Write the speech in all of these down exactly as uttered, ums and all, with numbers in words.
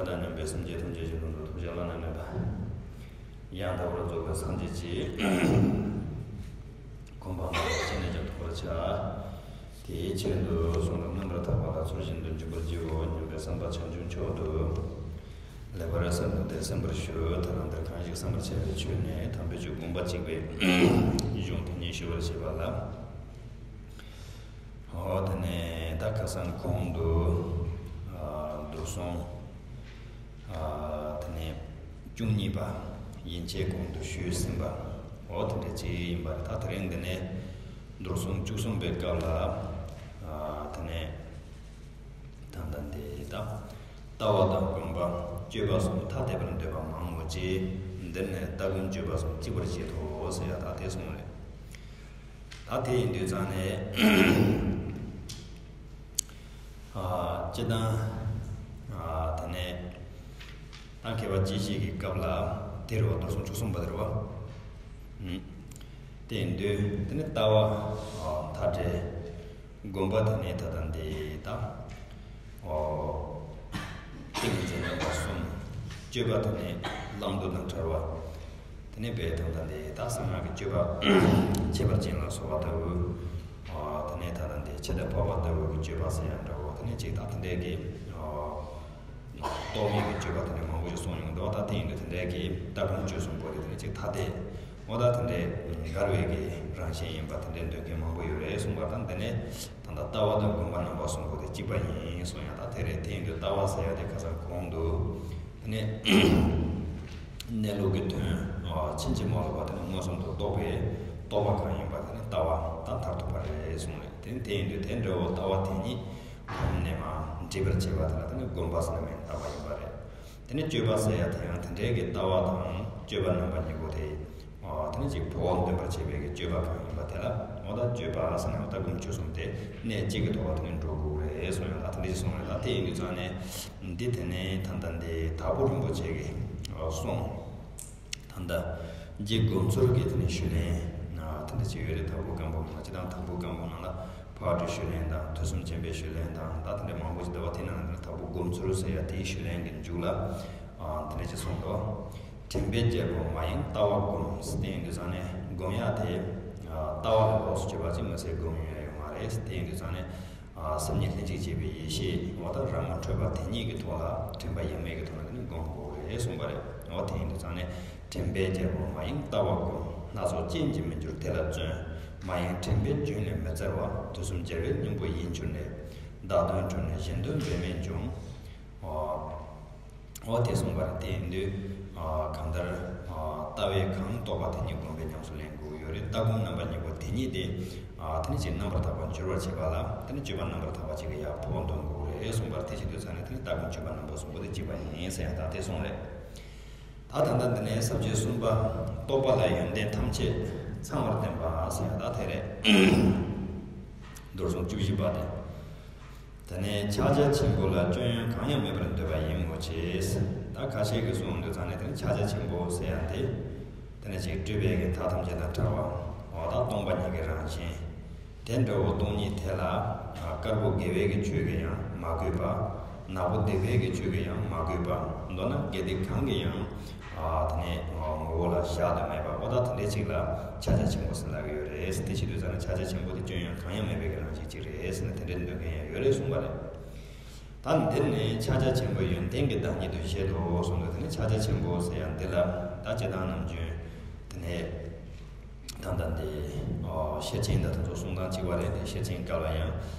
དང་མཉམ་པའི་སེམས་ཅན་ཐམས་ཅད་ཀྱི་དོན་དུ་ཐུགས་རྗེ་བླ་ན་མེད་པ་ཡང་དག་པར་རྫོགས་པའི་སངས་རྒྱས་ཀྱི་གོ་འཕང་ཐོབ་པར་ཅི་ནས་ཀྱང་ཐོབ་པར་བྱ། དེའི་ཆེད་དུ་གསུང་རབ་རྣམ་པར་དག་པ་ལ་ཚུལ་བཞིན་དུ་འཇུག་པར་བགྱིའོ་སྙམ་པའི་བསམ་པ་བྱང་ཆུབ་མཆོག་ཏུ་ལེགས་པར་གསལ་བཏབ་སྟེ་གསན་པར་ཞུ། ད་རང་འདིར་གང་ཞིག་གསན་པར་བྱ་བའི་ཆོས་ནི་དམ་པའི་ཆོས་དགོངས་པ་གཅིག་པའི་གཞུང་དེ་ཉིད་ཞུ་བར་བྱེད་པ་ལ། འོ་དེ་ནས་ད་ཁ་སང་གོང་དུ་ཨ་མདོ་གསུང་ཨ་དེ་ནས་བཅུ་གཉིས་པ་ཡན་ཆད་གོང་དུ་ཞུས་ཟིན་པ། འོ་དེ་འདྲ་ཅིག་ཡིན་པ་རེད། ད་དེ་རིང་འདི་ནས་མདོ་གསུང་བཅུ་གསུམ་པའི་སྐབས་ལ་ཨ་དེ་ནས་ད་ལྟ་འདི་ད་ལྟ་བ་དང་སྒོམ་པ་སྤྱོད་པ་གསུམ་ཐ་དད་པར་འདོད་པ་མང་ངོ་ཅིག་འདིར་ནི་ལྟ་སྒོམ་སྤྱོད་པ་གསུམ་གཅིག་པར་བཞེད་དོ་ཟེར་ཡ་ད་དེ་གསུངས་རེད། ད་དེ་ཡིན་དུས་ཙང་ནས་ཨ་སྤྱི་བཏང་ཨ་དེ་ནས་ད་མཁས་པ་སྤྱི་བཤད་ཀྱི་སྐབས་ལ་དེ་རེད་བ། མདོ་གསུང་བཅུ་གསུམ་པ་དེ་རེད་བ། ཨུམ། དེ་ཡིན་དུས་དེ་ནས་ལྟ་བ་ཨ་མཐའ་བྲལ། སྒོམ་པ་དེ་ནས་ད་ལྟ་འདི་དང་། ཨོ། ཏིང་ངེ་འཛིན་རྣམ་པ་གསུམ། སྤྱོད་པ་དེ་ནས་བླང་དོར་དང་བྲལ་བ། དེ་ནས་བས་ད་ལྟ་འདི་དག་གསང་སྔགས་ཀྱི་སྤྱོད་པ། ཁྱད་པར་ཅན་ལ་སོགས་པ་ལྟ་བུ། ཨོ། དེ་ནས་ད་ལྟ་འདི་འཆི་བདག་འཕགས་པ་ལྟ་བུ་གི་སྤྱོད་པ་ཟེར་ཡང་འདྲ་བོ། དེ་ནས་ཅིག་དང་དེ་འདྲའི་གི། ཨོ། རྟོག་མེད་ཀྱི་སྤྱོད་པ་དེ་འདྲ་མང་པོ་ཞིག་གསུངས་ཡོང་འདུག་ད་དེ་ཡིན་དུས་དེ་འདྲའི་གི་ལྟ་སྒོམ་སྤྱོད་གསུམ་པོ་དེ་དེ་ནས་ཅིག་ཐ་དད། འོ་ད་དེ་འདྲའི་འགལ་བའི་གི་རང་བཞིན་ཡིན་པ་དེ་འདྲའི་འདོད་མཁན་མང་པོ་ཡོད་རེད་གསུངས་པ་དང་། དེ་ནས་ད་ལྟ་ལྟ་བ་དང་སྒོམ་པ་རྣམ་པ་གསུམ་པོ་དེ་གཅིག་པ་ཡིན་གསུངས་ཡང་ད་དེ་རེད། དེ་ཡིན་དུས་ལྟ་བ་ཟེར་ཡ་དེ་ཁ་སང་གོང་དུ་དེ་ནས་གནས་ལུགས་ཀྱི་དོན་ཕྱིན་ཅི་མ་ལོག་པ་དེ་ནས་མངོན་སུམ་དུ་རྟོགས་པའི་རྟོགས་པ་གང་ཡིན་པ་དེ་ནི་ལྟ་བ་དང་མཐར་ཐུག་པ་རེད་གསུངས་རེད། དེ་ནི་དེ་ཡིན་དུས་དེ་འདྲ་བོ་ལྟ་བ་དེ་ཉིད་གོམས་ནས་མ་འདྲིས་པར་བྱེད་པ་དེ་ལ་དེ་ནི་སྒོམ་པ་ཟེར་ན་མིང་བཏགས་པ་ཡིན་པ་རེད། དེ་ནས་སྤྱོད་པ་ཟེར་ཡ་དེ་ཡང་དེ་འདྲའི་གི་ལྟ་བ་དང་སྤྱོད་པ་རྣམ་པ་གཉིས་པོ་དེ། ཨ་དེ་ནས་ཅིག་འཕོ་བ་འདོན་པར་བྱེད་པའི་གི་སྤྱོད་པ་གང་ཡིན་པ་དེ་ལ། འོ་ད་སྤྱོད་པ་ཟེར་ན་འོ་ད་སྒོམ་སྤྱོད་གསུམ་དེ་གནས་གཅིག་གི་ཐོག་ལ་དེ་ནས་འགྲོ་དགོས་རེད་གསུངས་ཡོད། ད་དེ་འདྲ་ཞིག་གསུངས་རེད། ད་དེ་ཡིན་དུས་ཙང་ནས་འདི་དེ་ནས་ད་ལྟ་འདི་དྭགས་པོ་རིན་པོ་ཆེ་གི་གསུང་། ད་ལྟ་རྗེ་སྒོམ་ཚུལ་གྱི་དེ་ནས་ཞུས་ལན་དེ་འདྲ་ཅིག་ཡོད་རེད། དྭགས་པོ་སྐམ་པོ་ནང་ལ། སྤྱི་བཏང་དྭགས་པོ་སྐམ་པོ་ནང་ལ་ཕག་གྲུའི་ཞུས་ལན་དང་ཐོས་བསམ་ཆེན་པོའི་ཞུས་ལན་དང་ད་དེ་འདྲ་མང་པོ་ཞིག་འདུག་པ། དེ་ནང་ནས་དྭགས་པོ་སྒོམ་ཚུལ་ཟེར་ཡ་དེའི་ཞུས་ལན་གྱི་མཇུག་ལ་ཨ་དེ་འདྲ་ཅིག་གསུངས་འདུག་དྲན་པའི་རྒྱལ་པོ་མ་ཡེངས་ལྟ་བ་སྒོམ། དེ་ཡིན་དུས་ཙང་ནས་སྒོམ་ཡ་དེ་ཨ་ལྟ་བ་ལ་ལོགས་སུ་གྱུར་པ་ཅིག་མི་ཚེ་སྒོམ་ཡོང་ཡ་ཡོད་མ་རེད། དེ་ཡིན་དུས་ཙང་ནས་ཨ་སེམས་ཉིད་ལྷན་ཅིག་སྐྱེས་པའི་ཡེ་ཤེས་འོ་ད་རང་ངོ་འཕྲོད་པ་དེ་ཉིད་ཀྱི་ཐོག་ལ་དྲན་པ་ཡེངས་མེད་ཀྱི་ཐོག་ལ་དེ་ནི་སྒོམ་དགོས་རེད་གསུངས་པ་རེད། འོ་དེ་ཡིན་དུས་ཙང་ནས་དྲན་པའི་རྒྱལ་པོ་མ་ཡེངས་ལྟ་བ་སྒོམ། སྣ་ཚོགས་རྐྱེན་གྱིས་མི་འགྱུར་དེ་ལ་བརྩོན། མ་ཡེངས་དྲན་པའི་རྒྱུན་ལས་མི་འཚེར་བ། དུས་གསུམ་རྒྱལ་བའི་སྙིང་པོ་ཡིན་གྱུར་ནས། བདག་དོན་གྲུབ་ནས་གཞན་དོན་འབད་མེད་འབྱུང་། འོ། འོ་དེ་གསུངས་པ་རེད། དེ་ཡིན་དུས་ཨ་གང་ལྟར་ཨ་ལྟ་བས་གང་རྟོགས་པ་དེ་ཉིད་སྒོམ་པས་ཉམས་སུ་ལེན་དགོས་ཡོད་རེད། ལྟ་སྒོམ་རྣམ་པ་གཉིས་པོ་དེ་ཉིད་དེ་ཨ་དེ་ནི་ཅིག་རྣམ་པར་དག་པར་འགྱུར་བར་བྱེད་པ་ལ་དེ་ནི་སྤྱོད་པ་རྣམ་པར་དག་པ་ཅིག་གི་ཡ་འཕོ་བ་འདོན་དགོས་རེད་གསུངས་པ་རེད། དེ་བྱེད་དུས་ཙང་ནས་དེ་ནི་ལྟ་སྒོམ་སྤྱོད་པ་རྣམ་པ་གསུམ་པོ་དེ་གཅིག་པ་ཡིན་ཟེར་ཡང་ད་དེ་གསུངས་རེད། ད་ད་ལྟ་འདི་ནས་ས་བཅད་གསུམ་པ། རྟོགས་པ་ལ་ཡོན་ཏན་ཐམས་ཅད་ཚང་བར་ལྡན་པ་ཟེར་ཡང་ད་དེ་རེད། མདོར་བྱུང་བཅུ་བཞི་པ་དེ། དེ་ནས་ཕྱག་རྒྱ་ཆེན་པོ་ལ་སྐྱོན་ཡོན་གང་ཡང་མེད་པར་འདོད་པ་ཡིན་མོད་ཀྱི། ད་ཁ་ཤས་ཀྱིས་གསུངས་འདུག་ཙང་ནས་དེ་ནི་ཕྱག་རྒྱ་ཆེན་པོ་ཟེར་ཡང་དེ། དེ་ནི་ཅིག་སྤྲུལ་པའི་གི་མཐའ་ཐམས་ཅད་དང་བྲལ་བ། འོ་ད་སྟོང་པ་ཉིད་ཀྱི་རང་བཞིན། དེ་འདྲ་བོ་སྟོང་ཉིད་དེ་ལ་དཀར་པོ་དགེ་བའི་གི་ཆོས་ཀྱིས་ཡང་མ་གོས་པ། ནག་པོ་སྡིག་པའི་གི་ཆོས་ཀྱིས་ཡང་མ་གོས་པ། མདོར་ན་དགེ་སྡིག་གང་གིས་ཡང་དེ་ནས་ངོ་བོ་ལ་བཞག་ཏུ་མེད་པ། འོ་ད་དེ་འདྲའི་ཅིག་ལ་ཕྱག་རྒྱ་ཆེན་པོ་ཟེར་ལབ་ཀྱི་ཡོད་རེད། དེ་བྱེད་དུས་ཙང་ནས་ཕྱག་རྒྱ་ཆེན་པོ་དེ་སྐྱོན་ཡོན་གང་ཡང་མེད་པའི་གི་རང་བཞིན་ཅིག་རེད་ཟེར་ནས་དེ་འདྲའི་འདོད་མཁན་ཡང་ཡོད་རེད་གསུངས་པ་རེད། ད་འདིར་ནི་ཕྱག་རྒྱ་ཆེན་པོའི་ཡོན་ཏན་གྱི་བདག་ཉིད་དུ་བཞེད་དོ་གསུངས་འདུག་དེ་ནི་ཕྱག་རྒྱ་ཆེན་པོ་ཟེར་ཡང་འདི་ལ་ད་སྤྱིར་བཏང་ནམ་རྒྱུན་དེ་ནས་ད་ལྟ་འདི་ཤེར་ཕྱིན་ད་དེ་ཚོ་གསུང་སྟངས་གཅིག་པ་རེད། དེ་ཤེར་ཕྱིན་སྐབས་ལ་ཡང་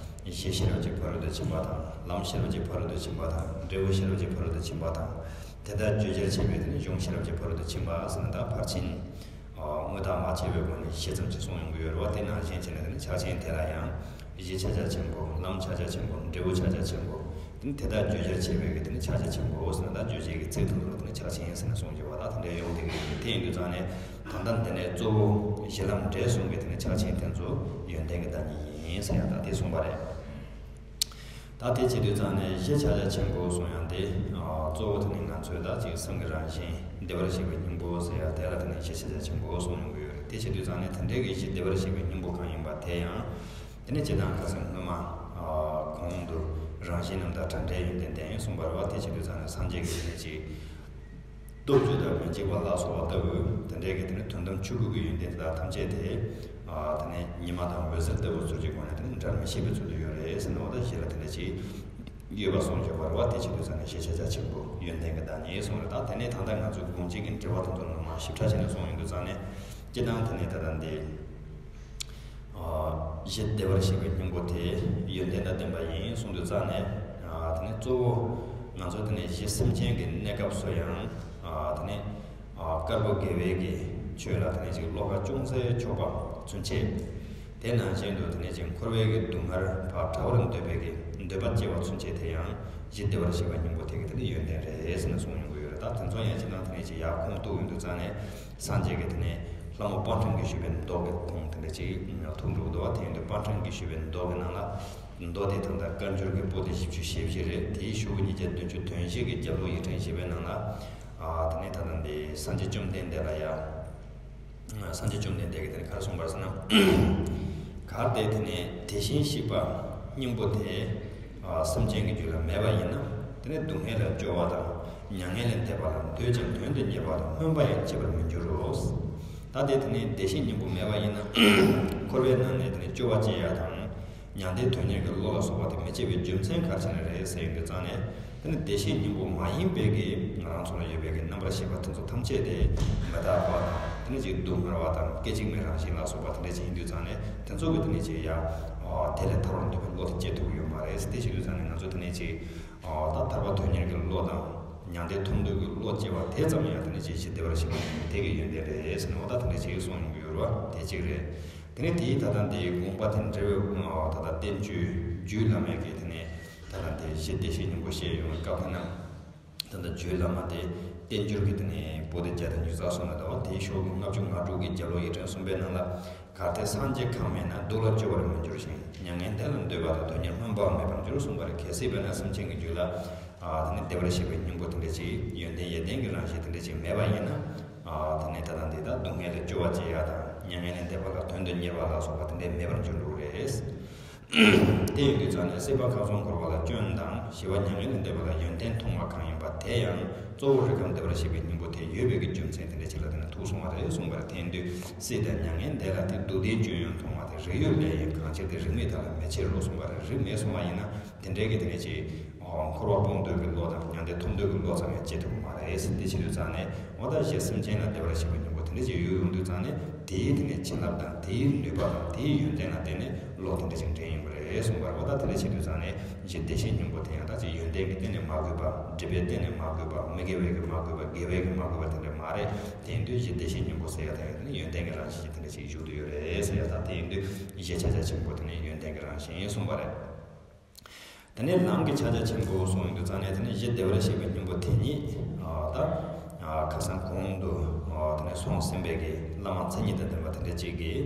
གཞི་ཤེས་རབ་ཀྱི་ཕ་རོལ་ཏུ་ཕྱིན་པ་དང་། ལམ་ཤེས་རབ་ཀྱི་ཕ་རོལ་ཏུ་ཕྱིན་པ་དང་། འབྲས་བུ་ཤེས་རབ་ཀྱི་ཕ་རོལ་ཏུ་ཕྱིན་པ་དང་། དེ་དག་བརྗོད་བྱར་བྱེད་པའི་དེ་ནི་གཞུང་ཤེས་རབ་ཀྱི་ཕ་རོལ་ཏུ་ཕྱིན་པ་ཟེར་ན་ད་ཕར་ཕྱིན། དངོས་བཏགས་མ་ཕྱེ་བའི་སྒོ་ནས་ཤེས་ཙམ་གྱིས་གསུངས་ཡོང་གི་ཡོད་རེད་བ། དེ་ནང་བཞིན་བྱས་ནས་དེ་ནི་ཕྱག་ཆེན་དེ་ལ་ཡང་གཞི་ཕྱག་རྒྱ་ཆེན་པོ། ལམ་ཕྱག་རྒྱ་ཆེན་པོ། འབྲས་བུ་ཕྱག་རྒྱ་ཆེན་པོ། དེ་ནི་དེ་དག་བརྗོད་བྱར་བྱེད་པའི་གི་དེ་ནི་ཕྱག་རྒྱ་ཆེན་པོ་ཟེར་ན་ད་བརྗོད་བྱའི་གི་ཚིག་དང་དེ་ནི་ཕྱག་ཆེན་ཟེར་ནས་གསུངས་ཀྱི་བ། ད་དེ་འདྲའི་ཡོང་དེ་གི་དེ་ཡིན་དུས་ཙང་ནས་ད་ལྟ་འདི་ནས་གཙོ་བོ་གཞི་ལམ་འབྲས་གསུམ་གི་དེ་ནི་ཕྱག་ཆེན་དེ་ཚོ་ཡོན་ཏན་གྱི་བདག་ཉིད་ཡིན་ཟེར་ཡང་ད་དེ་གསུངས་པ་རེད། ད་དེ་བྱེད་དུས་ཙང་ནས་གཞི་ཕྱག་རྒྱ་ཆེན་པོ་གསུང་ཡང་དེ་གཙོ་བོ་དེ་ནི་ང་ཚོས་ད་ཅིག་སེམས་ཀྱི་རང་བཞིན་བདེ་བར་གཤེགས་པའི་སྙིང་པོ་ཟེར་ཡང་དེ་ལ་དེ་ནི་གཞི་ཕྱག་རྒྱ་ཆེན་པོ་གསུང་ཡོང་གི་ཡོད་རེད། དེ་བྱེད་དུས་ཙང་ནས་དེ་འདྲའི་གི་གཞི་བདེ་བར་གཤེགས་པའི་སྙིང་པོ་གང་ཡིན་པ་དེ་ཡང་དེ་ནི་སྤྱིར་བཏང་ཁ་སང་སྔོན་མ་གོང་དུ་ རང་བཞིན་རྣམ་དག་བྲལ་འབྲས་ཡོན་ཏན་ལྡན་གསུངས་པ་རེད་བ། དེ་བྱེད་དུས་ཙང་ནས་སངས་རྒྱས་ཀྱི་དེ་ནས་ཅིག་སྟོབས་བཅུ་དང་མི་འཇིགས་པ་ལ་སོགས་པ་ལྟ་བུའི་དེ་འདྲའི་གི་དེ་ནི་དོན་དམ་ཆོས་སྐུ་གི་ཡོན་ཏན་དེ་དག་ཐམས་ཅད་དེ། ཨ་དེ་ནི་ཉི་མ་དང་འོད་ཟེར་ལྟ་བུ་ཚུལ་གྱི་སྒོ་ནས་དེ་ནི་འབྲལ་མི་ཤེས་པའི་ཚུལ་དུ་ཡོད་རེད་ཟེར་ནས་འོ་ད་གཞི་ལ་དེ་འདྲ་ཅིག་ཡོད་པ་གསུངས་ཡོད་པ་རེད་བ། དེ་བྱེད་དུས་ཙང་ནས་གཞི་ཕྱག་རྒྱ་ཆེན་པོ་ཡོན་ཏན་གྱི་བདག་ཉིད་གསུངས་རེད། ད་དེ་ནས་ད་ལྟ་ང་ཚོའི་དགོངས་གཅིག་གི་འགྲེལ་པ་དེ་ཚོ་ནང་མ་ཞིབ་ཕྲ་བྱས་ནས་གསུངས་ཡོང་དུས་ཙང་ནས་སྤྱིར་བཏང་དེ་ནས་ད་ལྟ་འདི། གཞི་བདེ་བར་གཤེགས་པའི་སྙིང་པོ་དེ་ཡོན་ཏན་དང་ལྡན་པ་ཡིན་གསུངས་དུས་ཙང་ནས། དེ་ནས་གཙོ་བོ་ང་ཚོ་དེ་ནས་གཞི་སེམས་ཅན་གྱི་གནས་སྐབས་སུ་ཡང་དེ་ནས་དཀར་པོ་དགེ་བའི་གི་ཆོས་ལ་དེ་ནས་ཅིག་བློ་ཁ་ཅུང་ཟད་ཕྱོགས་པ་ཚུན་ཆད། དེ་ནང་བཞིན་དུ་དེ་ནས་ཅིག་འཁོར་བའི་གི་སྡུག་བསྔལ་བར་བྲལ་བར་འདོད་པའི་གི་འདོད་པ་སྐྱེ་བ་ཚུན་ཆད་དེ་ཡང་གཞི་བདེ་བར་གཤེགས་པའི་སྙིང་པོ་དེ་གི་དེ་ནས་ཡོན་ཏན་རེད་ཟེར་ནས་གསུངས་ཡོང་གི་ཡོད་རེད། ད་དེ་ཚོ་ཡང་སྤྱིར་བཏང་དེ་ནས་ཅིག་ཡར་ཁུངས་གཏུགས་ཡོང་དུས་ཙང་ནས། སངས་རྒྱས་ཀྱི་དེ་ནས་ལྷ་མོ་པཎ་ཆེན་གྱིས་ཞུས་པའི་མདོ་གི་ཁུངས་དེ་འདྲ་ཅིག་ཐུག་འགྲོ་འདུག་བ། དེ་ཡིན་དུས་པཎ་ཆེན་གྱིས་ཞུས་པའི་མདོ་གི་ནང་ལ་མདོ་དེ་ད་ལྟ་བཀའ་འགྱུར་གྱི་པོ་ཏི་བཞི་བཅུ་ཞེ་བཞི་རེད། དེའི་ཤོག་གུ་ཉིས་བརྒྱ་བདུན་ཅུ་དོན་བཞི་གི་རྒྱབ་ལོགས་ཡིག་ཕྲེང་བཞི་པའི་ནང་ལ། ཨ་དེ་ནས་ད་ལྟ་འདི་སངས་རྒྱས་བཅོམ་ལྡན་འདས་ལ་ཡ། སངས་རྒྱས་བཅོམ་ལྡན་འདས་ཀྱིས་དེ་ནས་ག་རེ་གསུངས་པར་ཟེར་ན། གལ་ཏེ་དེ་ནས་དེ་བཞིན་གཤེགས་པ་སྙིང་པོ་དེ། སེམས་ཅན་གྱི་རྒྱུད་ལ་མེད་པ་ཡིན་ན། དེ་ནི་སྡུག་བསྔལ་ལས་སྐྱོབ་པ་དང་མྱ་ངན་ལས་འདས་པ་ལ་འདོད་ཅིང་དོན་དུ་གཉེར་བ་ལ་སྨོན་པ་ཡང་བྱེད་པར་མི་འགྱུར་རོ། ད་དེ་དེ་ནི་བདེ་གཤེགས་སྙིང་པོ་མེད་པ་ཡིན་ན། འཁོར་བའི་ནང་ནས་དེ་ནི་སྐྱོབ་པ་བྱེད་ཡ་དང་། མྱང་འདས་དོན་གཉེར་གྱི་བློ་ལ་སོགས་པ་དེ་མི་སྐྱེ་བའི་རྒྱུ་མཚན་ག་རེ་བྱས་ནས་རེད་ཟེར་ཡོང་དུས་ཙང་ནས། དེ་ནི་བདེ་གཤེགས་སྙིང་པོ་མ་ཡིན་པའི་གི་ང་རང་ཚོ་ལ་ཡོད་པའི་གི་རྣམ་པར་ཤེས་པ་དེ་ཚོ་ཐམས་ཅད་དེ་མི་རྟག་པ་དང་། དེ་ནི་ཅིག་སྡུག་བསྔལ་བ་དང་སྐད་ཅིག་མའི་རང་བཞིན་ལ་སོགས་པ་དེ་འདྲ་ཅིག་ཡིན་དུས་ཙང་ནས། དེ་ཚོ་གི་དེ་ནས་ཅིག་ཡ། ཨ་དེ་ལས་ཐར་བར་འདོད་པའི་བློ་དེ་སྐྱེ་ཐུབ་ཀྱི་ཡོད་མ་རེད། དེ་བྱེད་དུས་ཙང་ནས་ང་ཚོ་དེ་ནས་ཅིག་ཨ་ད་ཐར་པ་དོན་གཉེར་གྱི་བློ་དང་མྱང་འདས་ཐོབ་འདོད་ཀྱི་བློ་སྐྱེ་བ་དེ་ཙམ་ཡང་དེ་ནས་ཅིག་གཞི་བདེ་བར་གཤེགས་པ་དེ་གི་ཡོན་ཏན་རེད་ཟེར་ནས་འོ་ད་དེ་འདྲ་ཅིག་གསུངས་ཡོང་གི་ཡོད་རེད་བ། དེ་གཅིག་རེད། དེ་ནས་དེའི་ད་ལྟ་འདིའི་དགོངས་པ་དེ་འགྲེལ་བའི་ད་ལྟ་བསྟན་བཅོས་རྒྱུད་བླ་མེད་ཀྱི་དེ་ནས་ད་ལྟ་འདི་གཞི་བདེ་གཤེགས་སྙིང་པོ་བཤད་ཡོང་བའི་སྐབས་དེ་ན། ད་ལྟ་རྒྱུད་བླ་མ་དེ་བསྟན་འགྱུར་གྱི་དེ་ནས་པོ་ཏི་བརྒྱ་དང་ཉི་ཤུ་རྩ་གསུམ་ལ་ད་བ་དེའི་ཤོག་གུ་ལྔ་བཅུ་ང་དྲུག་གི་རྒྱབ་ལོགས་ཡིག་ཕྲེང་གསུམ་པའི་ནང་ལ། གལ་ཏེ་སངས་རྒྱས་གང་མེད་ན། སྡུག་ལ་སྐྱོ་བར་མི་འགྱུར་ཞིང་། མྱ་ངན་འདས་ལ་འདོད་པ་དང་། དོན་གཉེར་སྨོན་པའང་མེད་པར་འགྱུར་གསུངས་པ་རེད། གལ་སྲིད་དཔེར་ན་སེམས་ཅན་གྱི་རྒྱུད་ལ། ཨ་དེ་ནི་བདེ་བར་གཤེགས་པའི་སྙིང་པོ་དེ་འདྲ་ཅིག་ཡོན་ཏན་ཡོན་ཏན་གྱི་རང་བཞིན་དེ་འདྲ་ཅིག་མེད་པ་ཡིན་ན། ཨ་དེ་ནི་ད་ལྟ་འདི་དག་སྡུག་བསྔལ་ལས་སྐྱོབ་པ་བྱེད་ཡ་དང་མྱ་ངན་ལས་འདས་པ་ལ་དོན་དུ་གཉེར་བ་ལ་སོགས་པ་དེ་འདྲ་མེད་པར་འགྱུར་འགྲོ་གི་རེད། དེ་ཡིན་དུས་ཙང་ནས་སྲིད་པ་ཁམས་གསུམ་འཁོར་བ་ལ་སྐྱོན་དང་ཞི་བ་མྱ་ངན་ལས་འདས་པ་ལ་ཡོན་ཏན་མཐོང་བ་གང་ཡིན་པ་དེ་ཡང་གཙོ་བོ་རིགས་ཁམས་བདེ་བར་གཤེགས་པའི་སྙིང་པོ་དེ་ཡོད་པའི་གི་རྒྱུ་མཚན་དེ་འདྲ་ཅིག་ལ་བརྟེན་ནས་ཐུག་སོང་བ་རེད་གསུངས་པ་རེད། དེ་ཡིན་དུས་སྲིད་དང་མྱ་ངན་འདས་ལ་དེ་སྡུག་བདེན་སྐྱོན་ཡོན་མཐོང་བ་དེ་རིགས་ཡོད་ལས་ཡིན། གང་ཕྱིར་དེ་རིགས་མེད་དག་ལ་མི་བྱེད་རོ་གསུངས་པ་རེད། རིགས་མེད་སོང་བ་ཡིན་ན་དེ་འདྲའི་གི་དེ་ནས་ཅིག་འཁོར་བ་སྤོང་འདོད་ཀྱི་བློ་དང་མྱང་འདས་ཐོབ་འདོད་ཀྱི་བློ་ཙམ་ཡང་སྐྱེ་ཐུབ་ཀྱི་མ་རེད། དེ་བྱེད་དུས་ཙང་ནས་འོ་ད་གཞི་སེམས་ཅན་ལ་བདེ་བར་གཤེགས་པའི་སྙིང་པོ་དེ་འདྲ་ཅིག་ཡོད་ཡོང་དུས་ཙང་ནས་དེའི་དེ་ནས་བྱིན་རླབས་དང་དེའི་ནུས་པ་དང་དེའི་ཡོན་ཏན་ལ་བརྟེན་ནས་བློ་དེ་འདྲ་ཅིག་འདྲེན་ཡོང་གི་རེད་གསུངས་པ་རེད། འོ་ད་དེ་འདྲ་བྱེད་དུས་ཙང་ནས་གཞི་བདེ་གཤེགས་སྙིང་པོ་དེ་ཡང་ད་ཅིག་ཡོན་ཏན་གྱི་སྟེང་ནས་མ་གོས་པ། སྒྲིབ་པའི་སྟེང་ནས་མ་གོས་པ། མི་དགེ་བའི་གི་མ་གོས་པ། དགེ་བའི་གི་མ་གོས་པ་དེ་འདྲ་མ་རེད། དེ་ཡིན་དུས་གཞི་བདེ་གཤེགས་སྙིང་པོ་ཟེར་ཡ་དེ་ཡང་དེ་ནས་ཡོན་ཏན་གྱི་རང་བཞིན་ཅིག་དེ་འདྲ་ཅིག་བཞུགས་བསྡད་ཡོད་རེད་ཟེར་ཡ། ད་དེ་ཡིན་དུས་གཞི་ཕྱག་རྒྱ་ཆེན་པོ་དེ་ནས་ཡོན་ཏན་གྱི་རང་བཞིན་གསུངས་པ་རེད། དེ་ནས་ལམ་གྱི་ཕྱག་རྒྱ་ཆེན་པོ་གསུངས་ཡོང་དུས་ཙང་ནས་དེ་ནས་གཞི་བདེ་བར་གཤེགས་པའི་སྙིང་པོ་དེ་ཉིད་ཨ་ད་ཨ་ཁ་སང་གོང་དུ་ཨ་དེ་ནས་སོང་ཟིན་པའི་གི་བླ་མ་མཚན་ཉིད་དང་ལྡན་པ་དེ་འདྲ་ཅིག་གིས་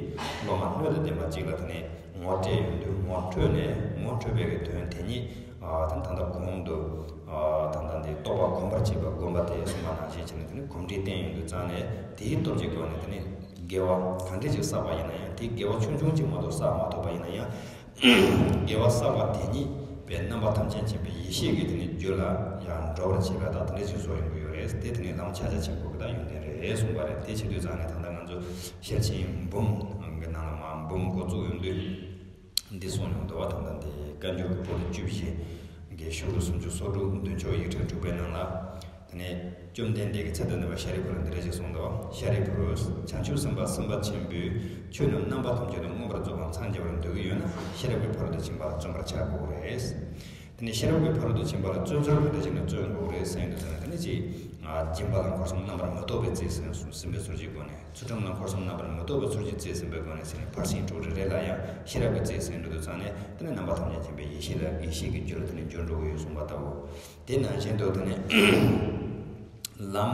སློབ་མ་སྣོད་དང་ལྡན་པ་ཅིག་ལ་དེ་ནས་ངོ་སྤྲད་ཡོང་དུས་ངོ་འཕྲོད་ནས་ངོ་འཕྲོད་པའི་གི་དོན་དེ་ཉིད་ཨ་དེ་ནས་ད་ལྟ་གོང་དུ་ཨ་ད་ལྟ་འདི་རྟོགས་པ་གོམས་པར་བྱེད་པ་སྒོམ་པ་དེ་གསུངས་པ་ནང་བཞིན་བྱས་ནས་དེ་ནས་གོམས་འདྲིས་བསྟེན་ཡོང་དུས་ཙང་ནས་དེའི་སྟོབས་ཀྱི་སྒོ་ནས་དེ་ནས་དགེ་བ་ག་འདྲ་ཅིག་བསགས་པ་ཡིན་ན་ཡང་དེ་དགེ་བ་ཆུང་ཆུང་ཅིག་མ་གཏོགས་བསགས་མ་ཐུབ་པ་ཡིན་ན་ཡང་། དགེ་བ་བསགས་པ་དེ་ཉིད་པའི་རྣམ་པ་ཐམས་ཅད་མཁྱེན་པའི་ཡེ་ཤེས་ཀྱིས་དེ་ནི་རྒྱུད་ལ་ཡང་འགྲོ་བར་བྱེད་པ་དང་དེ་འདྲ་ཞིག་བཟོ་ཡོང་གི་ཡོད་རེད། དེ་དེ་ནི་ལམ་ཕྱག་རྒྱ་ཆེན་པོ་གི་ད་ཡོན་ཏན་རེད་གསུངས་པ་རེད། དེ་བྱེད་དུས་ཙང་ནས་ད་ལྟ་ང་ཚོ་ཤེར་ཕྱིན་འབུམ་གི་ནང་ལ་མ་འབུམ་འགོ་བཙུགས་ཡོང་དུས་འདི་གསུངས་ཡོང་འདུག་བ། ད་ལྟ་འདི་བཀའ་འགྱུར་གྱི་པོ་ཏི་བཅུ་བཞི་གི་ཤོག་གྲངས་སུམ་ཅུ་སོ་དྲུག་མདུན་ཕྱོགས་ཡིག་ཕྲེང་དྲུག་པའི་ནང་ལ། དེ་ནས་བཅོམ་ལྡན་འདས་ཀྱིས་ཚེ་དང་ལྡན་པ་ཤཱ་རིའི་བུ་ལ་འདི་འདྲ་ཞིག་གསུངས་འདུག། ཤཱ་རིའི་བུ། བྱང་ཆུབ་སེམས་དཔའ་སེམས་དཔའ་ཆེན་པོས་ཆོས་རྣམས་རྣམ་པ་ཐམས་ཅད་དུ་མངོན་པར་རྫོགས་པར་མཚན་བརྗོད་པར་འདོད་ཀྱི་ཡོད་ན་ཤེས་རབ་ཀྱི་ཕ་རོལ་ཏུ་ཕྱིན་པ་ལ་བརྩོན་པར་བྱ་དགོས་རེད། དེ་ནས་ཤེས་རབ་ཀྱི་ཕ་རོལ་ཏུ་ཕྱིན་པ་ལ་བརྩོན་ཚུལ་ག་འདྲ་ཞིག་ནས་བརྩོན་དགོས་རེད་ཟེར་དུས་ཙང་ནས་དེ་ནས་ཅིག་སྦྱིན་པ་ལ་འཁོར་གསུམ་རྣམ་པར་མི་རྟོག་པའི་རྩིས་ཟིན་ཟིན་པའི་ཚུལ་གྱི་སྒོ་ནས། ཚུལ་ཁྲིམས་ལ་འཁོར་གསུམ་རྣམ་པར་མི་རྟོག་པའི་ཚུལ་གྱིས་རྩིས་ཟིན་པའི་སྒོ་ནས་ཟེར་ནས་ཕར་ཕྱིན་དྲུག་རེ་རེ་ལ་ཡང་ཤེས་རབ་ཀྱི་རྩིས་ཟིན་འགྲོ་དུས་ཙང་ནས་དེ་ནས་རྣམ་པ་ཐམས་ཅད་མཁྱེན་པའི་ཡེ་ཤེས་ལ་ཡེ་ཤེས་ཀྱི་རྒྱུ་ལ་དེ་ནས་འགྱུར་འགྲོ་གི་ཡོད་གསུངས་པ་ལྟ་བུ། དེ་ནང་བཞིན་དུ་དེ་ནས་ལམ།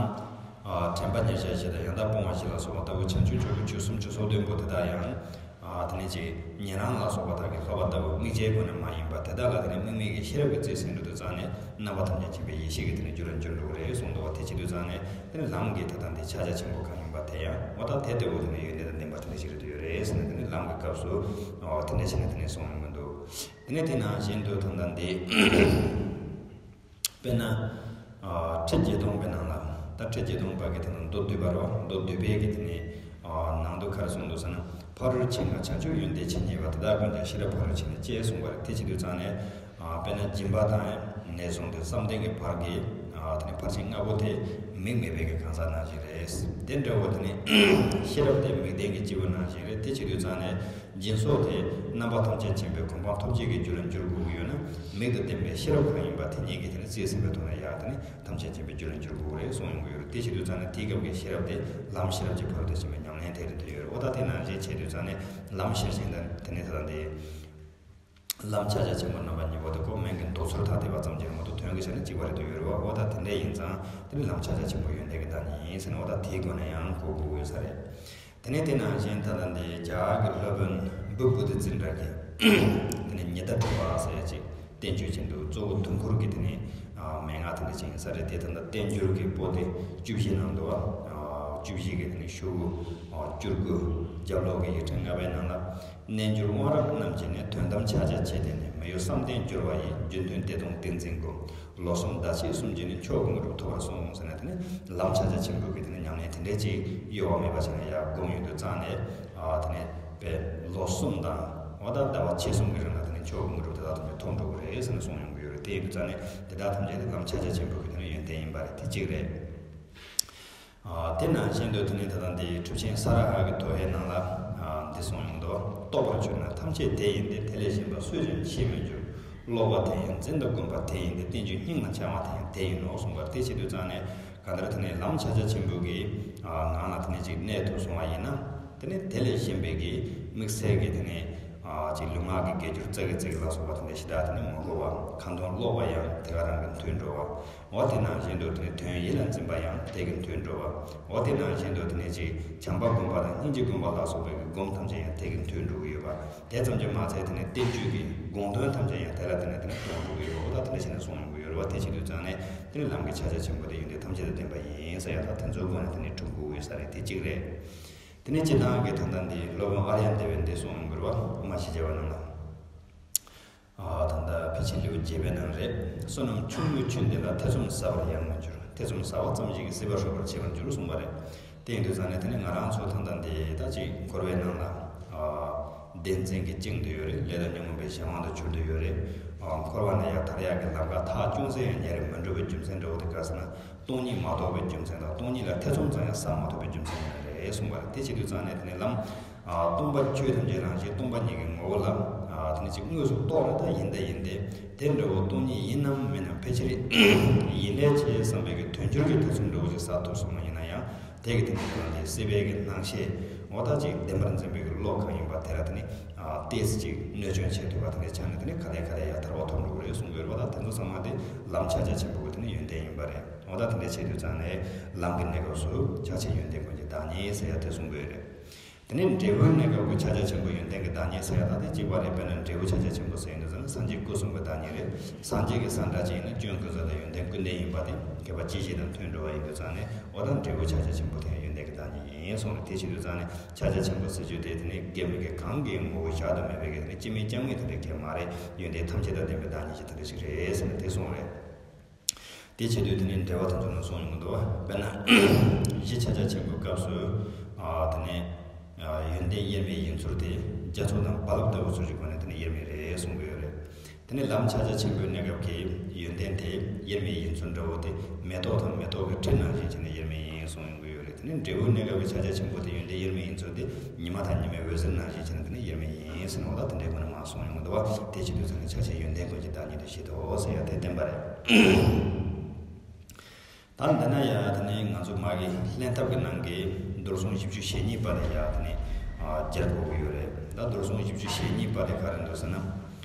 ཨ་དྲན་པ་ཉེར་བཞག་བཞི་དང་ཡང་དག་སྤོང་བ་བཞི་ལ་སོགས་པ་ལྟ་བུ་བྱང་ཆུབ་མཆོག་གི་ཆོས་སུམ་ཅུ་སོ་བདུན་པོ་དེ་དག་ཡང་། ཨ་དེ་ནས་ཅིག་ཉན་རང་ལ་སོགས་པ་དག་གི་ལྷག་པ་ལྟ་བུ་དམིགས་བྱའི་སྒོ་ནས་མ་ཡིན་པ་དེ་དག་ལ་དེ་ནས་དམིགས་མེད་ཀྱི་ཤེས་རབ་ཀྱི་རྩིས་ཟིན་འགྲོ་དུས་ཙང་ནས་རྣམ་པ་ཐམས་ཅད་མཁྱེན་པའི་ཡེ་ཤེས་ཀྱི་དེ་ནས་རྒྱུ་ལ་འགྱུར་འགྲོ་གི་རེད་གསུངས་འདུག་བ། དེ་བྱེད་དུས་ཙང་ནས་དེ་ནས་ལམ་གྱི་ད་ལྟ་འདི་ཕྱག་རྒྱ་ཆེན་པོ་གང་ཡིན་པ་དེ་ཡང་འོ་ད་དེ་ལྟ་བུ་དེ་ནས་ཡོན་ཏན་དང་ལྡན་པ་དེ་འདྲ་ཞིག་རེད་དུ་ཡོད་རེད་ཟེར་ནས་དེ་ནས་ལམ་གྱི་སྐབས་སུ་འོ་དེ་འདྲ་བྱས་ནས་དེ་ནས་གསུངས་ཡོང་གི་འདུག། དེ་ནས་དེ་ནང་བཞིན་དུ་ད་ལྟ་འདི། དཔེར་ན། ཨ། ཁྲི་བརྒྱད་སྟོང་པའི་ནང་ལ། ད་ཁྲི་བརྒྱད་སྟོང་པ་གི་དེ་ནང་མདོ་སྡུད་པ་རོ། མདོ་སྡུད་པའི་གི་དེ་ནས། ཨ། ནང་དུ་ག་རེ་གསུངས་འདུག་ཟེར་ན། ཕ་རོལ་ཕྱིན་དང་བྱང་ཆུབ་ཡོན་ཏན་ཇི་སྙེད་པ། དེ་དག་ཀུན་ཀྱང་ཤེས་རབ་ཕ་རོལ་ཕྱིན་ལས་སྐྱེ་གསུངས་པ་རེད། དེ་བྱེད་དུས་ཙང་ནས། ཨ། དཔེར་ན་སྦྱིན་པ་དང་ནས་བཟུང་སྟེ་བསམ་གཏན་གྱི་བར་གྱི། ཨ། དེ་ནས་ཕར་ཕྱིན་ལྔ་པོ་དེ་མིག་མེད་པའི་གི་གང་ཟག་ནང་བཞིན་རེད། དེ་འདྲ་བོ་དེ་ནས་ཤེས་རབ་དེ་མིག་ལྡན་གྱི་སྐྱེས་བུ་ནང་བཞིན་རེད། དེ་བྱེད་དུས་ཙང་ནས། སྦྱིན་སོགས་དེ་རྣམ་པ་ཐམས་ཅད་མཁྱེན་པའི་གོ་འཕང་ཐོབ་བྱེད་ཀྱི་རྒྱུ་ལ་འགྱུར་དགོས་ཀྱི་ཡོད་ན། མིག་དང་ལྡན་པའི་ཤེས་རབ་གང་ཡིན་པ་དེ་ཉིད་ཀྱིས་དེ་ནི་རྩིས་ཟིན་པའི་ཐོག་ནས་ཡང་དེ་ནི་ཐམས་ཅད་མཁྱེན་པའི་རྒྱུ་ལ་འགྱུར་དགོས་རེད་གསུངས་ཡོང་གི་ཡོད་རེད། དེ་བྱེད་དུས་ཙང་ནས་དེའི་སྐབས་ཀྱི་ཤེས་རབ་དེ་ལམ་ཤེས་རབ་ཀྱི་ཕ་རོལ་ཏུ་ཕྱིན་པའི་ཉམས་ལེན་དེ་རེད་དུ་ཡོད་རེད། འོ་ད་དེ་ནང་བཞིན་བྱེད་དུས་ཙང་ནས་ལམ་ཤེར་ཕྱིན་དང་དེ་ནི་ད་ལྟ་འདི། ལམ་ཕྱག་རྒྱ་ཆེན་པོ་རྣམ་པ་གཉིས་པོ་དེ་ཁོ་སྨན་གྱི་མདོ་ཚུལ་ཐ་དད་པ་ཙམ་གྱིས་མ་གཏོགས་དོན་གྱི་ཆ་ནས་གཅིག་པ་རེད་དུ་ཡོད་རེད་བ། འོ་ད་དེ་འདྲ་ཡིན་ཙང་དེ་ནི་ལམ་ཕྱག་རྒྱ་ཆེན་པོ་ཡོན་ཏན་གྱི་བདག་ཉིད་ཡིན་ཟེར་ནས། འོ་ད་དེའི་སྒོ་ནས་ཡང་གོ་དགོས་ཡོད་ས་རེད། དེ་ནས་དེ་ནང་བཞིན་ད་ལྟ་འདི་རྒྱ་གར་གྱི་སློབ་དཔོན་བི་བྷུ་ཏི་ཙིནྡྲ་གིས་དེ་ནས་ཉི་ཟླ་གྲགས་པ་ཟེར་ཅིག་བསྟན་བཅོས་ཅན་འདུག་གཙོ་བོ་དུས་འཁོར་གྱི་དེ་ནས་མན་ངག་དེ་འདྲ་ཅིག་ཡིན་ས་རེད། དེ་ད་ལྟ་བསྟན་འགྱུར་གྱི་པོ་དེ་བཅུ་བཞི་ནང་འདུག་བ། བཅུ་བཞི་གི་དེ་ནས་ཤོག་བུ་བཅུ་དགུ། རྒྱབ་ལོགས་ཀྱི་ཡིག་ཕྲེང་ལྔ་པའི་ནང་ལ། རྣལ་འབྱོར་དབང་རབ་རྣམས་ཀྱིས་ནི། དོན་དམ་ཕྱག་རྒྱ་ཆེ་བསྟན་ནས། མི་གཡོ་བསམ་གཏན་སྦྱོར་བ་ཡི། རྒྱུ་མཐུན་བདེ་སྟོང་ཏིང་འཛིན་སྒོམ། ལོ་གསུམ་ཟླ་ཕྱེད་གསུམ་གྱིས་ནི། མཆོག་དགོངས་གྲུབ་ཐོབ་པར་གསུངས་ཟེར་ནས། དེ་ནི་ལམ་ཕྱག་རྒྱ་ཆེན་པོ་གི་དེ་ནི་ཉམས་ལེན་དེ་འདྲའི་ཅིག་གཡོ་བ་མེད་པ་བྱས་ནས་ཡར་སྒོམ་ཡོང་དུས་ཙང་ནས། ཨ། དེ་ནི་དཔེ་ལོ་གསུམ་དང་། འོ་ད་ཟླ་བ་ཕྱེད་གསུམ་གྱི་རིང་ལ་དེ་ནི་མཆོག་དགོངས་གྲུབ་དེ་དག་ཐམས་ཅད་ཐོབ་འགྲོ་གི་རེད་ཟེར་ནས་གསུངས་ཡོང་གི་ཡོད་རེད། དེ་ཡིན་དུས་ཙང་ནས་དེ་དག་ཐམས་ཅད་དེ་ལམ་ཕྱག་རྒྱ་ཆེན་པོ་གི་དེ་ནི་ཡོན་ཏན་ཡིན་པ་རེད། དེ་གཅིག་རེད། ཨ། དེ་ནང་བཞིན་དུ་དེ་ནས་ད་ལྟ་འདི་གྲུབ་ཆེན་ས་ར་ཧ་གི་དོ་ཧའི་ནང་ལ། ཨ། འདི་གསུངས་ཡོང་འདུག་རྟོགས་པར་གྱུར་ན་ཐམས་ཅད་དེ་ཡིན་ཏེ། དེ་ལས་གཞན་པ་སུས་ཀྱང་ཤེས་མི་འགྱུར། ཀློག་པ་དེ་ཡང་འཛིན་དང་སྒོམ་པ་དེ་ཡིན་ཏེ། བསྟན་བཅོས་སྙིང་ལ་འཆང་བ་དེ་ཡང་དེ་ཡིན་ནོ་གསུངས་པ་རེད། དེ་བྱེད་དུས་ཙང་ནས་གང་ལྟར་དེ་ནས་ལམ་ཕྱག་རྒྱ་ཆེན་པོ་གི། ཨ། ངང་ལ་དེ་ནས་ཅིག་གནས་ཐུབ་སོང་བ་ཡིན་ན། དེ་ནས་དེ་ལས་གཞན་པའི་གི་དམིགས་བསལ་གྱི་དེ་ནས། ཨ། ཅིག་ལུས་ངག་གི་དགེ་སྦྱོར་ཙག་གི་ཙིག་ལ་སོགས་པ་དེ་འདྲ་ཞེ་དྲག་དེ་ནས་མ་དགོས་པ། ཁ་འདོན་ཀློག་པ་ཡང་དེ་ག་རང་གི་མཐུན་འགྲོ་བ། འོ་དེ་ནང་བཞིན་དུ་དེ་ནས་དོན་ཡིད་ལ་འཛིན་པ་ཡང་དེ་གི་མཐུན་འགྲོ་བ། འོ་དེ་ནང་བཞིན་དུ་དེ་ནས་ཅིག་བྱམས་པ་སྒོམ་པ་དང་སྙིང་རྗེ་སྒོམ་པ་ལ་སོགས་པའི་གི་སྒོམ་ཐམས་ཅད་ཡང་དེ་གི་མཐུན་འགྲོ་གི་ཡོད་པ། དེ་ཙམ་གྱིས་མ་ཚད་དེ་ནས་བསྟན་བཅོས་ཀྱི་དགོངས་དོན་ཐམས་ཅད་ཡང་དེ་ལ་དེ་ནས་དེ་ནས་རྟོགས་འགྲོ་གི་ཡོད་པ། འོ་ད་དེ་འདྲ་བྱས་ནས་གསུངས་ཡོང་གི་ཡོད་རེད་བ། དེ་བྱེད་དུས་ཙང་ནས་དེ་ནས་ལམ་གྱི་ཕྱག་རྒྱ་ཆེན་པོ་དེ་ཡོན་ཏན་ཐམས་ཅད་དང་ལྡན་པ་ཡིན་ཟེར་ཡ། ད་དེ་ཚོའི་སྒོ་ནས་དེ་ནས་གྲུབ་དགོས་ཡོད་ས་རེད། དེ་གཅིག་རེད། དེ་ནས་སྤྱིར་བཏང་གི་ད་ལྟ་འདི་སློབ་དཔོན་ཨཱརྱ་དེ་བའི་འདི་གསུངས་ཡོང་གི་རེད་བ། དབུ་མ་ཞེས་བྱ་བ་རྣམས་ལ། ཨ། ད་ལྟ་ཕལ་ཆེར་ལེའུ་བརྒྱད་པའི་ནང་རེད། བསོད་ནམས་ཆུང་ངུས་ཆོས་འདི་ལ། ཐེ་ཚོམ་ཟ་བར་ཡང་མི་འགྱུར། ཐེ་ཚོམ་ཟ་བ་ཙམ་ཞིག་གིས་སྲིད་པ་སྲོག་པར་བྱེད་པར་འགྱུར་གསུངས་པ་རེད། དེ་ཡིན་དུས་ཙང་ནས་དེ་ནི་ང་རང་ཚོ་ད་ལྟ་འདི་ད་ཅིག་འཁོར་བའི་ནང་ལ། ཨ། བདེན་འཛིན་གྱིས་བཅིངས་བསྡད་ཡོད་རེད། ལས་དང་ཉོན་མོངས་པའི་གཞན་དབང་དུ་གྱུར་བསྡད་ཡོད་རེད། ཨ། འཁོར་བ་ནས་ཡར་ཐར་ཡག་གི་ལམ་ཁ་ཐག་ཅུང་ཟད་ཡང་ཉེ་རུ་མི་འགྲོ་བའི་རྒྱུ་མཚན་འདྲ་བོ་དེ་ག་རེ་ཟེར་ན། སྟོང་ཉིད་མ་རྟོགས་པའི་རྒྱུ་མཚན་དང་། སྟོང་ཉིད་ལ་ཐེ་ཚོམ་ཙམ་ཡང་ཟ་མ་ཐུབ་པའི་རྒྱུ་མཚན་ཡང་རེད་གསུངས་པ་རེད། དེ་བྱེད་དུས་ཙང་ནས་དེ་ནས་ལམ། ཨ། སྟོང་པ་ཆོས་ཐམས་ཅད་རང་བཞིན་སྟོང་པ་ཉིད་ཀྱི་ངོ་བོ་ལ། ཨ། དེ་ནས་ཅིག་དངོས་སུ་རྟོགས་ན་ད་ཡིན་ད་ཡིན་ཏེ། དེ་འདྲ་བོ་སྟོང་ཉིད་ཡིན་ནམ་མིན་ནམ་ཕལ་ཆེར་ཡིན་ལས་ཆེ་བསམ་པའི་གི་དོན་འགྱུར་གྱི་ཐེ་ཚོམ་འདྲ་བོ་ཞིག་ཟ་ཐུབ་སོང་བ་ཡིན་ན་ཡང་། དེ་གི་དེ་ནས་དེ་ནས་སྲིད་པའི་གི་སྣང་ཤས། འོ་ད་ཅིག་བདེན་པར་འཛིན་པའི་གི་བློ་གང་ཡིན་པ་དེ་ལ་དེ་ནས། ཨ། ཏོག་ཙམ་ཅིག་གནོད་སྐྱོན་བྱེད་ཐུབ་པ་དེ་འདྲའི་ཆ་ནས་དེ་ནས་ག་ལེ་ག་ལེ་ཡར་ཐར་པ་ཐོབ་འགྲོ་གི་རེད་གསུང་གི་ཡོད་རེད་བ། ད་དེ་ཚོ་ཚང་མ་དེ་ལམ་ཕྱག་རྒྱ་ཆེན་པོ་གི་དེ་ནས་ཡོན་ཏན་ཡིན་པ་རེད། འོ་ད་དེ་འདྲའི་བྱེད་དུས་ཙང་ནས་ལམ་གྱི་གནས་སྐབས་སུ་ཕྱག་ཆེན་ཡོན་ཏན་ཀུན་གྱི་བདག་ཉིད་ཟེར་ཡ་དེ་གསུང་གི་ཡོད་རེད། དེ་ནས་འབྲས་བུའི་གནས་སྐབས་ཀྱི་ཕྱག་རྒྱ་ཆེན་པོ་ཡོན་ཏན་གྱི་བདག་ཉིད་ཟེར་ཡ་ད་དེ་གཅིག་པ་རེད། དཔེར་ན་འབྲས་བུ་ཕྱག་རྒྱ་ཆེན་པོ་ཟེར་དུས་ཙང་ནས་སངས་རྒྱས་སྐུ་གསུམ་གྱི་བདག་ཉིད་རེད། སངས་རྒྱས་ཀྱི་ས་འདྲ་ཅིག་ཡིན་ན་སྐྱོན་ཀུན་ཟད་དང་ཡོན་ཏན་ཀུན་ལྡན་ཡིན་པ་དེ་མཁས་པ་ཇི་བཞིན་དང་མཐུན་འགྲོ་བ་ཡིན་དུས་ཙང་ནས། འོ་ད་འབྲས་བུ་ཕྱག་རྒྱ་ཆེན་པོ་དེ་ཡང་ཡོན་ཏན་གྱི་བདག་ཉིད་ཡིན་གསུངས་རེད། དེ་བྱེད་དུས་ཙང་ནས་ཕྱག་རྒྱ་ཆེན་པོ་ཟེར་རྒྱུ་དེ་དེ་ནི་དགེ་མི་དགེ་གང་གི་ངོ་བོ་བཞག་ཏུ་མེད་པའི་གི་དེ་ནི་སྤྱི་མིང་ཅང་མིང་དེ་འདྲ་གང་ཡང་མ་རེད། ཡོན་ཏན་ཐམས་ཅད་དང་ལྡན་པའི་བདག་ཉིད་ཀྱི་དེ་འདྲ་ཞིག་རེད་ཟེར་ནས་དེ་གསུངས་རེད། དེ་བྱེད་དུས་དེ་ནི་འགྲེལ་པ་དེ་ཚོ་ནས་གསུངས་ཡོང་གི་འདུག་དཔེར་ན་གཞི་ཕྱག་རྒྱ་ཆེན་པོའི་སྐབས་སུ། ཨ། དེ་ནི། ཨ། ཡོན་ཏན་དབྱེར་མེད་ཡིན་ཚུལ་དེ་རྒྱ་མཚོ་དང་རྦ་རླབས་ལྟ་བུ་ཚུལ་གྱི་སྒོ་ནས་དེ་ནི་དབྱེར་མེད་རེད་གསུང་གི་ཡོད་རེད། དེ་ནི་ལམ་ཕྱག་རྒྱ་ཆེན་པོའི་གནས་སྐབས་ཀྱི་ཡོན་ཏན་དེ་དབྱེར་མེད་ཡིན་ཚུལ་འདྲ་བོ་དེ་མེ་ཏོག་དང་མེ་ཏོག་གི་དྲི་ནང་བཞིན་བྱས་ནས་དབྱེར་མེད་ཡིན་གསུང་ཡོང་གི་ཡོད་རེད། དེ་ནི་འབྲས་བུའི་གནས་སྐབས་ཀྱི་ཕྱག་རྒྱ་ཆེན་པོ་དེ་ཡོན་ཏན་དབྱེར་མེད་ཡིན་ཚུལ་དེ་ཉི་མ་དང་ཉི་མའི་འོད་ཟེར་ནང་བཞིན་བྱས་ནས་དེ་ནི་དབྱེར་མེད་ཡིན་ཟེར་ནས། འོ་ད་དེ་འདྲའི་སྒོ་ནས་མར་གསུངས་ཡོང་གི་འདུག་བ། དེ་བྱེད་དུས་ཙང་ནས་ཕྱག་ཆེན་ཡོན་ཏན་ཀུན་གྱི་བདག་ཉིད་དུ་བཞེད་དོ་ཟེར་ཡ་དེ་བསྟན་པ་རེད། ད་འདི་ན་ཡ་དེ་ནས་ང་ཚོ་མ་གི་ལྷན་ཐབས་ཀྱི་ནང་གི་མདོར་སོང་བཞི་བཅུ་ཞེ་གཉིས་པ་དེ་ཡ་དེ་ནས། ཨ། སྦྱར་དགོས་ཀྱི་ཡོད་རེད། ད་མདོར་སོང་བཞི་བཅུ་ཞེ་གཉིས་པ་དེ་ག་རེ་འདུག་ཟེར་ན།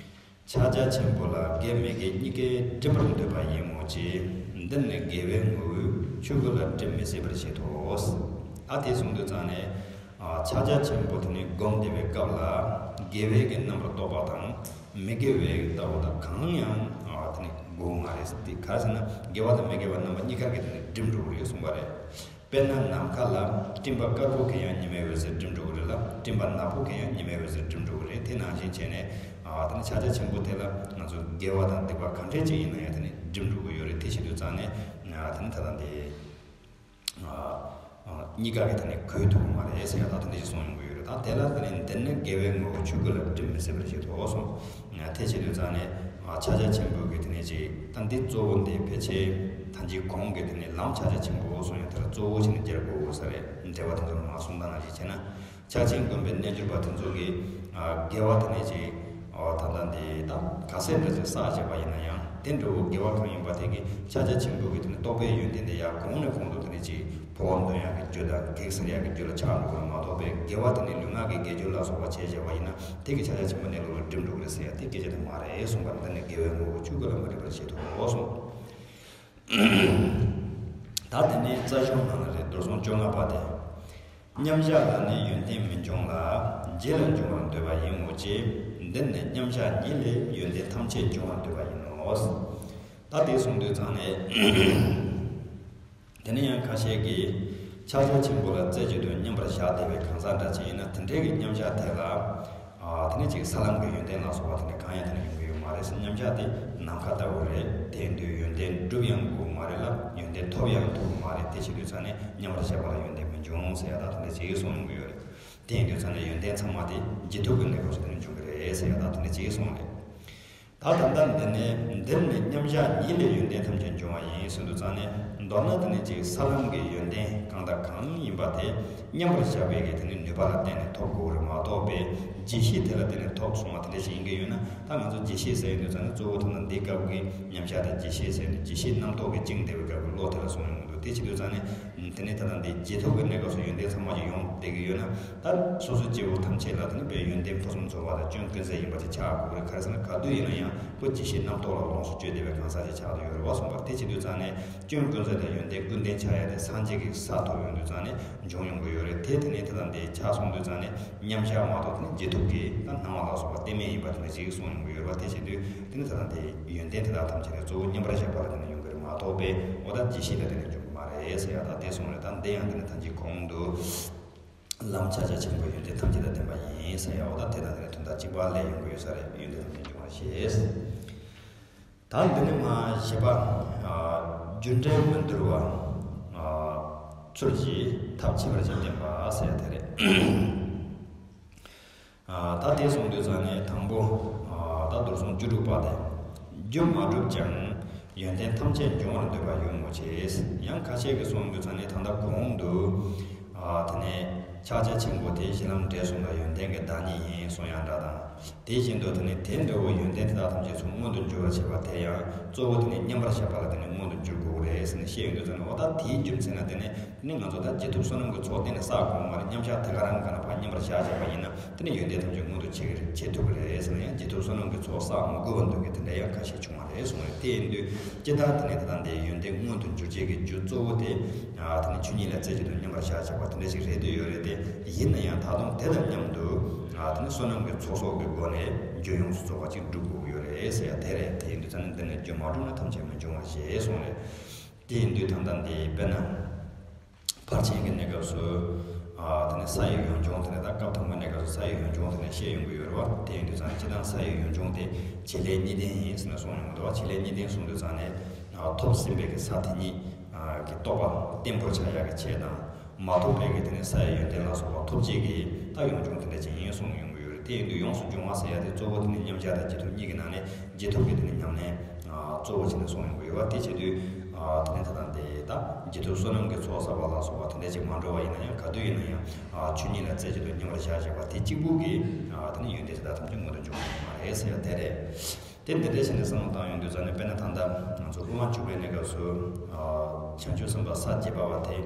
ཕྱག་རྒྱ་ཆེན་པོ་ལ་དགེ་མི་དགེ་གཉིས་ཀས་སྒྲིམ་པར་འདོད་པ་ཡིན་མོད་ཀྱི། འདི་ནི་དགེ་བའི་ངོ་བོས་ཆོས་ཀུན་ལ་སྒྲིམ་མི་སྲིད་པར་བཞེད་དོ། ཨ། དེ་གསུངས་དུས་ཙང་ནས། ཨ། ཕྱག་རྒྱ་ཆེན་པོ་དེ་ནི་སྒོམ་བསྡད་པའི་སྐབས་ལ་དགེ་བའི་གི་རྣམ་པར་རྟོག་པ་དང་མི་དགེ་བའི་ལྟ་བ་དང་གང་ཡང་། ཨ། དེ་ནི་དགོས་མ་རེད། དེ་ག་རེ་ཟེར་ན་དགེ་བ་དང་མི་དགེ་བ་རྣམ་པ་གཉིས་ཀར་གི་དེ་ནི་སྒྲིམ་འགྲོ་གི་རེད་གསུངས་པ་རེད། དཔེར་ན་ནམ་མཁའ་ལ་སྤྲིན་པ་དཀར་པོ་གིས་ཡང་ཉི་མའི་འོད་ཟེར་སྒྲིམ་འགྲོ་གི་རེད་ལ། སྤྲིན་པ་ནག་པོ་གིས་ཡང་ཉི་མའི་འོད་ཟེར་སྒྲིམ་འགྲོ་གི་རེད། དེ་ནང་བཞིན་བྱས་ནས་ཨ་དེ་ནི་ཕྱག་རྒྱ་ཆེན་པོ་དེ་ལ་ང་ཚོ་དགེ་བ་དང་སྡིག་པ་ག་འདྲས་ཅིག་ཡིན་ན་ཡང་དེ་ནི་སྒྲིམ་འགྲོ་གི་ཡོད་རེད། དེ་བྱེད་དུས་ཙང་ནས་ཨ་དེ་ནི་ད་ལྟ་འདི་ཨ་ཨ་གཉིས་ཀ་གིས་དེ་ནི་གོས་ཐུབ་ཀྱི་མ་རེད་ཟེར་ཡ་ད་དེ་འདྲས་ཅིག་གསུངས་ཡོང་གི་ཡོད་རེད། ད་དེ་ལ་དེ་ནི་འདིར་ནི་དགེ་བའི་དངོས་པོ་ཆོས་སྐུ་ལ་སྒྲིམ་མི་སྲིད་པར་བཞེད་དོ་གསུངས། དེ་བྱེད་དུས་ཙང་ནས་ཨ་ཕྱག་རྒྱ་ཆེན་པོ་གི་དེ་ནས་ཅིག་ད་འདི་གཙོ་བོ་འདི་ཕལ་ཆེར་ད་འཇིག་གོང་གི་དེ་ནས་ལམ་ཕྱག་རྒྱ་ཆེན་པོ་གསུངས་ཡང་དེ་ལ་གཙོ་བོ་བྱས་ནས་སྦྱར་དགོས་ས་རེད། འགྲེལ་པ་དེ་ཚོ་ལ་མ་གསུངས་ད་ནང་བཞིན་བྱས་ན་ཕྱག་ཆེན་བསྐུལ་བའི་རྣལ་འབྱོར་པ་དེ་ཚོ་གིས་ཨ་དགེ་བ་དེ་ནས་ཅིག་ཨ་ད་ལྟ་འདི་ད་ག་ཚད་འདྲ་ཅིག་བསགས་བྱས་པ་ཡིན་ན་ཡང་དེ་འདྲ་བོ་དགེ་བ་གང་ཡིན་པ་དེ་གིས་ཕྱག་རྒྱ་ཆེན་པོ་གི་དེ་ནས་རྟོགས་པའི་ཡོན་ཏན་དེ་ཡར་གོང་ནས་གོང་དུ་དེ་ནས་ཅིག་འཕོ་བ་འདོན་ཡག་གི་རྒྱུ་དང་གེགས་སེལ་ཡག་གི་རྒྱུ་ལ་ཆགས་འགྲོ་གི་རེད་མ་གཏོགས་པའི་དགེ་བ་དེ་ནི་ལུས་ངག་གི་དགེ་སྦྱོར་ལ་སོགས་པ་བྱས་བྱས་པ་ཡིན་ན་དེ་གི་ཕྱག་རྒྱ་ཆེན་པོ་གནས་ལུགས་ལ་སྒྲིམ་འགྲོ་གི་རེད་ཟེར་ཡ་དེ་སྐད་ཆ་དེ་མ་རེད་གསུངས་པ་རེད། ད་ནི་དགེ་བའི་དངོས་པོ་ཆོས་སྐུ་ལ་མ་སྒྲིམ་པར་བྱེད་དོ་གསུངས། ད་དེ་ནས་རྩ་གཞུང་ནང་ལ་རེད། མདོར་སོང་བཅོ་ལྔ་པ་དེ། མཉམ་བཞག་ལ་ནི་ཡོན་ཏན་མི་འབྱུང་ལ། རྗེས་ལ་འབྱུང་བར་འདོད་པ་ཡིན་མོད་ཀྱི། འདིར་ནི་མཉམ་བཞག་ཉིད་ལས་ཡོན་ཏན་ཐམས་ཅད་འབྱུང་བར་འདོད་པ་ཡིན་ནོ། ད་དེ་གསུངས་དུས་ཙང་ནས། དེ་ནས་ཡང་ཁ་ཤས་ཀྱིས་ཕྱག་རྒྱ་ཆེན་པོ་ལ་རྩེ་གཅིག་ཏུ་མཉམ་པར་བཞག་བསྡད་པའི་གང་ཟག་འདྲ་ཅིག་ཡིན་ན་དེ་འདྲའི་གི་མཉམ་བཞག་དེ་ལ་ཨ་དེ་ནས་ཅིག་ས་ལམ་གྱི་ཡོན་ཏན་ལ་སོགས་པ་དེ་ནས་གང་ཡང་དེ་ནས་ཡོང་གི་ཡོད་མ་རེད་ཟེར། མཉམ་བཞག་དེ་ནམ་མཁའ་ལྟ་བུ་རེད། དེ་ཡིན་དུས་ཡོན་ཏན་སྒྲུབ་ཡང་དགོས་མ་རེད་ལ་ཡོན་ཏན་ཐོབ་ཡང་ཐུབ་མ་རེད། དེ་བྱེད་དུས་ཙང་ནས་མཉམ་པར་བཞག་པ་ལ་ཡོན་ཏན་མི་འབྱུང་ཟེར་ཡ་ད་དེ་འདྲ་ཅིག་གསུངས་ཡོང་གི་ཡོད་རེད། དེ་ཡིན་དུས་ཙང་ནས་ཡོན་ཏན་ཚང་མ་དེ་རྗེས་ཐོབ་ཀྱི་གནས་སྐབས་སུ་དེ་ནས་འབྱུང་གི་རེད་ཟེར་ཡ་ད་དེ་འདྲ་ཅིག་གསུངས་རེད། ད་ད་ལྟ་འདི་ནས་འདིར་ནི་མཉམ་བཞག་ཉིད་ལས་ཡོན་ཏན་ཐམས་ཅད་འབྱུང་བ་ཡིན་གསུངས་དུས་ཙང་ནས། མདོར་ན་དེ་ནི་ཅིག་ས་ལམ་གྱི་ཡོན་ཏན་གང་དང་གང་ཡིན་པ་དེ་མཉམ་པར་བཞག་པའི་གི་དེ་ནི་ནུས་པ་ལ་བརྟེན་ནས་ཐོབ་དགོས་རེད་མ་གཏོགས་པའི་རྗེས་ཤེས་དེ་ལ་བརྟེན་ནས་ཐོབ་སོང་བ་དེ་འདྲ་ཞིག་ཡིན་གྱི་ཡོད་ན། ད་ང་ཚོ་རྗེས་ཤེས་ཟེར་ཡོང་དུས་ཙང་ནས་གཙོ་བོ་དེ་ནི་འདིའི་སྐབས་ཀྱི་མཉམ་བཞག་དང་རྗེས་ཤེས་ཟེར་ནས་རྗེས་ཤེས་རྣམ་རྟོག་གི་བཅིངས་བསྡད་པའི་སྐབས་ཀྱི་བློ་དེ་ལ་གསུངས་ཡོང་གི་འདུག་དེ་བྱེད་དུས་ཙང་ནས། དེ་ནས་ད་ལྟ་འདི་རྗེས་ཐོབ་ཀྱི་གནས་སྐབས་སུ་ཡོན་ཏན་ཚང་མ་ཞིག་ཡོང་བསྡད་ཀྱི་ཡོད་ན། ད་སོ་སོ་སྐྱེ་བོ་ཐམས་ཅད་ལ་དེ་ནི་དཔེ་ཡོན་ཏན་ཕུན་སུམ་ཚོགས་པ་དང་སྐྱོན་ཀུན་ཟད་ཡིན་པ་ཅིག་ཆགས་དགོས་རེད། ག་རེ་ཟེར་ན་ག་དུས་ཡིན་ན་ཡང་ཁོ་རྗེས་ཤེས་རྣམ་རྟོག་ལ་ལོངས་སུ་སྤྱོད་བསྡད་པའི་གང་ཟག་ཅིག་ཆགས་བསྡད་ཡོད་རེད་བ་གསུངས་པ། དེ་བྱེད་དུས་ཙང་ནས་སྐྱོན་ཀུན་ཟད་དང་ཡོན་ཏན་ཀུན་ལྡན་ཆགས་ཡ་དེ་སངས་རྒྱས་ཀྱི་ས་ཐོབ་ཡོང་དུས་ཙང་ནས་འབྱུང་ཡོང་གི་ཡོད་རེད། དེ་དེ་ནས་ད་ལྟ་འདི་ཆགས་སོང་དུས་ཙང་ནས་མཉམ་བཞག་མ་གཏོགས་དེ་ནས་རྗེས་ཐོབ་ཀྱི་ད་སྣང་བ་ལ་སོགས་པ་གཏན་མེད་ཡིན་པ་དེ་འདྲ་ཅིག་གསུངས་ཡོང་གི་ཡོད་རེད་བ། དེ་བྱེད་དུས་དེ་ནས་ད་ལྟ་འདི་ཡོན་ཏན་དེ་དག་ཐམས་ཅད་དེ་གཙོ་བོ་མཉམ་པར་བཞག་པ་ལ་དེ་ནས་ཡོང་གི་རེད་མ་གཏོགས་པའི་འོ་ད་རྗེས་ཤེས་ལ་དེ་ནས་འབྱུང་གི་མ་རེད་ཟེར་ཡ་ད་དེ་གསུངས་རེད། ད་འདི་ཡང་དེ་ནས་ཐམས་ཅད་གོང་དུ་ལམ་ཕྱག་རྒྱ་ཆེན་པོ་ཡོན་ཏན་ཐམས་ཅད་དང་ལྡན་པ་ཡིན་ཟེར་ཡ་འོ་ད་དེ་དང་དེ་ནས་དོན་དག་གཅིག་པ་ལས་ཡོང་གི་ཡོད་ས་རེད། ཡོན་ཏན་ཐམས་ཅད་འབྱུང་བར་བཤད། ད་འདི་ནས་མ་བཞི་པ། ཨ་རྒྱུ་འབྲས་མི་འདུལ་བ། ཨ་ཚུལ་གྱིས་ཐབས་ཁྱད་པར་ཅན་བསྟན་པ་ཟེར་ཡ་དེ་རེད། ཨ་ད་དེ་གསུངས་དུས་ཙང་ནས་དང་པོ། ཨ་ད་མདོར་སོང་བཅུ་དྲུག་པ་དེ། རྒྱུ་མ་གྲུབ་ཀྱང་ཡོན་ཏན་ཐམས་ཅད་འབྱུང་བར་འདོད་པ་ཡོད་མོད་ཀྱི། ཡང་ཁ་ཤས་ཀྱིས་གསུངས་དུས་ཙང་ནས་ད་ལྟ་གོང་དུ། ཨ་དེ་ནས་ཕྱག་རྒྱ་ཆེན་པོ་དེ་གཞི་ལམ་འབྲས་གསུམ་ལ་ཡོན་ཏན་གྱི་བདག་ཉིད་ཡིན་གསུངས་ཡང་འདྲ་དང་། དེ་བཞིན་དུ་དེ་ནས་དེ་འདྲ་བོ་ཡོན་ཏན་དེ་དག་ཐམས་ཅད་ཚུར་མངོན་དུ་འགྱུར་བར་བྱེད་པ་དེ་ཡང་གཙོ་བོ་དེ་ནས་མཉམ་པར་བཞག་པ་ལ་དེ་ནས་མངོན་དུ་འགྱུར་དགོས་རེད་ཟེར་ནས་བཤད་ཡོང་དུས་ཙང་ནས་འོ་ད་དེའི་རྒྱུ་མཚན་ལ་དེ་ནས། དེ་ནས་ང་ཚོ་ད་རྗེས་ཐོབ་བསོད་ནམས་ཀྱི་ཚོགས་གཏན་ནས་བསགས་དགོས་མ་རེད། མཉམ་བཞག་དེ་ག་རང་ག་ན་ཕར་མཉམ་པར་བཞག་བྱས་པ་ཡིན་ན་དེ་ནས་ཡོན་ཏན་ཐམས་ཅད་མངོན་དུ་བྱེད་ཀྱི་རེད། བྱེད་ཐུབ་ཀྱི་རེད་ཟེར་ན་ཡང་རྗེས་ཐོབ་བསོད་ནམས་ཀྱི་ཚོགས་བསགས་མི་དགོས་པ་འདུག་གི་དེ་འདྲ་ཡང་ཁ་ཤས་བྱུང་བ་རེད་གསུངས་རེད། དེ་ཡིན་དུས་ཇི་ལྟར་དེ་ནས་ད་ལྟ་འདི་ཡོན་ཏན་མངོན་དུ་འགྱུར་བྱེད་ཀྱི་རྒྱུ་གཙོ་བོ་དེ་ཨ་དེ་ནས་ཆོས་ཉིད་ལ་རྩེ་གཅིག་ཏུ་མཉམ་པར་བཞག་བྱས་པ་དེ་འདྲ་ཞིག་རེད་འདོད་ཡོད་རེད། དེ་ཡིན་ན་ཡང་ད་དུང་དེ་དང་མཉམ་དུ་ཨ་དེ་ནས་བསོད་ནམས་ཀྱི་ཚོགས་གསོག་གི་སྒོ་ནས་རྒྱུ་ཡོངས་སུ་རྫོགས་པ་ཅིག་སྒྲུབ་དགོས་ཀྱི་ཡོད་རེད་ཟེར་ཡ་དེ་རེད། དེ་ཡིན་དུས་ད་ནི་འདི་ནས་རྒྱུ་མ་གྲུབ་ན་ཐམས་ཅད་མི་འབྱུང་བར་ཞེས་གསུངས་རེད། དེ་ཡིན་དུས་ད་ལྟ་འདི་དཔེར་ན། ཕར་ཕྱིན་གྱི་གནས་སྐབས་སུ། ཨ་དེ་ནས་ས་ཡི་ཡོན་སྦྱོང་དེ་ནས་ད་སྐབས་དང་པོའི་གནས་སྐབས་སུ་ས་ཡི་ཡོན་སྦྱོང་དེ་ནས་བཤད་ཡོང་གི་ཡོད་རེད་བ། དེ་ཡིན་དུས་ཙང་ནས་སྤྱིར་བཏང་ས་ཡི་ཡོན་སྦྱོང་དེ་བྱེད་ལས་གཉིས་ལྡན་ཡིན་ཟེར་ནས་གསུངས་ཡོང་གི་འདུག་བ། བྱེད་ལས་གཉིས་ལྡན་གསུངས་དུས་ཙང་ནས། ཨ་ཐོབ་ཟིན་པའི་གི་ས་དེ་ཉིད། ཨ་གི་རྟོགས་པ་བརྟན་པོར་ཆགས་ཡག་གི་ཆེད་དང་། མ་ཐོབ་པའི་གི་དེ་ནས་ས་ཡི་ཡོན་ཏན་ལ་སོགས་པ་ཐོབ་བྱེད་ཀྱི་ད་ཡོན་སྦྱོང་དེ་འདྲ་ཅིག་ཡིན་གསུངས་ཡོང་གི་ཡོད་རེད། དེ་ཡིན་དུས་ཡོངས་སུ་སྦྱོང་བ་ཟེར་ཡ་དེ་གཙོ་བོ་དེ་ནི་མཉམ་གཞག་དང་རྗེས་ཐོབ་གཉིས་ཀྱི་ནང་ནས་རྗེས་ཐོབ་ཀྱི་དེ་ནི་ཉམས་ལེན་གཙོ་བོ་བྱས་ནས་གསུངས་ཡོང་གི་ཡོད་པ། དེ་བྱེད་དུས་དེ་ནི་ད་ལྟ་འདི་ད་རྗེས་ཐོབ་བསོད་ནམས་ཀྱི་ཚོགས་བསགས་པ་ལ་སོགས་པ་དེ་འདྲ་ཅིག་མ་འགྲོ་བ་ཡིན་ན་ཡང་ག་དུས་ཡིན་ན་ཡང་ཆོས་ཉིད་ལ་རྩེ་གཅིག་ཏུ་མཉམ་པར་བཞག་བྱས་པ་དེ་གཅིག་པུ་གིས་དེ་ནི་ཡོན་ཏན་དེ་དག་ཐམས་ཅད་མངོན་དུ་འབྱུང་བ་མ་རེད་ཟེར་ཡ་དེ་རེད། དེ་འདི་འདྲ་བྱས་ནས་བསམ་བློ་བཏང་ཡོང་དུས་ཙང་ནས་དཔེར་ན་ད་ལྟ་ང་ཚོ་དབུ་མ་འཇུག་པའི་གནས་སྐབས་སུ་བྱང་ཆུབ་སེམས་དཔའ་ས་བརྒྱད་པ་བ་དེ།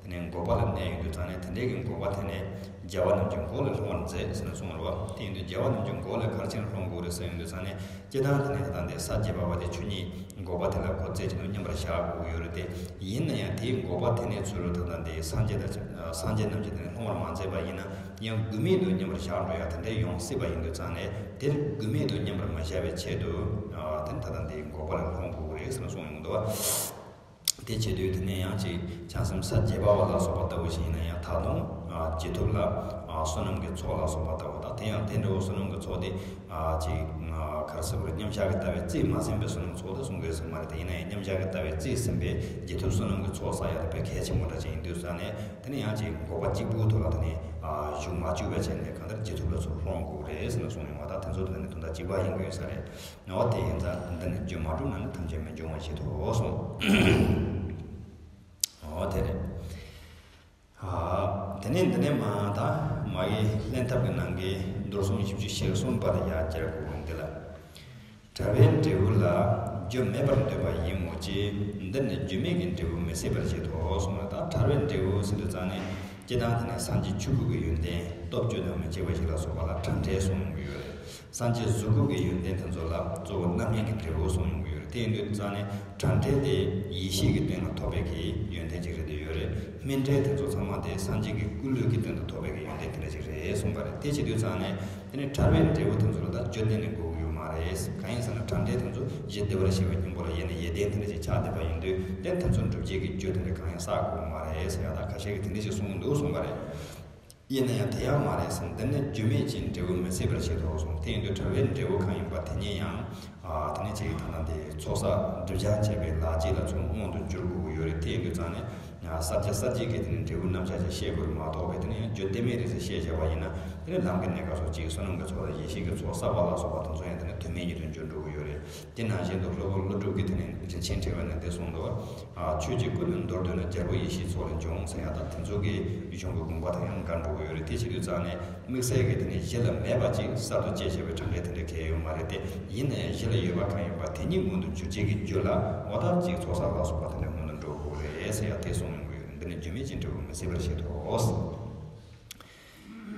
དེ་ནས་འགོག་པ་ལ་གནས་ཡོང་དུས་ཙང་ནས་དེ་འདྲའི་གི་འགོག་པ་དེ་ནས་རྒྱལ་བ་རྣམས་ཀྱི་མགོ་ལས་སློང་བར་མཛད་ཟེར་ནས་གསུངས་རེད་བ། དེ་ཡིན་དུས་རྒྱལ་བ་རྣམས་ཀྱི་མགོ་ལས་ག་རེ་བྱས་ནས་སློང་དགོས་རེད་ཟེར་ཡོང་དུས་ཙང་ནས་སྤྱིར་བཏང་དེ་ནས་ད་ལྟ་འདི་ས་བརྒྱད་པ་བ་དེ་ཆོས་ཉིད་འགོག་པ་དེ་ལ་ཁོ་རྩེ་གཅིག་ཏུ་མཉམ་པར་བཞག་དགོས་ཀྱི་ཡོད་རེད་དེ། ཡིན་ན་ཡང་དེའི་འགོག་པ་དེ་ནས་ཚུར་ད་ལྟ་འདི་སངས་རྒྱས་དང་སངས་རྒྱས་རྣམས་ཀྱིས་དེ་ནས་སློང་བར་མ་མཛད་པ་ཡིན་ན་ཡང་འགུལ་མེད་དུ་མཉམ་པར་བཞག་འགྲོ་ཡ་དེ་འདྲ་ཡོང་སྲིད་པ་ཡིན་དུས་ཙང་ནས་དེར་འགུལ་མེད་དུ་མཉམ་པར་མ་བཞག་པའི་ཆེད་དུ་དེ་ནས་ད་ལྟ་འདི་འགོག་པ་ལ་སློང་དགོས་ཀྱི་རེད་ཟེར་ནས་གསུངས་ཡོང་འདུག་བ། དེ་བྱེད་དུས་དེ་ནས་ཡང་ཅིག་བྱང་སེམས་ས་བརྒྱད་པ་བ་ལ་སོགས་པ་ལྟ་བུ་ཞིག་ཡིན་ན་ཡང་ད་དུང་ཨ་བྱེད་ཐབས་ལ་ཨ་བསོད་ནམས་ཀྱི་ཚོགས་ལ་སོགས་པ་ལྟ་བུ་དང་། དེ་ཡང་དེ་འདྲ་བོ་བསོད་ནམས་ཀྱི་ཚོགས་དེ་ཨ་ཅིག་ཨ་ག་རེ་ཟེར་དགོས་རེད། མཉམ་བཞག་གི་ལྟ་བའི་རྩིས་མ་ཟིན་པའི་བསོད་ནམས་ཚོགས་དེ་གསུང་གི་ཡོད་ས་མ་རེད། དེ་ཡིན་ན་ཡང་མཉམ་བཞག་གི་ལྟ་བའི་རྩིས་ཟིན་པའི་བྱེད་ཐབས་བསོད་ནམས་ཀྱི་ཚོགས་བསགས་ཡ་དེ་དཔེ་གལ་ཆེན་པོ་འདྲ་ཅིག་ཡིན་དུས་ཙང་ནས། དེ་ནས་ཡང་ཅིག་འགོག་པ་གཅིག་པུའི་ཐོག་ལ་དེ་ནས་ཨ་ཞུགས་མ་བཅུག་པའི་ཆ་ནས་གང་ལྟར་བྱེད་ཐབས་ལ་ཚུར་ལྷོང་དགོས་རེད་ཟེར་ནས་གསུངས་ཡོང་བ་དང་། དེ་ཚོ་དེ་ནས་དོན་དག་གཅིག་པ་ཡིན་དགོས་ས་རེད། འོ་དེ་ཡིན་ཙང་འདི་ནི་རྒྱུ་མ་གྲུབ་ན་ནི་ཐམས་ཅད་མི་འབྱུང་བ་ཞིག་ཏུ་གསུངས། འོ་དེ་རེད། ཨ་དེ་ནས་འདི་ནས་མ་ད་མ་གི་ལྷན་ཐབས་ཀྱི་ནང་གི་མདོར་གསུམ་བཞི་བཅུ་ཞེ་གསུམ་པར་ཡར་བསྐྱར་དགོས་འདི་ལ། ཕྲ་བའི་འབྲས་བུ་ལ་རྒྱུ་མེད་པར་འདོད་པ་ཡིན་མོད་ཀྱི། འདིར་ནི་རྒྱུ་མེད་ཀྱི་འབྲས་བུ་མི་སྲིད་པར་བཞེད་དོ་གསུངས་ལ། ད་ཕྲ་བའི་འབྲས་བུ་ཟེར་དུས་ཙང་ནས་སྤྱིར་བཏང་དེ་ནས་སངས་རྒྱས་ཆོས་སྐུ་གི་ཡོན་ཏན་སྟོབས་བཅུ་དང་མི་འཕྱད་པ་ཞིག་ལ་སོགས་པ་ལ་ཕྲ་འབྲས་གསུངས་ཡོང་གི་ཡོད་རེད། སངས་རྒྱས་གཟུགས་སྐུ་གི་ཡོན་ཏན་དེ་ཚོ་ལ་གཙོ་བོ་རྣམ་སྨིན་གྱི་འབྲས་བུ་གསུངས་ཡོང་གི་ཡོད་རེད། དེ་ཡིན་དུས་ཙང་ནས་ཕྲ་འབྲས་དེ་ཡེ་ཤེས་ཀྱི་སྟེང་ལ་ཐོབ་པའི་གི་ཡོན་ཏན་ཅིག་རེད་དེ་ཡོད་རེད། སྨིན་འབྲས་དེ་ཚོ་ཚང་མ་དེ་སངས་རྒྱས་ཀྱི་སྐུ་ལུས་ཀྱི་སྟེང་དུ་ཐོབ་པའི་གི་ཡོན་ཏན་དེ་འདྲ་ཅིག་རེད་གསུངས་པ་རེད། དེ་བྱེད་དུས་ཙང་ནས་དེ་ནས་ཕྲ་བའི་འབྲས་བུ་དེ་ཚོ་ལ་ད་རྒྱུ་གཏན་ནས་དགོས་ཀྱི་ཡོད་མ་རེད། གང་ཡིན་ཟེར་ན་ཕྲ་འབྲས་དེ་ཚོ་གཞི་བདེ་བར་གཤེགས་པའི་སྙིང་པོ་ལ་ཡེ་ནས་ཡོན་ཏན་དེ་འདྲ་ཅིག་ཆགས་བསྡད་པ་ཡིན་དུས། དེ་དེ་ཚོ་འགྲུབ་བྱེད་ཀྱི་རྒྱུ་དེ་འདྲ་གང་ཡང་བསགས་དགོས་མ་རེད་ཟེར་ཡ་ད་ཁ་ཤས་ཀྱིས་དེ་འདྲ་ཅིག་གསུངས་འདུག་གསུངས་པ་རེད། ཡིན་ན་ཡང་དེ་ཡང་མ་རེད་ཟེར། འདི་ནི་རྒྱུ་མེད་ཀྱི་འབྲས་བུ་མི་སྲིད་པར་བཞེད་དོ་གསུངས། དེ་ཡིན་དུས་ཕྲ་བའི་འབྲས་བུ་གང་ཡིན་པ་དེ་ཉིད་ཡང་ཨ་དེ་ནི་ཅིག་ད་ལྟ་འདི་ཚོགས་བསགས་སྒྲིབ་སྦྱང་བྱས་པའི་ལག་རྗེས་ལ་ཚུར་མངོན་དུ་འགྱུར་དགོས་ཀྱི་ཡོད་རེད། དེ་ཡིན་དུས་ཙང་ནས་ཨ་གསར་བྱེད་གསར་བྱེད་ཀྱི་དེ་ནི་འབྲས་བུ་རྣམ་གཞག་ཅིག་བཤད་དགོས་རེད་མ་གཏོགས་པའི་དེ་ནི་ཡང་རྒྱུ་གཏན་མེད་རེད་ཟེར་བཤད་བྱས་པ་ཡིན་ན། དེ་ནི་ལམ་གྱི་གནས་སྐབས་སོགས་ཅིག་བསོད་ནམས་ཀྱི་ཚོགས་དང་ཡེ་ཤེས་ཀྱི་ཚོགས་བསགས་པ་ལ་སོགས་པ་དེ་ཚོ་ཡང་དེ་ནི་དོན་མེད་ཉིད་དུ་འགྱུར་འགྲོ་གི་ཡོད་རེད། དེ་ནང་བཞིན་དུ་སློབ་དཔོན་ཀླུ་སྒྲུབ་ཀྱིས་དེ་ནས་རིན་ཆེན་ཕྲེང་བའི་ནང་འདི་གསུངས་འདུག། ཨ་ཆོས་ཀྱི་སྐུ་ནི་མདོར་བསྡུ་ན། རྒྱལ་པོ་ཡེ་ཤེས་ཚོགས་ལས་འབྱུང་ཟེར་ཡ་ད་དེ་ཚོ་གི་གཞུང་གི་དགོངས་པ་དང་ཡང་འགལ་འགྲོ་གི་ཡོད་རེད། དེ་བྱེད་དུས་ཙང་ནས་དམིགས་བསལ་གྱི་དེ་ནས་གཞི་ལ་མེད་པ་ཅིག་གསར་དུ་སྐྱེས་བྱས་པའི་གྲངས་འབོར་དེ་འདྲ་གང་ཡང་ཡོད་མ་རེད་དེ། ཡིན་ན་ཡང་གཞི་ལ་ཡོད་པ་གང་ཡིན་པ་དེ་ཉིད་མངོན་དུ་གྱུར་བྱེད་ཀྱི་རྒྱུ་ལ་འོ་ད་ཅིག་ཚོགས་བསགས་ལ་སོགས་པ་དེ་འདྲ་མངོན་དུ་འགྲོ་དགོས་རེད་ཟེར་ཡ་དེ་གསུངས་ཡོང་གི་ཡོད་རེད། འདི་ནི་རྒྱུ་མེད་ཀྱི་འབྲས་བུ་མི་སྲིད་པར་བཞེད་དོ།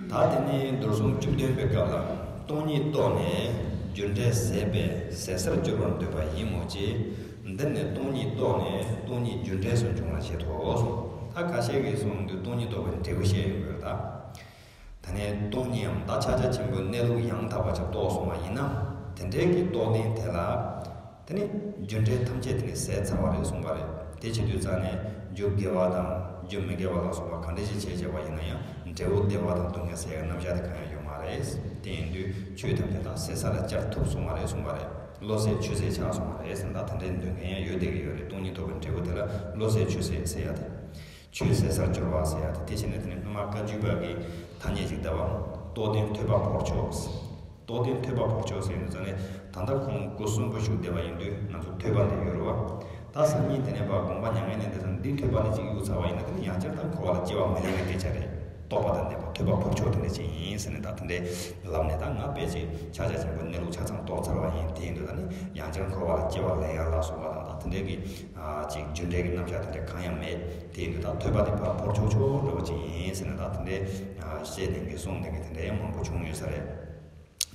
ད་དེ་ནས་མདོར་གསུམ་བཅུ་བདུན་པའི་སྐབས་ལ། སྟོང་ཉིད་རྟོགས་ནས་རྒྱུ་འབྲས་ཟད་པས་ཟད་སར་གྱུར་པར་འདོད་པ་ཡིན་མོད་ཀྱི། འདིར་ནི་སྟོང་ཉིད་རྟོགས་ནས་སྟོང་ཉིད་རྒྱུ་འབྲས་སུ་འབྱུང་བར་བྱེད་དོ། ད་ཁ་ཤས་ཀྱིས་གསུངས་དུས་སྟོང་ཉིད་རྟོགས་པའི་འབྲས་བུ་བཤད་ཡོང་གི་ཡོད་ད། ད་ནས་སྟོང་ཉིད་ཡང་དག་ཕྱག་རྒྱ་ཆེན་པོའི་གནས་ལུགས་ཡང་དག་པ་ཅིག་རྟོགས་སོང་བ་ཡིན་ན། དེ་འདྲའི་གི་རྟོགས་ལྡན་དེ་ལ། དེ་ནི་རྒྱུ་འབྲས་ཐམས་ཅད་དེ་ནི་ཟད་ཚར་བ་རེད་གསུངས་པ་རེད། དེ་བྱེད་དུས་ཙང་ནས་རྒྱུ་དགེ་བ་དང་རྒྱུ་མི་དགེ་བ་ལ་སོགས་པ་གང་འདྲ་ཞིག་བྱས་བྱས་པ་ཡིན་ན་ཡང་འབྲས་བུ་བདེ་བ་དང་སྡུག་བསྔལ་ཟེར་ཡག་རྣམ་གཞག་དེ་གང་ཡང་ཡོད་མ་རེད། དེ་ཡིན་དུས་ཆོས་ཐམས་ཅད་ད་ཟད་ས་ལ་བསྐྱར་ཐུབ་སོང་བ་རེད་གསུངས་པ་རེད། བློ་ཟད་ཆོས་ཟད་ཆགས་སོང་བ་རེད་ཟེར་ན་ད་དེ་འདྲའི་འདོད་མཁན་ཡང་ཡོད་བསྡད་ཀྱི་ཡོད་རེད། སྟོང་ཉིད་རྟོགས་པའི་འབྲས་བུ་དེ་ལ་བློ་ཟད་ཆོས་ཟད་ཟེར་ཡག་དེ། ཆོས་ཟད་སར་གྱུར་པ་ཟེར་ཡག་དེ། དེ་བྱས་ནས་དེ་ནི་སྔོན་མ་བཀའ་བརྒྱུད་པ་གི་ཐ་སྙད་ཅིག་བསྟན་པ། རྟོགས་ལྡན་ཐོས་པ་ཕོར་ཆོག། རྟོགས་ལྡན་ཐོས་པ་ཕོར་ཆོག་ཟེར་ཡོང་དུས་ཙང་ནས་ད་ལྟ་ཁོང་སྒོ་གསུམ་པོ་བཞུགས་བསྡད་པ་ཡིན་དུས་ང་ཚོ་ཐོས་པ་འདི་ཡོད་རེད་བ། ད་སང་ཉིན་དེ་ནས་ཕར་དགོངས་པ་མྱ་ངན་ལས་འདས་སོང་འདི་ཐོས་པ་ནི་ཅིག་གཡུག་ཚར་བ་ཡིན་ན་དེ་ནི་ཡང་བསྐྱར་ད་འཁོར་བ་ལ་སྐྱེ་བ་མི་ལེན་པའི་སྐད་ཆ་རེད། རྟོགས་པ་དང་ལྡན་པ་ཐོས་པ་ཕོར་ཆོག་དེ་འདྲ་ཅིག་ཡིན་ཟེར་ནས་ད་དེ་འདྲའི་ལབ་ནས་ད་ང་དཔེ་ཅིག་ཕྱག་རྒྱ་ཆེན་པོའི་གནས་ལུགས་ཆ་ཚང་རྟོགས་ཚར་བ་ཡིན། དེ་ཡིན་དུས་ད་ནི་ཡང་བསྐྱར་འཁོར་བ་ལ་སྐྱེ་བ་ལེན་ཡ་ལ་སོགས་པ་དང་ད་དེ་འདྲའི་གི་ཅིག་རྒྱུ་འབྲས་ཀྱི་རྣམ་གཞག་དེ་འདྲ་གང་ཡང་མེད། དེ་ཡིན་དུས་ད་ཐོས་པ་དེ་ཕར་ཕོར་ཆོག་ཆོག་འདྲ་བོ་ཅིག་ཡིན་ཟེར་ནས་ད་དེ་འདྲའི་བཤད་མཁན་གྱི་གསུང་མཁན་གྱི་དེ་འདྲ་ཡང་མང་པོ་བྱུང་ཡོད་ས་རེད།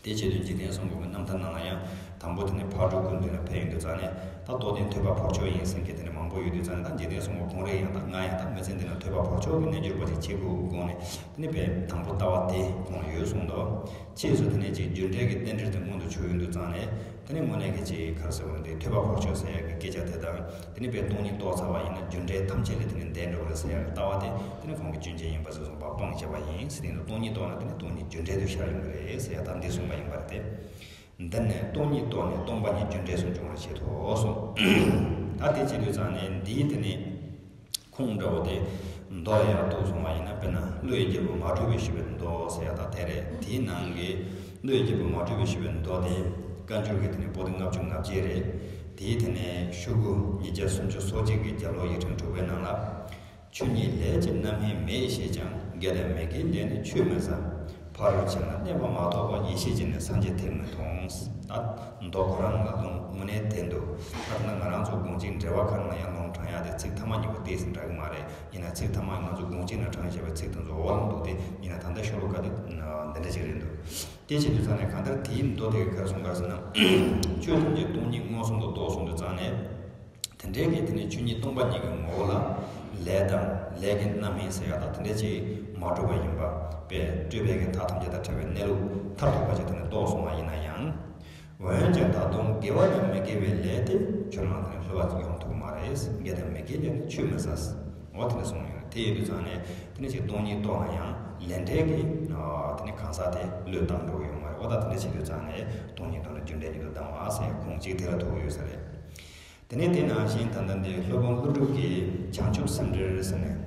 དེ་བྱེད་དུས་འཇིག་རྟེན་གསུམ་མགོན་གྱི་རྣམ་ཐར་ནང་ལ་ཡང་དང་པོ་དེ་ནས་ཕག་གྲུ་ཀུན་འདུས་ལ་ཕེབས་ཡོང་དུས་ཙང་ནས་ད་རྟོགས་ལྡན་ཐོས་པ་ཕོར་ཆོག་ཡིན་ཟེར་མཁན་དེ་འདྲ་མང་པོ་ཡོད་དུས་ཙང་ནས་ད་འཇིག་རྟེན་གསུམ་མགོན་ཁོང་རང་ཡང་ད་ང་ཡང་ད་མི་ཚེ་འདི་ལ་ཐོས་པ་ཕོར་ཆོག་གི་རྣལ་འབྱོར་པ་ཞིག་བྱེད་དགོས་དགོངས་ནས་དེ་ནས་དཔེ་དང་པོ་ལྟ་བ་དེ་ཁོང་ལ་ཡོད་གསུངས་འདུག། ཕྱིས་སུ་དེ་ནས་ཅིག་རྒྱུ་འབྲས་ཀྱི་རྟེན་འབྲེལ་དེ་མངོན་དུ་གྱུར་ཡོང་དུས་ཙང་ནས་དེ་ནས་དངོས་གནས་ཀྱི་ཅིག་ག་རེ་ཟེར་དགོས་རེད། འདི་ཐོས་པ་ཕོར་ཆོག་ཟེར་ཡག་གི་སྐད་ཆ་དེ་དང་དེ་ནས་དཔེ་སྟོང་ཉིད་རྟོགས་ཚར་བ་ཡིན་ན་རྒྱུ་འབྲས་ཐམས་ཅད་ལས་དེ་ནས་འདས་འགྲོ་གི་རེད་ཟེར་ཡག་གི་ལྟ་བ་དེ་དེ་ནས་ཁོང་གི་སྐྱོན་ཅན་ཡིན་པ་ཟེར་གསུངས་པ་སྤང་བྱས་པ་ཡིན་ཟེར་དུས་སྟོང་ཉིད་རྟོགས་ན་དེ་ནས་སྟོང་ཉིད་རྒྱུ་འབྲས་དུ་ཤར་ཡོང་གི་རེད་ཟེར་ཡག་ད་འདི་གསུངས་པ་ཡིན་པ་རེད་དེ། འདི་ནས་སྟོང་ཉིད་རྟོགས་ནས་སྟོང་པ་ཉིད་རྒྱུ་འབྲས་སུ་འབྱུང་བར་བྱེད་དོ་གསུངས། ད་དེ་བྱེད་དུས་ཙང་ནས་འདིའི་དེ་ནས་ཁུངས་འདྲ་བོ་དེ་མདོ་ཡར་གཏུགས་སོང་བ་ཡིན་ན། དཔེར་ན་བློའི་རྒྱལ་པོ་མ་གྲུབ་པས་ཞུས་པའི་མདོ་ཟེར་ཡག་ད་དེ་རེད། དེའི་ནང་གི་བློའི་རྒྱལ་པོ་མ་གྲུབ་པས་ཞུས་པའི་མདོ་དེ་བཀའ་འགྱུར་གྱི་དེ་ནས་པོ་ཏི་ལྔ་བཅུ་ང་བརྒྱད་རེད། དེའི་དེ་ནས་ཤོག་གུ་ཉིས་བརྒྱ་སུམ་ཅུ་སོ་གཅིག་གི་རྒྱ་ལོ་ཡིག་ཕྲེང་དྲུག་པའི་ནང་ལ། ཆོས་ཉིད་ལས་ཀྱི་རྣམ་སྨིན་མེད་ཞེས་ཀྱང་། དགེ་དང་མི་དགེའི་ལས་ནི་ཆོས་མི་ཟ། ཕ་རོལ་ཕྱིན་ལ་གནས་པ་མ་གཏོགས་པ། ཡེ་ཤེས་ཀྱི་ནི་སངས་རྒྱས་ཐེག་མི་མཐོང་། ད་མདོ་ཁོ་རང་ལ་ལུང་དངོས་གནས་བསྟན་འདུག། ད་ང་རང་ཚོ་དགོངས་གཅིག་འགྲེལ་པ་ཁག་ནང་ཡང་ལུང་དྲངས་ཡག་དེ་ཚིག་ཐ་མ་གཉིས་པོ་ཏོག་ཙམ་འདྲ་གི་མ་རེད། ཡིན་ན་ཚིག་ཐ་མ་ང་ཚོ་དགོངས་གཅིག་ནང་དྲངས་བཞག་པའི་ཚིག་དེ་ཚོ་འོག་ལ་འདུག་སྟེ། ཡིན་ན་ད་ལྟ་ཤོ་ལོ་ཀ་དེ་འདི་འདྲ་ཅིག་རེད་འདུག། དེ་བྱེད་དུས་ཙང་ནས་གང་ལྟར་དེའི་མདོ་དེ་ག་རེ་གསུངས་པ་ཟེར་ན། ཆོས་ཐམས་ཅད་སྟོང་ཉིད་མངོན་སུམ་དུ་རྟོགས་གསུངས་དུས་ཙང་ནས། དེ་འདྲའི་གི་དེ་ནི་ཆོས་ཉིད་སྟོང་པ་ཉིད་ཀྱི་ངོ་བོ་ལ་ལས་དང་ལས་ཀྱི་རྣམ་སྨིན་ཟེར་ཡག་དང་དེ་འདྲ་ཅིག་མ་གྲུབ་པ་ཡིན་པ་དཔེ་སྤྲོས་པའི་གི་མཐའ་ཐམས་ཅད་དང་བྲལ་བའི་གནས་ལུགས་མཐར་ཐུག་པ་ཅིག་དེ་ནི་རྟོགས་སོང་བ་ཡིན་ན་ཡང་། འོན་ཀྱང་ད་དུང་དགེ་བ་དང་མི་དགེ་བའི་ལས་དེ་ཁྱོད་རང་དེ་ནི་སླུ་བ་ཅིག་ཡོང་ཐུབ་ཀྱི་མ་རེད། རེད། དགེ་དང་མི་དགེའི་ལས་ནི་ཆོས་མི་ཟ། འོ་དེ་འདྲ་གསུངས་ཡོད་རེད། དེ་ཡིན་དུས་ཙང་ནས་དེ་ནས་ཅིག་སྟོང་ཉིད་རྟོགས་ན་ཡང་ལས་འབྲས་ཀྱི་དེ་ནས་གང་ཟག་དེ་བློས་བཏང་འགྲོ་གི་ཡོད་མ་རེད། འོ་ད་དེ་འདྲ་བྱེད་དུས་ཙང་ནས་སྟོང་ཉིད་རྟོགས་ན་རྒྱུ་འབྲས་ཉིད་དུ་ལྡང་བ་ཟེར་ཁུངས་གཅིག་དེ་ལ་ཐུག་ཡོད་ས་རེད། དེ་ནས་དེ་ནང་བཞིན་ད་ལྟ་འདི་སློབ་དཔོན་ཀླུ་སྒྲུབ་ཀྱིས་བྱང་ཆུབ་སེམས་འགྲེལ་ཟེར་ནས་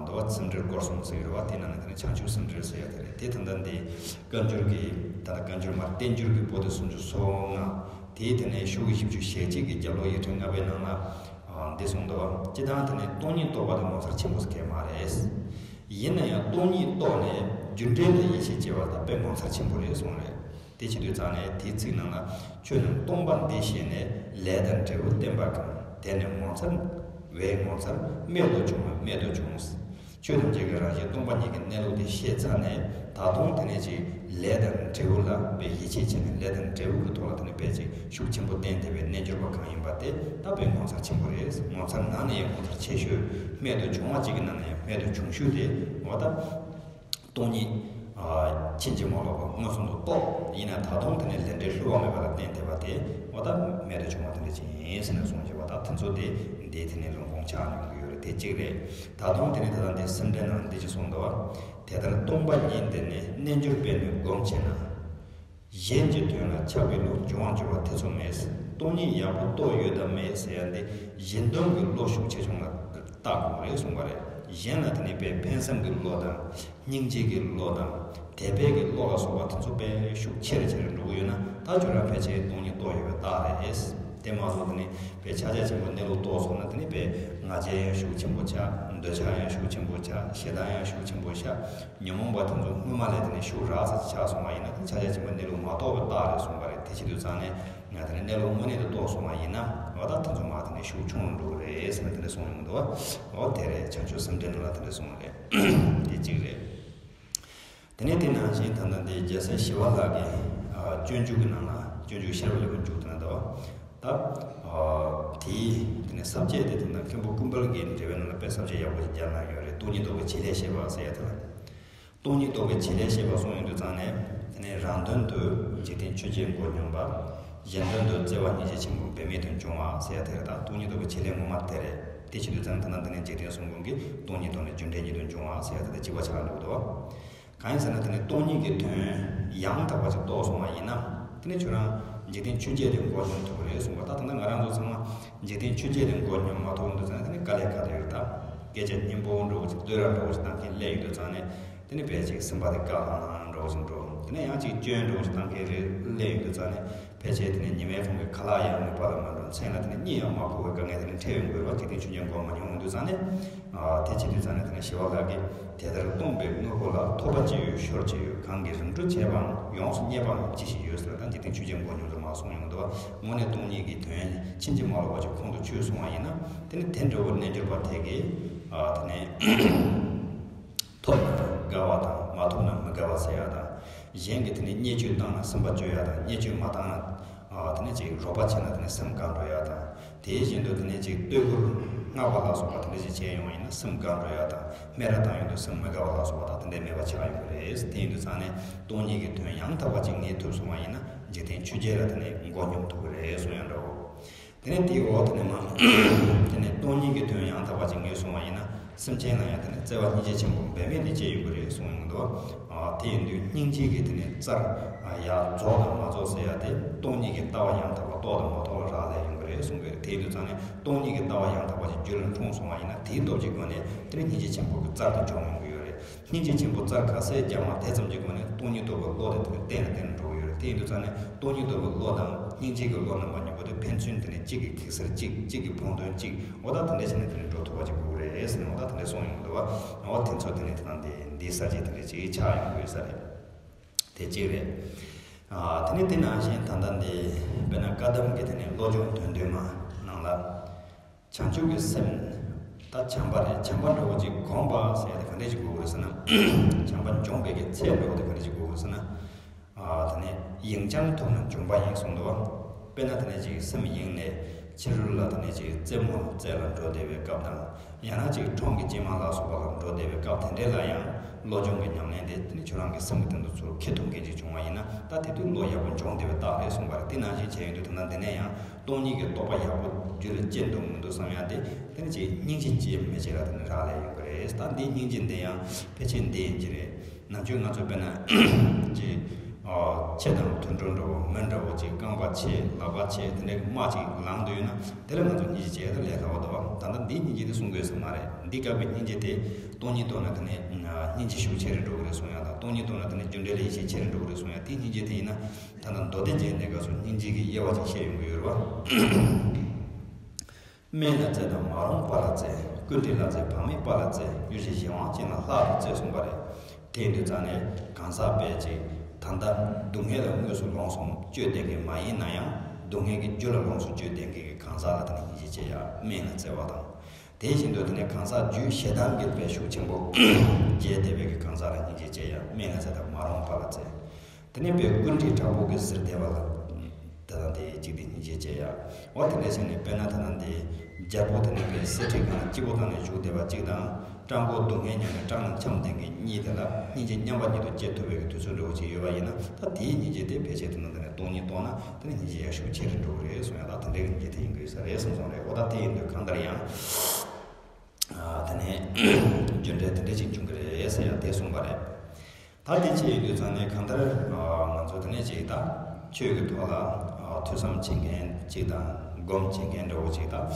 འདུལ་བ་སེམས་འགྲེལ་སྐོར་གསུམ་ཟེར་གྱི་རེད་བ། དེ་ནང་ནས་དེ་ནས་བྱང་ཆུབ་སེམས་འགྲེལ་ཟེར་ཡ་དེ་རེད། དེ་ད་ལྟ་འདི་བཀའ་འགྱུར་གྱི་ད་ལྟ་བཀའ་འགྱུར་མར་བསྟན་འགྱུར་གྱི་པོ་ཏི་སུམ་ཅུ་སོ་ལྔ་དེའི་དེ་ནས་ཤོག་གུ་བཞི་བཅུ་ཞེ་གཅིག་གི་རྒྱབ་ལོགས་ཡིག་ཕྲེང་ལྔ་པའི་ནང་ལ་འདི་གསུངས་འདུག། སྤྱིར་བཏང་དེ་ནས་སྟོང་ཉིད་རྟོགས་པ་དེ་ངོ་མཚར་ཆེན་པོ་ཟེར་མཁན་མ་རེད། ཡིན་ན་ཡང་སྟོང་ཉིད་རྟོགས་ནས་རྒྱུ་འབྲས་ལ་ཡིད་ཆེས་བྱེད་པ་ད་དཔེ་ངོ་མཚར་ཆེན་པོ་རེད་གསུངས་རེད། དེ་བྱེད་དུས་ཙང་ནས་དེའི་ཚིག་ནང་ལ། ཆོས་རྣམས་སྟོང་པ་འདི་ཤེས་ནས། ལས་དང་འབྲས་བུ་བསྟན་པ་གང་། དེ་ནི་ངོ་མཚར་བས་ངོ་མཚར། རྨད་དུ་བྱུང་བས་རྨད་དུ་བྱུང་། ཆོས་ཐམས་ཅད་ཀྱི་རང་བཞིན་སྟོང་པ་ཉིད་ཀྱི་གནས་ལུགས་དེ་ཤེས་ཚར་ནས། ད་དུང་དེ་ནས་ཅིག་ལས་དང་འབྲས་བུ་ལ་དཔེ་ཡིད་ཆེས་བྱས་ནས་ལས་དང་འབྲས་བུ་གི་ཐོག་ལ་དེ་ནས་དཔེ་ཅིག་ཤུགས་ཆེན་པོ་བསྟན་བསྡད་པའི་རྣལ་འབྱོར་པ་གང་ཡིན་པ་དེ་ད་དཔེ་ངོ་མཚར་ཆེན་པོ་རེད། ངོ་མཚར་ནང་ནས་ཡང་ངོ་མཚར་ཆེ་ཤོས། རྨད་དུ་བྱུང་བ་གཅིག་གི་ནང་ནས་ཡང་རྨད་དུ་བྱུང་ཤོས་དེ་འོ་ད། སྟོང་ཉིད། ཕྱིན་ཅི་མ་ལོག་པ་མངོན་སུམ་དུ་རྟོགས། ཡིན་ན་ད་དུང་དེ་ནས་ལས་འབྲས་བསླུ་བ་མེད་པ་ལ་བརྟེན་བསྡད་པ་དེ་འོ་ད་རྨད་དུ་བྱུང་བ་དེ་འདྲ་ཅིག་ཡིན་ཟེར་ནས་གསུངས་བཞག་པ། ད་དེ་ཚོ་དེ་འདིའི་དེ་ནས་ལུང་ཁུངས་ཆགས་ཡོང་གི་ཡོད་རེད། དེ་གཅིག་རེད། ད་དུང་དེ་ནས་ད་ལྟ་འདི་སེམས་འགྲེལ་ནང་འདི་ཅིག་གསུངས་འདུག། དེ་ལྟར་སྟོང་པ་ཉིད་འདི་ནི། རྣལ་འབྱོར་པས་ནི་སྒོམ་བྱས་ན། གཞན་གྱི་དོན་ལ་ཆགས་པའི་བློ་འབྱུང་བར་འགྱུར་བ་དེ་ཚོ་མེད། སྟོང་ཉིད་ཡག་པོ་རྟོགས་ཡོད་དམ་མེད་ཟེར་ཡ་འདི་གཞན་དོན་གྱི་བློ་ཤུགས་ཆེ་ཆུང་ལ་བལྟ་དགོས་རེད་གསུངས་པ་རེད། གཞན་ལ་དེ་ནས་དཔེ་ཕན་སེམས་ཀྱི་བློ་དང་། སྙིང་རྗེ་གི་བློ་དང་། དད་པའི་གི་བློ་ལ་སོགས་པ་དེ་ཚོ་དཔེ་ཤུགས་ཆེ་རུ་ཆེ་རུ་འགྲོ་གི་ཡོད་ན་ད་ཁྱོད་རང་ཕལ་ཆེར་སྟོང་ཉིད་རྟོགས་ཡོད་པའི་རྟགས་རེད། དེ་མ་གཏོགས་དེ་ནས་དཔེ་ཕྱག་རྒྱ་ཆེན་པོ་གནས་ལུགས་རྟོགས་སོང་ན་དེ་ནས་དཔེ་ང་རྒྱལ་ཡང་ཤུགས་ཆེན་པོ་ཆགས། འདོད་ཆགས་ཡང་ཤུགས་ཆེན་པོ་ཆགས། ཞེ་སྡང་ཡང་ཤུགས་ཆེན་པོ་ཆགས། ཉོན་མོངས་པ་དེ་ཚོ་སྔོན་མ་ལས་དེ་ནས་ཤུགས་རགས་ཙམ་ཆགས་སོང་བ་ཡིན་ན་དེ་ཕྱག་རྒྱ་ཆེན་པོ་གནས་ལུགས་མ་རྟོགས་པའི་རྟགས་རེད་གསུངས་པ་རེད། དེ་བྱེད་དུས་ཙང་ནས་ང་དེ་ནས་གནས་ལུགས་དངོས་གནས་དུ་རྟོགས་སོང་བ་ཡིན་ན་འོ་ད་དེ་ཚོ་མ་དེ་ནས་ཤུགས་ཆུང་རུ་འགྲོ་གི་རེད་ཟེར་ནས་དེ་འདྲ་གསུངས་ཡོང་འདུག་བ། འོ་དེ་རེད། བྱང་ཆུབ་སེམས་འགྲེལ་ནང་ལ་དེ་འདྲ་གསུངས་རེད། དེ་གཅིག་རེད། དེ་ནས་དེ་ནང་བཞིན་ད་ལྟ་འདི་རྒྱལ་སྲས་ཞི་བ་ལྷ་གི་སྤྱོད་འཇུག་གི་ནང་ལ་སྤྱོད་འཇུག་ཤེས་རབ་ཀློང་གི་མཇུག་དེ་ན་འདུག་བ། ད་དེའི་དེ་ནས་ས་བཅད་དེ་དེ་ན་མཁན་པོ་ཀུན་དཔལ་གྱི་འགྲེལ་པའི་ནང་ལ་དཔེ་ས་བཅད་ཡག་པོ་ཞིག་སྦྱར་གནང་ཡོད་རེད། སྟོང་ཉིད་རྟོགས་པའི་བྱེད་ལས་བཤད་པ་ཟེར་ཡ་དེ་ལ། སྟོང་ཉིད་རྟོགས་པའི་བྱེད་ལས་བཤད་པ་གསུངས་ཡོང་དུས་ཙང་ནས་དེ་ནས་རང་དོན་དུ་འཇིག་རྟེན་ཆོས་ཅན་མགོ་སྙོམས་པ། གཞན་དོན་དུ་བརྩེ་བ་སྙིང་རྗེ་ཆེན་པོ་འབད་མེད་དུ་འབྱུང་བ་ཟེར་ཡ་དེ་རེད། ད་སྟོང་ཉིད་རྟོགས་པའི་བྱེད་ལས་ངོ་མ་དེ་རེད། དེ་བྱེད་དུས་ཙང་ད་ལྟ་འདི་ནས་འཇིག་རྟེན་གསུམ་མགོན་གྱི་སྟོང་ཉིད་རྟོགས་ནས་རྒྱུ་འབྲས་ཉིད་དུ་འབྱུང་བ་ཟེར་ཡ་དེ་དང་གཅིག་པ་ཆགས་འགྲོ་གི་འདུག་གང་ཡིན་ཟེར་ན་དེ་ནི་སྟོང་ཉིད་ཀྱི་དོན་ཡང་དག་པ་ཅིག་རྟོགས་སོང་བ་ཡིན་ན། དེ་ནི་ཁྱོད་རང་འཇིག་རྟེན་ཆོས་བརྒྱད་དེ་མགོ་སྙོམས་ཐུབ་ཀྱི་རེད་གསུངས་པ། ད་ད་ལྟ་ང་རང་ཚོ་ཚང་མ་འཇིག་རྟེན་ཆོས་བརྒྱད་དེ་མགོ་སྙོམས་མ་ཐུབ་འདུག་ཙང་དེ་ནི་དཀའ་ལས་ཁག་ཏུ་ཡོད། ད་སྐད་ཆ་སྙན་པོ་འདྲ་བོ་ཅིག་བསྟོད་ར་འདྲ་བོ་ཅིག་བཏང་མཁན་སླེབས་ཡོང་དུས་ཙང་ནས་དེ་ནི་དཔེ་ཅིག་སེམས་པ་དེ་དཀའ་ལྷང་ལྷང་འདྲ་བོ་ཅིག་འགྲོ། དེ་ནས་ཡང་ཅིག་སྐྱོན་འདྲ་བོ་ཅིག་བཏང་མཁན་རེ་སླེབས་ཡོང་དུས་ཙང་ནས། ཕལ་ཆེར་དེ་ནས་ཉི་མའི་ཁོང་གི་ཁ་ལག་ཡང་ནུས་པ་ལ་མ་འགྲོ། མཚན་ལ་དེ་ནས་གཉིད་ཡང་མ་ཁུག་པའི་དཀའ་ངལ་དེ་ནས་འཕྲད་ཡོང་དགོས་པ། འཇིག་རྟེན་ཆོས་ཅན་མགོ་མ་སྙོམས་འོང་དུས་ཙང་ནས། ཨ། དེ་བྱེད་དུས་ཙང་ནས་དེ་ནས་ཞི་བ་ལྷ་གིས་དེ་ལྟར་སྟོང་པའི་དངོས་པོ་ལ། ཐོབ་པ་ཅི་ཡོད་ཤོར་ཅི་ཡོད། གང་གིས་རིམ་གྲོ་བྱས་པའང་ཡོངས་སུ་རྙེད་པའང་ཅི་ཞིག་ཡོད་ཟེར། ད་འཇིག་རྟེན་ཆོས་ཅན་མགོ་སྙོམས་ཚོ་མ་གསུངས་ཡོང་འདུག་བ། དངོས་གནས་སྟོང་ཉིད་ཀྱི་དོན་ཕྱིན་ཅི་མ་ལོག་པ་ཅིག་ཁོང་དུ་ཆུད་སོང་བ་ཡིན་ན། དེ་ནི་དེ་འདྲ་བོ་རྣལ་འབྱོར་པ་དེ་གིས། ཨ། དེ་ནས། ཐོབ་ན་དགའ་བ་དང་མ་ཐོབ་ན་མི་དགའ་བ་ཟེར་ཡ་དང་། གཞན་གྱིས་དེ་ནས་བརྙས་བཅོས་བཏང་ན་སེམས་པ་སྐྱོ་ཡ་དང་། བརྙས་བཅོས་མ་བཏང་ན། ཨ། དེ་ནས་ཅིག་རོགས་པ་བྱས་ན་དེ་ནས་སེམས་དགའ་འགྲོ་ཡ་དང་། དེ་བཞིན་དུ་དེ་ནས་ཅིག་བསྟོད་བཀུར་བསྔགས་པ་ལ་སོགས་པ་དེ་འདྲ་ཅིག་བྱས་ཡོང་བ་ཡིན་ན་སེམས་དགའ་འགྲོ་ཡ་དང་། སྨད་ར་བཏང་ཡོང་དུས་སེམས་མི་དགའ་བ་ལ་སོགས་པ་དང་དེ་འདྲའི་མེད་པ་ཆགས་ཡོང་གི་རེད། དེ་ཡིན་དུས་ཙང་ནས་སྟོང་ཉིད་ཀྱི་དོན་ཡང་དག་པ་ཅིག་ངེས་ཐུབ་སོང་བ་ཡིན་ན་འཇིག་རྟེན་ཆོས་བརྒྱད་ལ་དེ་ནས་མགོ་སྙོམས་ཐུབ་ཀྱི་རེད་གསུང་ཡ་འདྲ་བོ། དེ་ནས་དེའི་འོག་དེ་ནས་མ། དེ་ནས་སྟོང་ཉིད་ཀྱི་དོན་ཡང་དག་པ་ཅིག་ངེས་སོང་བ་ཡིན་ན་སེམས་ཅན་ལ་ཡང་དེ་ནས་བརྩེ་བ་སྙིང་རྗེ་ཆེན་པོ་འབད་མེད་དེ་སྐྱེ་ཡོང་གི་རེད་གསུངས་ཡོང་འདུག་ཨ། དེ་ཡིན་དུས་སྙིང་རྗེ་གི་དེ་ནས་རྩར། ཨ། ཡར་རྫོགས་དང་མ་རྫོགས་ཟེར་ཡ་དེ་སྟོང་ཉིད་ཀྱི་ལྟ་བ་ཡང་དག་པ་རྟོགས་དང་མ་རྟོགས་ལ་རག་ལས་ཡོང་གི་རེད་གསུངས་པས། དེ་ཡིན་དུས་ཙང་ནས་སྟོང་ཉིད་ཀྱི་ལྟ་བ་ཡང་དག་པ་ཅིག་རྒྱུད་ལ་འཁྲུངས་སོང་བ་ཡིན་ན་དེའི་སྟོབས་ཀྱི་སྒོ་ནས་དེ་ནས་སྙིང་རྗེ་ཆེན་པོ་གི་རྩར་དུ་འབྱོངས་ཡོང་གི་ཡོད་རེད། སྙིང་རྗེ་ཆེན་པོ་རྩར་ག་ཚད་སྦྱངས་པ་དེ་ཙམ་གྱི་སྒོ་ནས་སྟོང་ཉིད་རྟོགས་པའི་བློ་དེ་དེ་ནས་བརྟན་ནས་བརྟན་ནས་འགྲོ་གི་ཡོད་རེད། དེ་ཡིན་དུས་ཙང་ནས་སྟོང་ཉིད་རྟོགས་པའི་བློ་དང་སྙིང་རྗེ་གི་བློ་རྣམ་པ་གཉིས་པོ་དེ་ཕན་ཚུན་དེ་ནས་གཅིག་གི་གེགས་སེལ་གཅིག་གཅིག་གི་ཕུགས་འདུན་གཅིག་འོ་ད་དེ་འདྲ་བྱས་ནས་དེ་ནས་འགྲོ་ཐུབ་པ་ཅིག་དགོས་རེད་ཟེར་ནས་འོ་ད་དེ་འདྲ་གསུངས་ཡོང་གི་འདུག་བ། འོ་དེ་ཚོ་དེ་ནས་དེ་དང་དེ་འདི་ས་བཅད་དེ་འདྲ་ཅིག་ཆགས་ཡོང་གི་ཡོད་ས་རེད། དེ་གཅིག་རེད། ཨ། དེ་ནས་དེ་ནང་བཞིན་ད་ལྟ་འདི་དཔེར་ན་བཀའ་གདམས་ཀྱི་དེ་ནས་བློ་སྦྱོང་དོན་བསྡུས་མ་ནང་ལ། བྱང་ཆུབ་ཀྱི་སེམས། ད་བྱམས་པ་རེད། བྱམས་པ་འདྲ་བོ་ཅིག་སྒོམ་པ་ཟེར་ཡ་དེ་ག་འདྲ་ཅིག་དགོས་ཀྱི་རེད་ཟེར་ན། བྱམས་པ་འབྱོངས་པའི་གི་ཚད་འདྲ་བོ་དེ་ག་འདྲ་ཅིག་དགོས་ཀྱི་རེད་ཟེར་ན། ཨ། དེ་ནས་ཡེངས་བསྐྱང་ཐུབ་ན་འབྱོངས་པ་ཡིན་གསུངས་འདུག་བ། དཔེར་ན་དེ་ནས་ཅིག་སེམས་ཡེངས་ནས་ ཕྱི་རོལ་ལ་དེ་ནས་ཅིག་རྩེད་མོ་རྩེ་ལ་འགྲོ་བསྡད་པའི་སྐབས་དང་། ཡང་ན་ཅིག་ཁྲོམ་གྱི་སྐྱེལ་མ་ལ་སོགས་པ་ལ་འགྲོ་བསྡད་པའི་སྐབས་དེ་འདྲ་ལ་ཡང་བློ་སྦྱོང་གི་ཉམས་ལེན་དེ་དེ་ནི་ཁྱོད་རང་གི་སེམས་ཀྱི་སྟེང་དུ་ཚུར་འཁྱེར་ཐུབ་མཁན་ཅིག་བྱུང་བ་ཡིན་ན། ད་དེ་དུས་བློ་ཡག་པོ་སྦྱོང་བསྡད་པའི་རྟགས་རེད་གསུངས་པ་རེད། དེ་ནང་བཞིན་བྱས་ཡོང་དུས་ད་ལྟ་འདི་ནས་ཡང་སྟོང་ཉིད་ཀྱི་རྟོགས་པ་ཡག་པོ་རྒྱུད་ལ་སྐྱེས་འདུག་མི་འདུག་བསམ་ཡ་དེ་དེ་ནི་ཅིག་སྙིང་རྗེ་སྐྱེས་མི་སྐྱེས་ལ་དེ་ནི་རག་ལས་ཡོང་གི་རེད། ད་འདིའི་སྙིང་རྗེ་འདི་ཡང་ཕལ་ཆེར་འདི་ཡིན་གྱི་རེད། ནམ་རྒྱུན་ང་ཚོ་དཔེར་ན་ཅིག་ཨ་ཆེ་དང་དུད་འགྲོ་འདྲ་བོ་མི་འདྲ་བོ་ཅིག་རྐང་པ་ཆེ་ལག་པ་ཆེ་དེ་འདྲའི་རྨ་ཅིག་ལངས་འདོད་ཡོད་ན་དེ་ལ་ང་ཚོ་སྙིང་རྗེ་བྱས་ད་ལས་སླ་བ་འདུག་བ། ད་ལྟ་འདིའི་སྙིང་རྗེ་དེ་གསུང་དགོས་ས་མ་རེད། འདི་སྐབས་ཀྱི་སྙིང་རྗེ་དེ་སྟོང་ཉིད་རྟོགས་ན་དེ་ནས་སྙིང་རྗེ་ཤུགས་ཆེ་རུ་འགྲོ་གི་རེད་གསུང་ཡ་དང་། སྟོང་ཉིད་རྟོགས་ན་དེ་ནས་རྒྱུ་འབྲས་ལ་ཡིད་ཆེས་ཆེ་རུ་འགྲོ་གི་རེད་གསུང་ཡ། དེའི་སྙིང་རྗེ་དེ་ཡིན་ན་ད་ལྟ་མདོ་སྡེ་རྒྱན་ནས་སྐབས་སུ་སྙིང་རྗེ་གི་དབྱེ་བ་ཅིག་བཤད་ཡོང་གི་ཡོད་རེད་བ། སྨན་ལ་བརྩེ་དང་མ་རུངས་པ་ལ་བརྩེ། ཀུན་དགའ་ལ་བརྩེ་བག་མེད་པ་ལ་བརྩེ། གཡོ་བྱེད་གཞན་དབང་ཅན་ལ་ལྷག་ཏུ་བརྩེ་གསུངས་པ་རེད། དེ་ཡིན་དུས་ཙང་ནས་གང་ཟག་དཔེ་ཅིག་ད་ལྟ་སྡུག་བསྔལ་ལ་དངོས་སུ་ལོངས་སུ་སྤྱོད་བསྡད་མཁན་མ་ཡིན་ན་ཡང་། སྡུག་བསྔལ་གྱི་རྒྱུ་ལ་ལོངས་སུ་སྤྱོད་བསྡད་མཁན་གྱི་གང་ཟག་ལ་དེ་ནི་སྙིང་རྗེ་སྐྱེ་ཡ་སྨན་ལ་བརྩེ་བ་དང་། དེ་བཞིན་དུ་དེ་ནས་གང་ཟག་རྒྱུད་ཞེ་སྡང་གི་དཔེ་ཤུགས་ཆེན་པོ་རྒྱས་བསྡད་པའི་གི་གང་ཟག་ལ་སྙིང་རྗེ་སྐྱེ་ཡ་སྨན་ལ་བརྩེ་དང་མ་རུངས་པ་ལ་བརྩེ། དེ་ནས་དཔེ་ཀུན་དགའི་དྲག་པོ་གི་གཟིར་བདེ་བ་ལ་ད་ལྟ་དེ་གཅིག་དེ་སྙིང་རྗེ་སྐྱེ་ཡ། འོ་དེ་འདྲ་བྱས་ནས་དཔེར་ན་ད་ལྟ་འདི་རྒྱལ་པོ་དེ་ནས་དཔེ་གསེར་ཁྲི་སྒང་ལ་སྐྱིད་པོ་བཏང་ནས་བཞུགས་བསྡད་པ་གཅིག་དང་། སྤྲང་པོ་སྡུག་བསྔལ་མྱངས་ནས་སྤྲང་ལ་འཁྱམས་བསྡད་མཁན་གཉིས་དེ་ལ་སྙིང་རྗེ་མཉམ་པ་ཉིད་དུ་སྐྱེ་ཐུབ་པའི་གི་དུས་ཚོད་འདྲ་བོ་ཅིག་ཡོད་པ་ཡིན་ན། ད་དེའི་སྙིང་རྗེ་དེ་ཕལ་ཆེར་དུ་ན་དེ་ནས་སྟོང་ཉིད་རྟོགས་ན་དེ་ནས་སྙིང་རྗེ་ཡ་ཤུགས་ཆེ་རུ་འགྲོ་གི་རེད་གསུང་ཡ། ད་དེ་འདྲའི་གི་སྙིང་རྗེ་དེ་ཡིན་དགོས་ས་རེད་གསུངས་སོང་རེད། འོ་ད་དེ་ཡིན་དུས་གང་ལྟར་ཡང་ཨ་དེ་ནས་རྒྱུ་འབྲས་དེ་འདྲ་ཅིག་འབྱུང་གི་རེད་ཟེར་ཡ་དེ་གསུངས་པ་རེད། ད་དེ་ཅི་ཡིན་དུས་ཙང་ནས་གང་ལྟར་ང་ཚོ་དེ་ནས་ཅིག་ད་ཆོས་ཀྱི་ཐོག་ལ་ཐོས་བསམ་བྱེད་མཁན་ཅིག་དང་སྒོམ་བྱེད་མཁན་འདྲ་བོ་ཅིག་དང་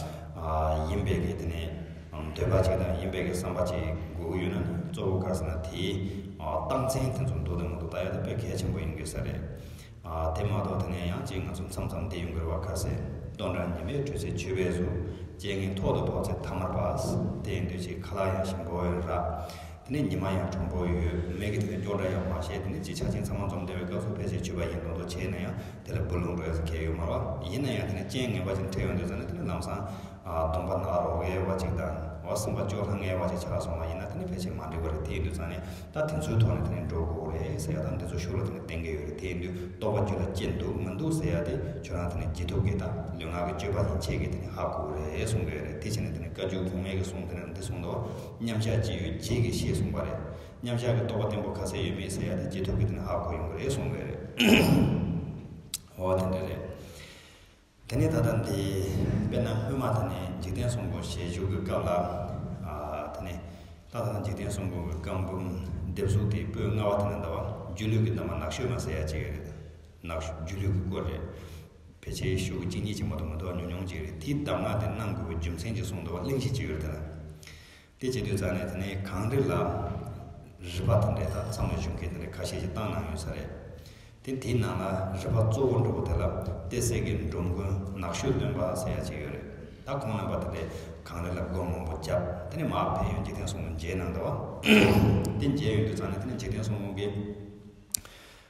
ཡིན་པའི་གི་དེ་ནས་འདོད་པ་ཅིག་དང་ཡིན་པའི་གི་བསམ་པ་ཅིག་དགོས་ཀྱི་ཡོད་ན་ནི་གཙོ་བོ་ག་རེ་ཟེར་ན་དེའི་རྟགས་མཚན་དེ་ཚོ་འདུག་དང་མི་འདུག་ལྟ་ཡ་ད་དཔེ་གལ་ཆེན་པོ་ཡིན་དགོས་ས་རེད། དེ་མ་གཏོགས་དེ་ནས་ཡང་ཅིག་ང་ཚོ་མཚམས་མཚམས་བསྡད་ཡོང་གི་རེད་བ། ཁ་ཟས་སྟོང་ཕྲག་ཉི་མའི་དྲོད་ཚད་ཆུད་པའི་གཟུགས། རྐྱེན་ངན་ཐོག་ཏུ་བབས་ཚེ་ཐ་མལ་པ། དེ་ཡིན་དུས་ཅིག་ཁ་ལག་ཡང་ཞིམ་པོ་ཡོད་ར། དེ་ནས་ཉི་མ་ཡང་དྲོན་པོ་ཡོད། མིག་གིས་དེ་ནས་སྐྱོ་འདྲ་ཡང་མ་ཤེས། དེ་ནས་ཅིག་ཆ་ཆེན་ཚང་མ་འཛོམས་བསྡད་པའི་སྐབས་སུ་ཕལ་ཆེར་མཆོད་པ་ཡིན་མདོག་མདོག་བྱས་ན་ཡང་དེ་ལ་འབུ་རླུང་འགྲོ་ཡ་ཟེར་མཁན་ཡོད་མ་རེད་བ། ཡིན་ན་ཡང་དེ་ནས་རྐྱེན་ངན་པ་ཅིག་འཕྲད་ཡོང་དུས་ཙང་ནས་དེ་ནས་ལམ་སང་གདོང་པ་ནག་རོག་ཡས་བ་ཅིག་དང་། འོ་སེམས་པ་སྐྱོ་ལྷང་ངེ་བ་ཅིག་ཆགས་སོང་བ་ཡིན་ན་དེ་ནི་ཕལ་ཆེར་མ་འགྲིག་པ་རེད། དེ་ཡིན་དུས་ཙང་ནས་ད་དེ་ཚོའི་ཐོག་ནས་དེ་ནི་འགྲོ་དགོས་རེད་ཟེར་ཡ་དང་། འདི་ཚོ་ཤུགས་ལ་དེ་ནི་བསྟན་གྱི་ཡོད་རེད། དེ་ཡིན་དུས་རྟོགས་པ་རྒྱུད་ལ་སྐྱེས་འདུག་མི་འདུག་ཟེར་ཡ་དེ་ཁྱོད་རང་དེ་ནི་རྗེས་ཐོབ་ཀྱི་ད་ལུས་ངག་གི་སྤྱོད་པ་ཡན་ཆད་ཀྱིས་དེ་ནི་ཧ་གོ་གི་རེད་གསུང་གི་ཡོད་རེད། དེ་བྱས་ནས་དེ་ནི་བཀའ་བརྒྱུད་གོང་མའི་གི་གསུང་དེ་ནི་འདི་གསུང་འདུག་མཉམ་གཞག་ཅི་ཡོད་རྗེས་ཀྱིས་ཤེས་གསུངས་པ་རེད། མཉམ་གཞག་གི་རྟོགས་པ་བརྟན་པོ་ག་ཚད་ཡོད་མེད་ཟེར་ཡ་དེ་རྗེས་ཐོབ་ཀྱིས་དེ་ནི་ཧ་གོ་ཡོང་གི་རེད་གསུང་གི་ཡོད་རེད། འོ་དེ་འདྲ་རེད། དེ་ནས་ད་ལྟ་འདི་དཔེར་ན་སྔོན་མ་དེ་ནས་འཇིག་རྟེན་གསུམ་པོ་ཞལ་བཞུགས་ཀྱི་སྐབས་ལ། ཨ་དེ་ནས་ད་ལྟ་འཇིག་རྟེན་གསུམ་པོ་གི་བཀའ་འབུམ་འདེབས་གསུག་དེའི་པོད་ལྔ་པ་དེ་ནས་འདི་བ་སྒྱུ་ལུས་ཀྱི་གདམས་པ་ནག་ཤོད་མ་ཟེར་ཡ་ཅིག་ཡོད་རེད། ནག་ཤོད་སྒྱུ་ལུས་ཀྱི་སྐོར་རེད། ཕལ་ཆེར་ཤོག་གུ་གཅིག་གཉིས་ཀྱི་མ་གཏོགས་མི་འདུག་ཉུང་ཉུང་ཅིག་རེད། དེའི་གདམས་ངག་དེ་གནང་དགོས་པའི་རྒྱུ་མཚན་ཅིག་གསུངས་འདུག་བ། གླེང་གཞི་ཅིག་ཡོད་རེད་དེ་ལ། དེ་བྱེད་དུས་ཙང་ནས་དེ་ནས་གངས་རི་ལ་རི་པ་དེ་འདྲས་དང་མཚམས་ལ་བཞུགས་མཁན་དེ་འདྲས་ཁ་ཤས་ཤིག་བཏང་གནང་ཡོད་ས་རེད། དེ་དེའི་ནང་ལ་རི་པ་གཙོ་བོ་འདྲ་པོ་དེ་ལ་ཏི་སེ་གི་འབྲོམ་མགོན་ནག་ཤོད་སྟོན་པ་ཟེར་ཡ་ཅིག་ཡོད་རེད། ད་ཁོང་རྣམ་པ་དེ་འདྲས་གངས་རི་ལ་སྒོམ་མང་པོ་བརྒྱབ། དེ་ནས་མར་ཕེབས་ཡོང་འཇིག་རྟེན་གསུམ་པོ་མཇལ་གནང་འདུག་བ། དེ་མཇལ་ཡོང་དུས་ཙང་ནས་དེ་ནས་འཇིག་རྟེན་གསུམ་པོ་གིས།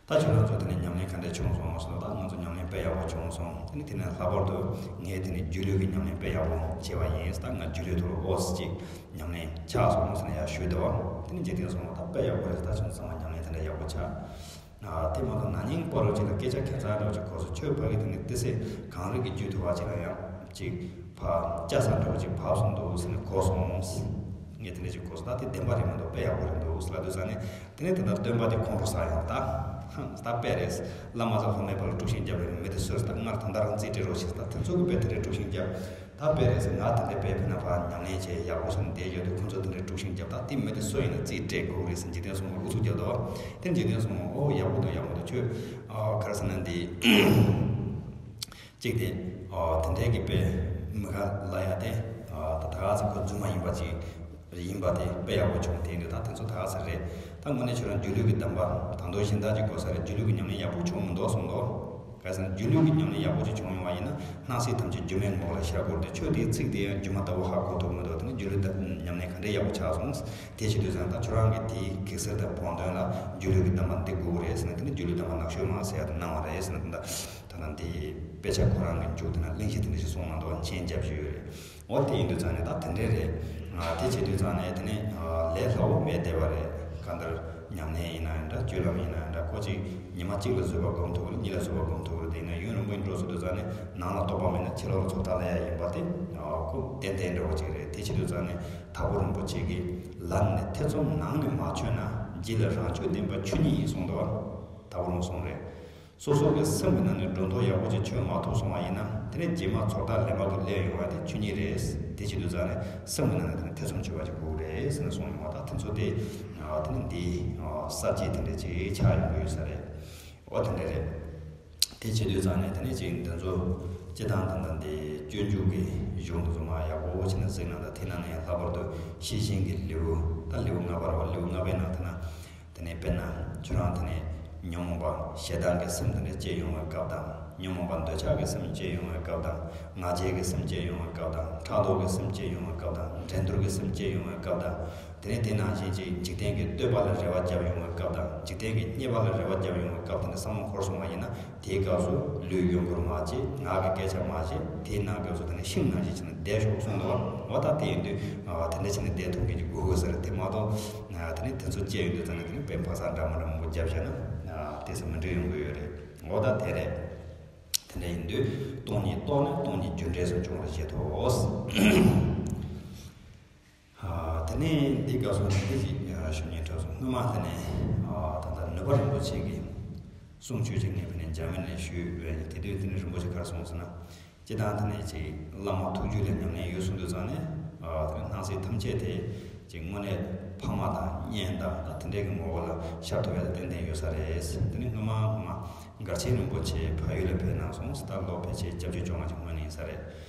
ད་ཁྱོད་རང་ཚོ་དེ་ནས་ཉམས་ལེན་ག་འདྲས་བྱུང་སོང་ཟེར་ན། ད་ང་ཚོ་ཉམས་ལེན་དཔེ་ཡག་པོ་བྱུང་སོང་། དེ་ནས་དེ་ནས་ལྷག་པར་དུ་ངས་དེ་ནས་སྒྱུ་ལུས་ཀྱི་ཉམས་ལེན་དཔེ་ཡག་པོ་བྱས་པ་ཡིན། ད་ང་སྒྱུ་ལུས་ཐོག་ལ་ཨོ་ཙི་ཅིག་ཉམས་ལེན་ཆགས་སོང་ཟེར་ནས་ཡར་ཞུས་འདུག་བ། དེ་ནས་འཇིག་རྟེན་གསུམ་པོ་ད་དཔེ་ཡག་པོ་རེད། ད་ཁྱོད་ཚང་མ་ཉམས་ལེན་དེ་འདྲ་ཡག་པོ་བྱ། ཨ་དེ་མ་གཏོགས་ན་ནིང་པ་རོ་ཅིག་ལ་སྐད་ཆ་ཁྱད་མཚར་འདྲ་པོ་ཅིག་གོ་སོང་། ཁྱོད་ཕ་གི་དེ་ནས་ཏི་སེ་གངས་རི་གི་རྒྱུད་དུ་བ་ཅིག་ལ་ཡང་ཅིག་ཕར་སྐྱ་ས་འདྲ་པོ་ཅིག་བབས་སོང་འདུག་ཟེར་ནས་གོ་སོང་། ངས་དེ་འདྲ་ཅིག་གོ་སོང་། ད་དེ་བདེན་པ་རེད་མི་འདུག་དཔེ་ཡག་པོ་རེད་འདུག་ཟེར་ལབ་དུས་ཙང་ནས། དེ་ནས་དེ་ལྟར་སྟོན་པ་དེ་ཁོང་ཁྲོ་ཟ་ཡོང་། ད་ཧང་ད་དཔེ་རེད། བླ་མ་ཚོ་ལྷག་མེད་པ་ལ་དཀྲུག་ཤིང་རྒྱབ་རེད། མི་དེ་སུ་རེད། ད་སྔར་ད་ལྟ་རང་རྩིས་སྤྲད་རོགས་བྱེད། ད་དེ་ཚོ་གི་དཔེ་དེ་འདྲའི་དཀྲུག་ཤིང་རྒྱབ། ད་དཔེ་རེད་ཟེར། ང་དེ་འདྲའི་དཔེ་དཔེར་ན་ཕར་ཉམས་ལེན་བྱས་ཡག་པོ་བྱུང་བསྡད་ཡོད་དུས་ཁོང་ཚོ་དེ་འདྲའི་དཀྲུག་ཤིང་རྒྱབ། ད་དེ་མི་དེ་སུ་ཡིན་ན་རྩིས་སྤྲད་དགོས་རེད་ཟེར་འཇིག་རྟེན་གསུམ་པོ་ཨུ་ཚུགས་རྒྱབ་འདུག་བ། དེ་འཇིག་རྟེན་གསུམ་པོ་ཨོ་ཡག་པོ་འདུག་ཡག་པོ་འདུག་ཁྱོད་ཨ་ག་རེ་ཟེར་ན་འདི། གཅིག་དེ། ཨ་དེ་འདྲའི་གི་དཔེ་མི་ག་ལ་ཡ་དེ། ཨ་ད་ད་ག་ཚོད་ཁོ་རྫུན་མ་ཡིན་པ་ཅིག་ཡིན་པ་དེ་དཔེ་ཡག་པོ་བྱུང་། དེ་ཡིན་དུས་ད་དེ་ཚོ་ད་ག་ཚོད་རེད། ད་དངོས་གནས་ཁྱོད་རང་སྒྱུ་ལུས་ཀྱི་གདམས་པ་ད་དུང་གཞན་དག་ཅིག་གོ་ས་རེད། སྒྱུ་ལུས་ཀྱི་ཉམས་ལེན་ཡག་པོ་བྱུང་མི་འདུག་གསུངས་འདུག་ག་ཟེར་ན་སྒྱུ་ལུས་ཀྱི་ཉམས་ལེན་ཡག་པོ་ཅིག་བྱུང་ཡོང་བ་ཡིན་ན། སྣང་སྲིད་ཐམས་ཅད་སྒྱུ་མའི་ངོ་བོ་ལ་ཤར་དགོས་རེད་དེ། ཁྱོད་དེའི་ཚིག་དེ་ཡང་སྒྱུ་མ་ལྟ་བུ་ཧ་གོ་ཐུབ་མི་འདུག་དེ་ནི་སྒྱུ་ལུས་ད་ཉམས་ལེན་ག་འདྲའི་ཡག་པོ་ཆགས་སོང་། དེ་བྱེད་དུས་ཙང་ད་ཁྱོད་རང་གི་དེའི་གེགས་སེལ་དང་བང་མདུན་ལ་སྒྱུ་ལུས་ཀྱི་གདམས་པ་འདི་དགོས་རེད་ཟེར་ན། དེ་ནི་སྒྱུ་ལུས་གདམས་པ་ནག་ཤོད་མ་ཟེར་ཡ་དེ་གནང་བ་རེད་ཟེར་ན། ད་ད་ལྟ་འདི་དཔེ་ཆ་ཁོ་རང་གི་མཇུག་དེ་ན་གླེང་གཞི་དེ་འདྲ་ཞིག་གསུངས་གནང་འདུག་མཆན་རྒྱབ་ཀྱི་ཡོད་རེད། འོ་དེ་ཡིན་དུས་ཙང་ནས་ད་དེ་འདྲས་རེད། ཨ་དེ་བྱེད་དུས་ཙང་ནས་དེ་ནས་ཨ་ལས་སླ་བོ་མེད་བསྡད་པ་རེད། གང་ལྟར་ཉམས་ལེན་ཡིན་ན་ཡང་འདྲ། སྤྱོད་ལམ་ཡིན་ན་ཡང་འདྲ། ཁོ་ཅིག་ཉི་མ་གཅིག་ལ་བཟོད་པ་སྒོམ་ཐུབ་རེད། གཉིས་ལ་བཟོད་པ་སྒོམ་ཐུབ་རེད། དེ་ན་ཡུན་རིང་པོ་ཡིན་འགྲོ་ཟེར་དུས་ཙང་ནས་ནང་ལ་རྟོགས་པ་མེད་ན་ཕྱི་ལོགས་ལ་ཚོར་ཐག་ལ་ཡ་ཡིན་པ་དེ་ཁོ་ཏན་ཏན་འདྲ་བོ་ཅིག་རེད། དེ་བྱེད་དུས་ཙང་ནས་དྭགས་པོ་རིན་པོ་ཆེ་གིས་ལམ་ནས་ཐེ་ཚོམ་ནང་ནས་མ་ཆོད་ན་རྗེས་ལ་རང་ཆོས་བསྟན་པ་ཆོས་ཉིད་ཡིན་གསུངས་འདུག་བ། དྭགས་པོ་རིན་པོ་གསུངས་རེད། སོ་སོ་གི་སེམས་ཀྱི་ནང་ནས་སྒྲོ་འདོགས་ཡག་པོ་ཅིག་ཆོད་མ་ཐུབ་སོང་བ་ཡིན་ན་དེ་ནས་རྗེས་མ་ཚོར་ཐག་ལེན་པ་གི་སླེབས་ཡོང་བ་དེ་ཆོས་ཉིད་རེད། དེ་བྱེད་དུས་ཙང་ནས་སེམས་ཀྱི་ནང་ནས་དེ་ནས་ཐེ་ཚོམ་ཆོད་པ་ཅིག་དགོས་རེད་ཟེར་ནས་གསུངས་ཡོང་བ་དང་དེ་ཚོ་དེ་དེ་ནས་འདི་གསར་བརྗེ་དེ་འདྲ་ཅིག་ཆགས་ཡོང་གི་ཡོད་ས་རེད། འོ་དེ་འདྲ་རེད། དེ་བྱེད་དུས་ཙང་ནས་དེ་ནས་ཅིག་འདི་ཚོ་སྤྱི་བཏང་དང་དང་དེ་སྤྱོད་འཇུག་གི་གཞུང་དེ་ཚོ་མ་ཡག་པོ་བྱས་ནས་གཟིགས་ན་ད་དེ་ནང་ནས་ཡང་ལྷག་པར་དུ་ཤེས་བཞིན་གྱི་ལེའུ་ད་ལེའུ་ལྔ་པ་རེད་བ། ལེའུ་ལྔ་པའི་ནང་དེ་ན། དེ་ནས་དཔེར་ན་ཁྱོད་རང་དེ་ནས་ཉོན་མོངས་པ་ཞེ་སྡང་གི་སེམས་དེ་འདྲ་སྐྱེ་ཡོང་བའི་སྐབས་དང་། ཉོན་མོངས་པ་འདོད་ཆགས་ཀྱི་སེམས་སྐྱེ་ཡོང་བའི་སྐབས་དང་། ང་རྒྱལ་གྱི་སེམས་སྐྱེ་ཡོང་བའི་སྐབས་དང་། ཕྲག་དོག་གི་སེམས་སྐྱེ་ཡོང་བའི་སྐབས་དང་། འགྲན་བསྡུར་གྱི་སེམས་སྐྱེ་ཡོང་བའི་སྐབས་དང་། དེ་ནས་དེ་ནང་བཞིན་གྱི་འཇིག་རྟེན་གྱི་བསྟོད་པ་ལ་རེ་བ་བརྒྱབ་ཡོང་བའི་སྐབས་དང་། འཇིག་རྟེན་གྱི་རྙེད་པ་ལ་རེ་བ་བརྒྱབ་ཡོང་བའི་སྐབས་དེ་འདྲ་བསམ་བློ་འཁོར་སོང་བ་ཡིན་ན། དེའི་སྐབས་སུ་ལུས་གཡོ་འཁོར་མ་བྱེད། ངག་གི་སྐད་ཆ་མ་བཤད། དེའི་ནང་སྐབས་སུ་དེ་ནས་ཤིང་ནང་བཞིན་བྱས་ནས་བསྡད་ཤོག་གསུངས་འདུག་བ། འོ་ད་དེ་ཡིན་དུས་དེ་འདྲ་བྱས་ནས་བསྡད་ཐུབ་མཁན་གྱི་དགོས་དགོས་ཟེར་དེ་མ་གཏོགས་དེ་ནས་དེ་ཚོ་སྐྱེ་ཡོང་དུས་ཙང་ནས་དེ་ནས་དཔེ་འཕག་འཚག་འདྲ་མི་འདྲ་མང་པོ་བརྒྱབ་བྱས་ན་དེ་ཚོ་མི་འགྲིག་ཡོང་གི་ཡོད་རེད། འོ་ད་དེ་རེད། དེ་འདྲ་ཡིན་དུས་སྟོང་ཉིད་རྟོགས་ནས་སྟོང་ཉིད་རྒྱུ་འབྲས་སུ་འབྱུང་བར་བྱེད་དོ། དེ་ནས་འདི་སྐབས་སུ་འདི་ཞིག་ཞུ་སྙིང་འདོད་སོང་། སྔོན་མ་དེ་ནས་ད་ལྟ་ནུབ་པ་རིན་པོ་ཆེ་གི་གསུང་ཆོས་ཅིག་ངས་དེ་ནས་འཇར་མ་ནི་ནས་ཞུས་པའི་དེ་དུས་དེ་ནས་རིན་པོ་ཆེ་ག་རེ་གསུངས་ཟེར་ན། སྤྱིར་བཏང་དེ་ནས་ཅིག་བླ་མ་ཐུགས་རྒྱུད་ལ་ཉམས་ལེན་ཡོད་གསུངས་དུས་ཙང་ནས་དེ་ནས་སྣང་སྲིད་ཐམས་ཅད་དེ་ཅིག་དངོས་གནས་ཕ་མ་དང་གཉེན་དང་ད་དེ་འདྲའི་གི་ངོ་བོ་ལ་ཤར་ཐུབ་ཡ་ཏན་ཏན་ཡོད་ས་རེད། དེ་ནས་སྔོན་མ་སྔོན་མ་མགར་ཆེན་རིན་པོ་ཆེ་ཕ་ཡུལ་ལ་ཕེབས་གནང་སོང་། ད་ལོ་ཕལ་ཆེར་བརྒྱད་ཅུ་གྱ་ལྔ་ཅིག་སྔོན་ནས་ཡིན་ས་རེད།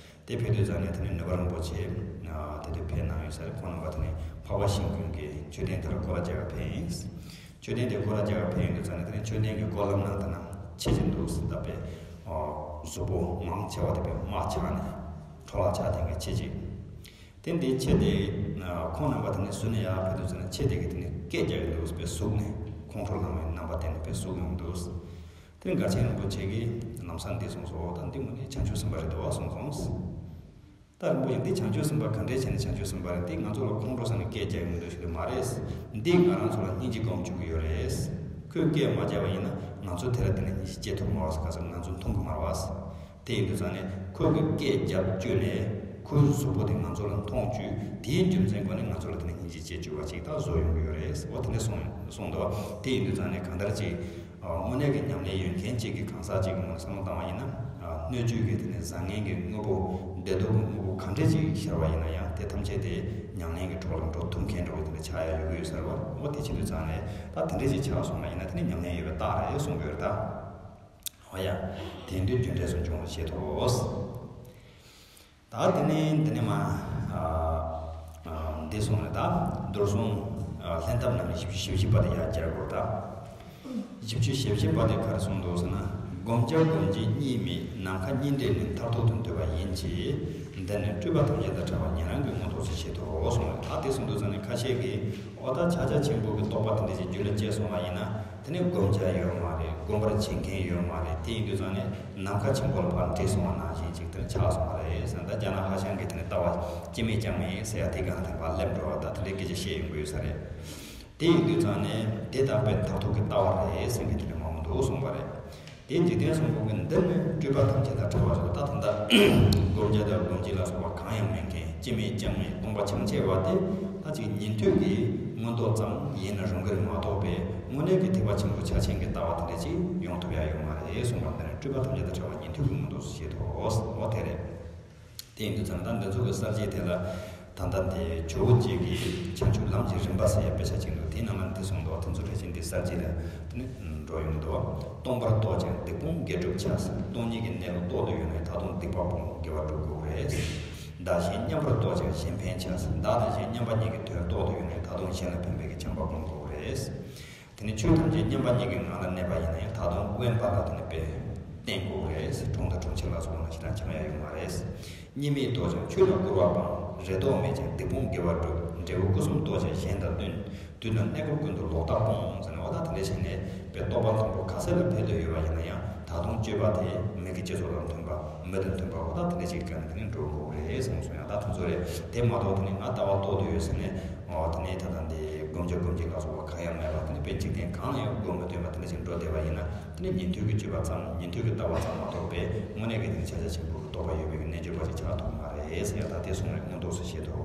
དེ་ཕེབས་དུས་ཙང་ནས་དེ་ནས་ནུབ་པ་རིན་པོ་ཆེ་དེ་དུས་ཕེབས་གནང་ཡོད་ས་རེད། ཁོང་རྣམ་པ་དེ་ནས་འཕགས་པ་ཤིང་ཀུན་གྱི་མཆོད་རྟེན་དེ་ལ་སྐོར་ར་རྒྱག་ག་ཕེབས་ཡིན། མཆོད་རྟེན་དེ་སྐོར་ར་རྒྱག་ག་ཕེབས་ཡོང་དུས་ཙང་ནས་དེ་ནས་མཆོད་རྟེན་གྱི་སྐོར་ལམ་ནང་དེ་ན་ཁྱི་ཅིག་འདུག་ཟེར། ད་དཔེ་གཟུགས་པོ་མང་ཆེ་བ་དེ་དཔེ་དམར་ཆགས་ནས་འཕྲོ་བརླག་ཆགས་བསྡད་མཁན་ཁྱི་ཅིག་དེ་འདི་ཁྱི་དེ་ཁོང་རྣམ་པ་དེ་ནས་ཟུར་ནས་ཡར་ཕེབས་དུས་ཙང་ནས་ཁྱི་དེ་གིས་དེ་ནས་སྐད་རྒྱག་གི་འདུག་དཔེ་ཟུག་ནས་ཁོང་ཁྲོ་ལངས་པའི་རྣམ་པ་བསྟན་ནས་དཔེ་ཟུག་ཡོང་འདུག་དེ་ནས་མགར་ཆེན་རིན་པོ་ཆེ་གིས་ལམ་སང་འདི་གསུངས་སོ། ད་འདི་དངོས་གནས་བྱང་ཆུབ་སེམས་དཔའ་རེད་འདུག་བ་གསུངས་སོང་། ད་རིན་པོ་ཆེ་འདི་བྱང་ཆུབ་སེམས་དཔའ་ག་འདྲས་བྱས་ནས་བྱང་ཆུབ་སེམས་དཔའ་རེད། འདི་ང་ཚོ་ལ་ཁོང་ཁྲོ་ཟ་ནས་སྐད་རྒྱག་གི་མི་འདུག་ཞུ་གི་མ་རེད། འདི་ང་རང་ཚོ་ལ་སྙིང་རྗེ་སྒོམ་བཅུག་གི་ཡོད་རེད། ཁོས་སྐད་མ་རྒྱག་པ་ཡིན་ན་ང་ཚོ་དེ་ལ་དེ་ནས་སྙིང་རྗེ་སྐྱེ་ཐུབ་མ་བ་ཟེར། ག་ཟེར་ང་ཚོ་མཐོང་གི་མ་རེད་བ། དེ་ཡིན་དུས་ཙང་ནས་ཁོས་གི་སྐད་རྒྱབ་བཅུག་ནས་ཁོའི་གཟུགས་པོ་དེ་ང་ཚོ་ལ་མཐོང་བཅུག་དེའི་རྒྱུ་མཚན་སྒོ་ནས་ང་ཚོ་ལ་དེ་ནས་སྙིང་རྗེ་སྐྱེ་བཅུག་པ་ཅིག་ད་བཟོ་ཡོང་གི་ཡོད་རེད། འོ་དེ་འདྲས་གསུངས་གསུངས་འདུག་དེ་ཡིན་དུས་ཙང་ནས་གང་ལྟར་ཅིག་དངོས་གནས་ཀྱི་ཉམས་ལེན་ཡོད་མཁན་གཅིག་གི་གང་ཟག་ཅིག་གི་ངོས་ནས་བསམ་བློ་བཏང་བ་ཡིན་ན། སྣོད་བཅུད་ཀྱི་དེ་ནས་བཟང་ངན་གྱི་དངོས་པོ་བདེ་སྡུག་གི་དངོས་པོ་གང་འདྲ་ཅིག་ཤར་བ་ཡིན་ན་ཡང་དེ་ཐམས་ཅད་དེ་ཉམས་ལེན་གྱི་གྲོགས་ལ་འགྲོ་ཐུབ་མཁན་འདྲ་བོ་དེ་འདྲ་ཆགས་ཡ་ཡོད་ཀྱི་ཡོད་ས་རེད་བ། འོ་དེ་བྱེད་དུས་ཙང་ནས་ད་དེ་འདྲ་ཅིག་ཆགས་སོང་བ་ཡིན་ན་དེ་ནི་ཉམས་ལེན་ཡོད་པའི་རྟགས་རེད་གསུང་གི་ཡོད་རེད་ད། འོ་ཡ། དེ་འདུས་རྒྱུ་འབྲས་སུ་འབྱུང་བར་བྱེད་དོ། ད་དེ་ནས་འདི་ནས་མ། ཨ། ཨ། འདི་སོང་རེད་ད། རྡོར་སྲུང་། ཨ། ལྷན་ཐབས་རྣམས་ནི་བཞི་བཅུ་ཞེ་བཞི་པ་དེ་ཡར་སྦྱར་དགོས་རེད་ད། བཞི་བཅུ་ཞེ་བཞི་པ་དེ་ག་རེ་གསུངས་འདུག་ཟེར་ན། བསྒོམ་བྱ་སྒོམ་བྱེད་གཉིས་མེད་ནམ་མཁའ་གཉིས་འདྲེས་ནི་མཐར་ཐུག་ཏུ་འདོད་པ་ཡིན་གྱི། འདི་ནི་སྤྲོས་པ་ཐམས་ཅད་དང་བྲལ་བ་ཉན་རང་གི་མངོན་རྟོགས་སུ་བྱེད་དོ་གསུངས་རེད་ད། དེ་གསུངས་འདུག་ཟེར་ན་ཁ་ཤས་ཀྱིས་ཨོ་ད་ཕྱག་རྒྱ་ཆེན་པོ་གི་རྟོགས་པ་དེ་འདྲ་ཞིག་རྒྱུད་ལ་སྐྱེས་སོང་བ་ཡིན་ན། དེ་ནས་སྒོམ་བྱ་ཡོད་མ་རེད། སྒོམ་པར་བྱེད་མཁན་ཡོད་མ་རེད། དེ་ཡིན་དུས་ཙང་ནས་ནམ་མཁའ་ཆེན་པོ་ལ་ཕར་འདྲེས་སོང་བ་ནང་བཞིན་ཅིག་དེར་ཆགས་སོང་བ་རེད་ཟེར་ན། ད་རྒྱ་ནག་ཧྭ་ཤང་གི་དེ་ནས་ལྟ་བ་སྐྱེ་མེད་རྐྱང་མེད་ཟེར་ཡ་དེ་གང་དེ་ཕར་སླེབས་འགྲོ་བ་ད་དེ་འདྲའི་སྐད་ཆ་བཤད་ཡོང་གི་ཡོད་ས་རེད། དེ་ཡིན་དུས་ཙང་ནས་དེ་དག་པའི་མཐར་ཐུག་གི་ལྟ་བ་རེད་ཟེར་གི་དེ་ནས་མ་འོང་འདུག་གསུངས་པ་རེད། དེ་འཇིག་རྟེན་གསུམ་པོ་གི་འདི་ནི་སྤྲོས་པ་ཐམས་ཅད་དང་བྲལ་བ་རེད། ད་ད་ལྟ་སྒོམ་བྱ་དང་སྒོམ་བྱེད་ལ་སོགས་པ་གང་ཡང་མེད་མཁན་སྐྱེ་མེད་རྐྱང་མེད་སྟོང་པ་ཆ་ཕྱེད་པ་དེ་ད་ཅིག་ཉན་ཐོས་ཀྱི་མངོན་རྟོགས་ཙམ་ཡིན་ན་རུང་གི་རེད་མ་གཏོགས་པའི་དངོས་གནས་ཀྱི་ཐེག་པ་ཆེན་པོ་ཕྱག་ཆེན་གྱི་ལྟ་བ་དེ་འདྲ་ཅིག་ཡོང་ཐུབ་ཡ་ཡོད་མ་རེད་གསུངས་པ། འདི་ནི་སྤྲོས་པ་ཐམས་ཅད་དང་བྲལ་བ་ཉན་ཐོས་ཀྱི་མངོན་རྟོགས་སུ་བྱེད་དོ། འོ་དེ་རེད། དེ་ཡིན་དུས་ཙང་ད་འདི་ཚོ་གི་གསར་བརྗེ་དེ་ལ་ད་ལྟ་འདི་ཇོ་བོ་རྗེ་གི་བྱང་ཆུབ་ལམ་གྱི་རིམ་པ་ཟེར་ཡ་དཔེ་ཆ་ཅིག་འདུག་དེའི་ནང་ལ་འདི་གསུངས་འདུག་དེ་ཚོ་རེ་བཞིན་འདི་གསར་བརྗེ་ལ་དེ་ནི་འགྲོ་ཡོང་འདུག་སྟོང་པར་རྟོགས་ཀྱང་སྡིག་སྤོང་དགེ་སྒྲུབ་བྱ། སྟོང་ཉིད་ཀྱི་གནས་ལུགས་རྟོགས་ཏུ་ཡོད་ན་ད་དུང་སྡིག་པ་སྤོང་དགེ་བ་སྒྲུབ་དགོས་རེད། བདག་གཞན་མཉམ་པར་རྟོགས་ཀྱང་གཞན་ཕན་བྱ། བདག་དང་གཞན་མཉམ་པ་ཉིད་ཀྱི་དོན་རྟོགས་ཏུ་ཡོད་ན་ད་དུང་གཞན་ལ་ཕན་པའི་གི་བྱམས་པ་སྒོམ་དགོས་རེད། དེ་ནས་ཆོས་ཐམས་ཅད་མཉམ་པ་ཉིད་ཀྱི་ངང་ལ་གནས་པ་ཡིན་ན་ཡང་ད་དུང་དབེན་པ་ལ་དེ་ནས་དཔེ་བསྟེན་དགོས་རེད། གྲོང་དང་གྲོང་ཁྱེར་ལ་སོགས་པ་ནང་བཞིན་ཆགས་ཡ་ཡོད་མ་རེད། གཉིས་མེད་རྟོགས་ཀྱང་ཆོས་ལ་སྐུར་བ་སྤང་། རེ་དོགས་མེད་ཀྱང་སྡིག་སྤོང་དགེ་བ་སྒྲུབ། འབྲས་བུ་སྐུ་གསུམ་རྟོགས་ཀྱང་གཞན་དང་བསྟུན། དུས་དང་གནས་སྐབས་ཀུན་ཏུ་ལོག་ལྟ་སྤོང་ཟེར་ནས་འོ་ད་དེ་འདྲ་བྱས་ནས་དཔེ་རྟོགས་པ་མཐོན་པོ་ག་ཚད་ལ་འཕེལ་དུ་ཡོད་པ་ཡིན་ན་ཡང་ད་དུང་སྤྱོད་པ་དེ་མི་དགེ་བྱེད་ཚོགས་དང་མཐུན་པ་མི་དང་མཐུན་པ་འོ་ད་དེ་འདྲ་ཞིག་གི་སྒང་ནས་དེ་ནས་འགྲོ་དགོས་རེད་གསུངས་སོང་། ཡང་ད་དེ་ཚོ་རེད། དེ་མ་གཏོགས་དེ་ནས་ང་ལྟ་བ་རྟོགས་དུ་ཡོད་ཟེར་ནས་འོ་དེ་ནས་ད་ལྟ་འདི་སྒོམ་བྱ་སྒོམ་བྱེད་ལ་སོགས་པ་གང་ཡང་མེད་པ་དེ་ནས། པའི་འཇིག་རྟེན་གང་ལ་ཡང་མགོ་མི་ཐོན་པ་དེ་འདྲ་ཞིག་འགྲོ་བསྡད་པ་ཡིན་ན། དེ་ནི་ཉན་ཐོས་ཀྱི་སྤྱོད་པ་ཙམ། ཉན་ཐོས་ཀྱི་ལྟ་བ་ཙམ་མ་གཏོགས་པའི་དངོས་གནས་ཀྱི་དེ་ནི་ཕྱག་རྒྱ་ཆེན་པོ་གི་རྟོགས་པ་ཡོད་པའི་གནས་འགྱུར་བ་ཞིག་ཆགས་ཐུབ་མ་རེད་ཟེར་ཡ། ད་དེ་གསུངས་རེད། མངོན་རྟོགས་སུ་བཤད་དོ།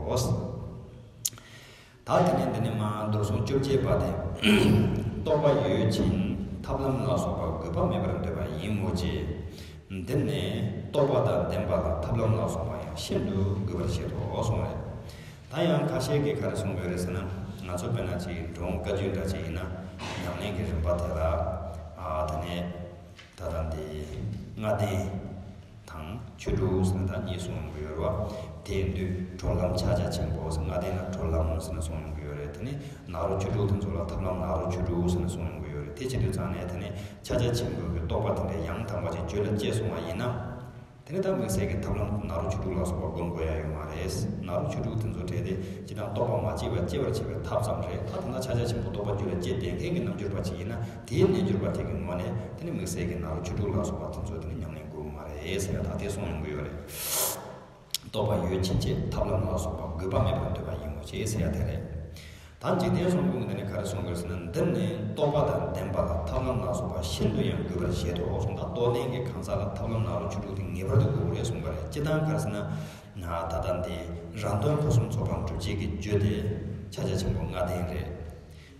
ད་དེ་ནས་འདི་ནས་མར་མདོ་གཟུངས་བཅོ་བརྒྱད་པ་དེ། རྟོགས་པ་ཡོད་ཕྱིན་ཐབས་ལམ་ལ་སོགས་པ་དགོས་པ་མེད་པར་འདོད་པ་ཡིན་མོད་ཀྱི། འདིར་ནི་རྟོགས་པ་དང་ལྡན་པ་ལ་ཐབས་ལམ་ལ་སོགས་པ་ཡང་ཤིན་ཏུ་དགོས་པར་བཤད་དོ་གསུངས་རེད། ད་ཡང་ཁ་ཤས་ཀྱིས་ག་རེ་གསུངས་ཡོད་རེད་ཟེར་ན། ང་ཚོ་དཔེར་ན་ཅིག་འགྲོ་འོང་བཀའ་བརྒྱུད་འདྲ་ཅིག་ཡིན་ན། ཉམས་ལེན་གྱི་རིམ་པ་དེ་ལ། ཨ། དེ་ནས་ད་ལྟ་འདི་ལྔ་ལྡན་དང་ཆོས་དྲུག་ཟེར་ན་ད་གཉིས་གསུངས་ཡོང་གི་ཡོད་རེད་བ། དེ་ཡིན་དུས་གྲོལ་ལམ་ཕྱག་རྒྱ་ཆེན་པོ་ཟེར། ལྔ་ལྡན་ལ་གྲོལ་ལམ་ཟེར་ནས་གསུངས་ཡོང་གི་ཡོད་རེད། དེ་ནས་ནཱ་རོ་ཆོས་དྲུག་དེ་ཚོ་ལ་ཐབས་ལམ་ནཱ་རོ་ཆོས་དྲུག་ཟེར་ནས་གསུངས་ཡོང་གི་ཡོད་རེད། དེ་བྱེད་དུས་ཙང་ནས་དེ་ནས་ཕྱག་རྒྱ་ཆེན་པོའི་གི་རྟོགས་པ་དེ་འདྲའི་ཡང་དག་པ་ཅིག་རྒྱུད་ལ་སྐྱེས་སོང་བ་ཡིན་ན། དེ་ནས་ད་དམིགས་བསལ་གྱི་ཐབས་ལམ་ནཱ་རོ་ཆོས་དྲུག་ལ་སོགས་པ་སྒོམ་དགོས་ཡ་ཡོད་མ་རེད། ནཱ་རོ་ཆོས་དྲུག་དེ་ཚོ་གྲས་དེ་སྤྱིར་བཏང་རྟོགས་པ་མ་སྐྱེས་པ་སྐྱེ་བར་བྱེད་པའི་ཐབས་ཙམ་རེད། ད་ད་ལྟ་ཕྱག་རྒྱ་ཆེན་པོ་རྟོགས་པ་རྒྱུད་ལ་སྐྱེས་བསྡད་མཁན་གྱི་རྣལ་འབྱོར་པ་ཅིག་ཡིན་ན། དེའི་རྣལ་འབྱོར་པ་དེ་གི་ངོས་ནས་དེ་ནི་དམིགས་བསལ་གྱི་ནཱ་རོ་ཆོས་དྲུག་ལ་སོགས་པ་དེ་ཚོ་དེ་ནི་ཉམས་ལེན་དགོས་ཀྱི་མ་རེད་ཟེར་ཡ། ད་དེ་གསུངས་ཡོང་གི་ཡོད་རེད། རྟོགས་པ་ཡོད་ཕྱིན་ཆད་ཐབས་ལམ་ལ་སོགས་པ་དགོས་པ་མེད་པར་འདོད་པ་ཡིན་མོད་ཀྱི་ཟེར་ཡ་དེ་རེད། ད་འཇིག་རྟེན་གསུམ་མགོན་འདི་ནས་ག་རེ་གསུངས་དགོས་ཟེར་ན། འདིར་ནི་རྟོགས་པ་དང་ལྡན་པ་ལ་ཐབས་ལམ་ལ་སོགས་པ་ཤིན་ཏུ་ཡང་དགོས་པར་བཞེད་དོ་གསུངས། ད་རྟོགས་ལྡན་གྱི་གང་ཟག་ལ་ཐབས་ལམ་ནཱ་རོ་ཆོས་དྲུག་དེ་ངེས་པར་དུ་དགོས་ཀྱི་རེད་གསུངས་པ་རེད། སྤྱིར་བཏང་ག་རེ་ཟེར་ན། ད་ལྟ་འདི་རང་དོན་ཕུན་སུམ་ཚོགས་པ་འགྲུབ་བྱེད་ཀྱི་རྒྱུ་དེ་ཕྱག་རྒྱ་ཆེན་པོ་ལྔ་ལྡན་རེད།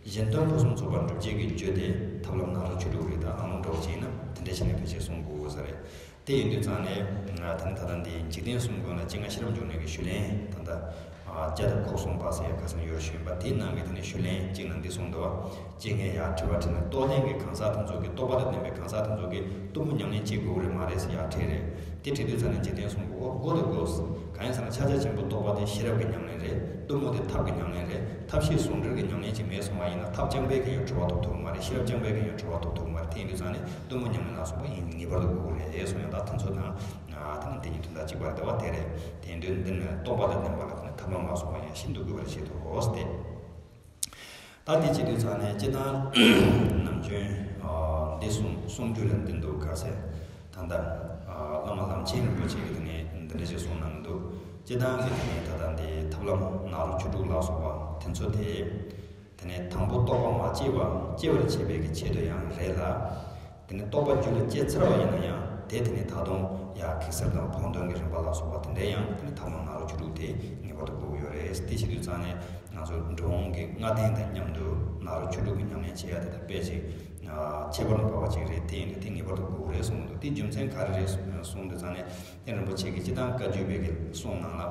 གཞན་དོན་ཕུན་སུམ་ཚོགས་པ་འགྲུབ་བྱེད་ཀྱི་རྒྱུ་དེ་ཐབས་ལམ་ནཱ་རོ་ཆོས་དྲུག་རེད། ད་ཨ་ནུ་འདྲ་བོ་ཅིག་ཡིན་ན་དེ་འདྲ་བྱས་ནས་ཕལ་ཆེར་གསུང་དགོས་ས་རེད། དེ་ཡིན་དུས་ཙང་ནས་ང་ད་ནི་ད་ལྟ་འདི་འཇིག་རྟེན་གསུམ་མགོན་ལ་སྤྱན་སྔ་ཤེས་རབ་འབྱུང་གནས་ཀྱི་ཞུ་ལན་ད་ལྟ་བརྒྱ་དང་གོ་གསུམ་པ་ཟེར་ཡ་ཁ་སང་ཡོད་ཞུས་པ་དེའི་ནང་གི་དེ་ནས་ཞུ་ལན་གཅིག་ནང་འདི་གསུངས་འདུག་བ། སྤྱན་སྔ་ཡར་དྲི་བ་དྲིས་ན། རྟོགས་ལྡན་གྱི་གང་ཟག་དེ་ཚོ་གིས། རྟོགས་པ་དང་ལྡན་པའི་གང་ཟག་དེ་ཚོ་གིས་གཏུམ་མོ་ཉམས་ལེན་བྱེད་དགོས་ཀྱི་རེད་མ་རེད་ཟེར་ཡར་དྲིས་རེད། དེ་དྲིས་དུས་ཙང་ནས་འཇིག་རྟེན་གསུམ་མགོན་དགོས་དང་དགོས། གང་ཡིན་ཟེར་ན་ཕྱག་རྒྱ་ཆེན་པོ་རྟོགས་པ་དེ་ཤེས་རབ་ཀྱི་ཉམས་ལེན་རེད། གཏུམ་མོ་དེ་ཐབས་ཀྱི་ཉམས་ལེན་རེད། ཐབས་ཤེས་ཟུང་འབྲེལ་གྱི་ཉམས་ལེན་ཅིག་མེད་སོང་བ་ཡིན་ན། ཐབས་རྐྱང་པས་ཀྱང་ཡང་གྲོལ་བ་ཐོབ་ཐུབ་ཀྱི་མ་རེད། ཤེས་རབ་རྐྱང་པས་ཀྱང་ཡང་གྲོལ་བ་ཐོབ་ཐུབ་ཀྱི་མ་རེད། དེ་ཡིན་དུས་ཙང་ནས་གཏུམ་མོ་ཉམས་ལེན་ལ་སོགས་པ་ཡིན་ངེས་པར་དུ་དགོས་ཀྱི་རེད་གསུངས་ཡང་། ད་དེ་ཚོ་དང་ད་དེ་ནི་དེ་ཉིད་དོན་དག་གཅིག་པ་རེད་བ། དེ་རེད། དེ་ཡིན་དུས་འདི་ནི་རྟོགས་པ་དང་ལྡན་པ་ལ་དེ་ནི་ཐབས་ལམ་ལ་སོགས་པ་ཡང་ཤིན་ཏུ་དགོས་པར་བཞེད་དོ་སྟེ། ད་དེ་བྱེད་དུས་ཙང་ནས་སྤྱིར་བཏང་ནམ་རྒྱུན་འདི་གསུང་གསུང་རྒྱུ་ལ་འདི་འདུག་ག་ཟེར། ད་ལྟ་བླ་མ་ལམ་ཆེན་རིན་པོ་ཆེ་གིས་དེ་ནས་འདི་འདྲ་ཞིག་གསུངས་གནང་གི་འདུག་སྤྱིར་བཏང་གི་དེ་ནས་ད་ལྟ་འདི་ཐབས་ལམ་ནཱ་རོ་ཆོས་དྲུག་ལ་སོགས་པ་དེ་ཚོ་དེ། དེ་ནས་དང་པོ་རྟོགས་པ་མ་སྐྱེས་པ་སྐྱེ་བར་བྱེད་པའི་གི་ཆེད་དུ་ཡང་རེད་ལ། དེ་ནས་རྟོགས་པ་རྒྱུད་ལ་སྐྱེས་ཚར་བ་ཡིན་ན་ཡང་དེ་དེ་ནས་ད་དུང་ཡང་གེགས་སེལ་དང་བོགས་འདོན་གྱི་རིམ་པ་ལ་སོགས་པ་དེ་འདྲའི་ཡང་དེ་ནས་ཐབས་ལམ་ནཱ་རོ་ཆོས་དྲུག་དེ་ངེས་པར་དུ་དགོས་ཀྱི་ཡོད་རེད། དེ་བྱེད་དུས་ཙང་ནས་ང་ཚོ་འགྲོ་འོང་གི་ལྔ་ལྡན་དང་མཉམ་དུ་ནཱ་རོ་ཆོས་དྲུག་གི་ཉམས་ལེན་བྱེད་ཡ་དེ་ད་དཔེ་ཅིག་ཁྱད་པར་དུ་འཕགས་པ་ཅིག་རེད། དེ་ཡིན་དུས་དེ་ངེས་པར་དུ་དགོས་ཀྱི་རེད་གསུངས་འདུག་དེ་རྒྱུ་མཚན་ག་རེ་རེད་གསུངས་དུས་ཙང་ནས། དེ་རིན་པོ་ཆེ་གིས་སྤྱིར་བཏང་བཀའ་བརྒྱུད་པའི་གི་གསུང་ནང་ལ།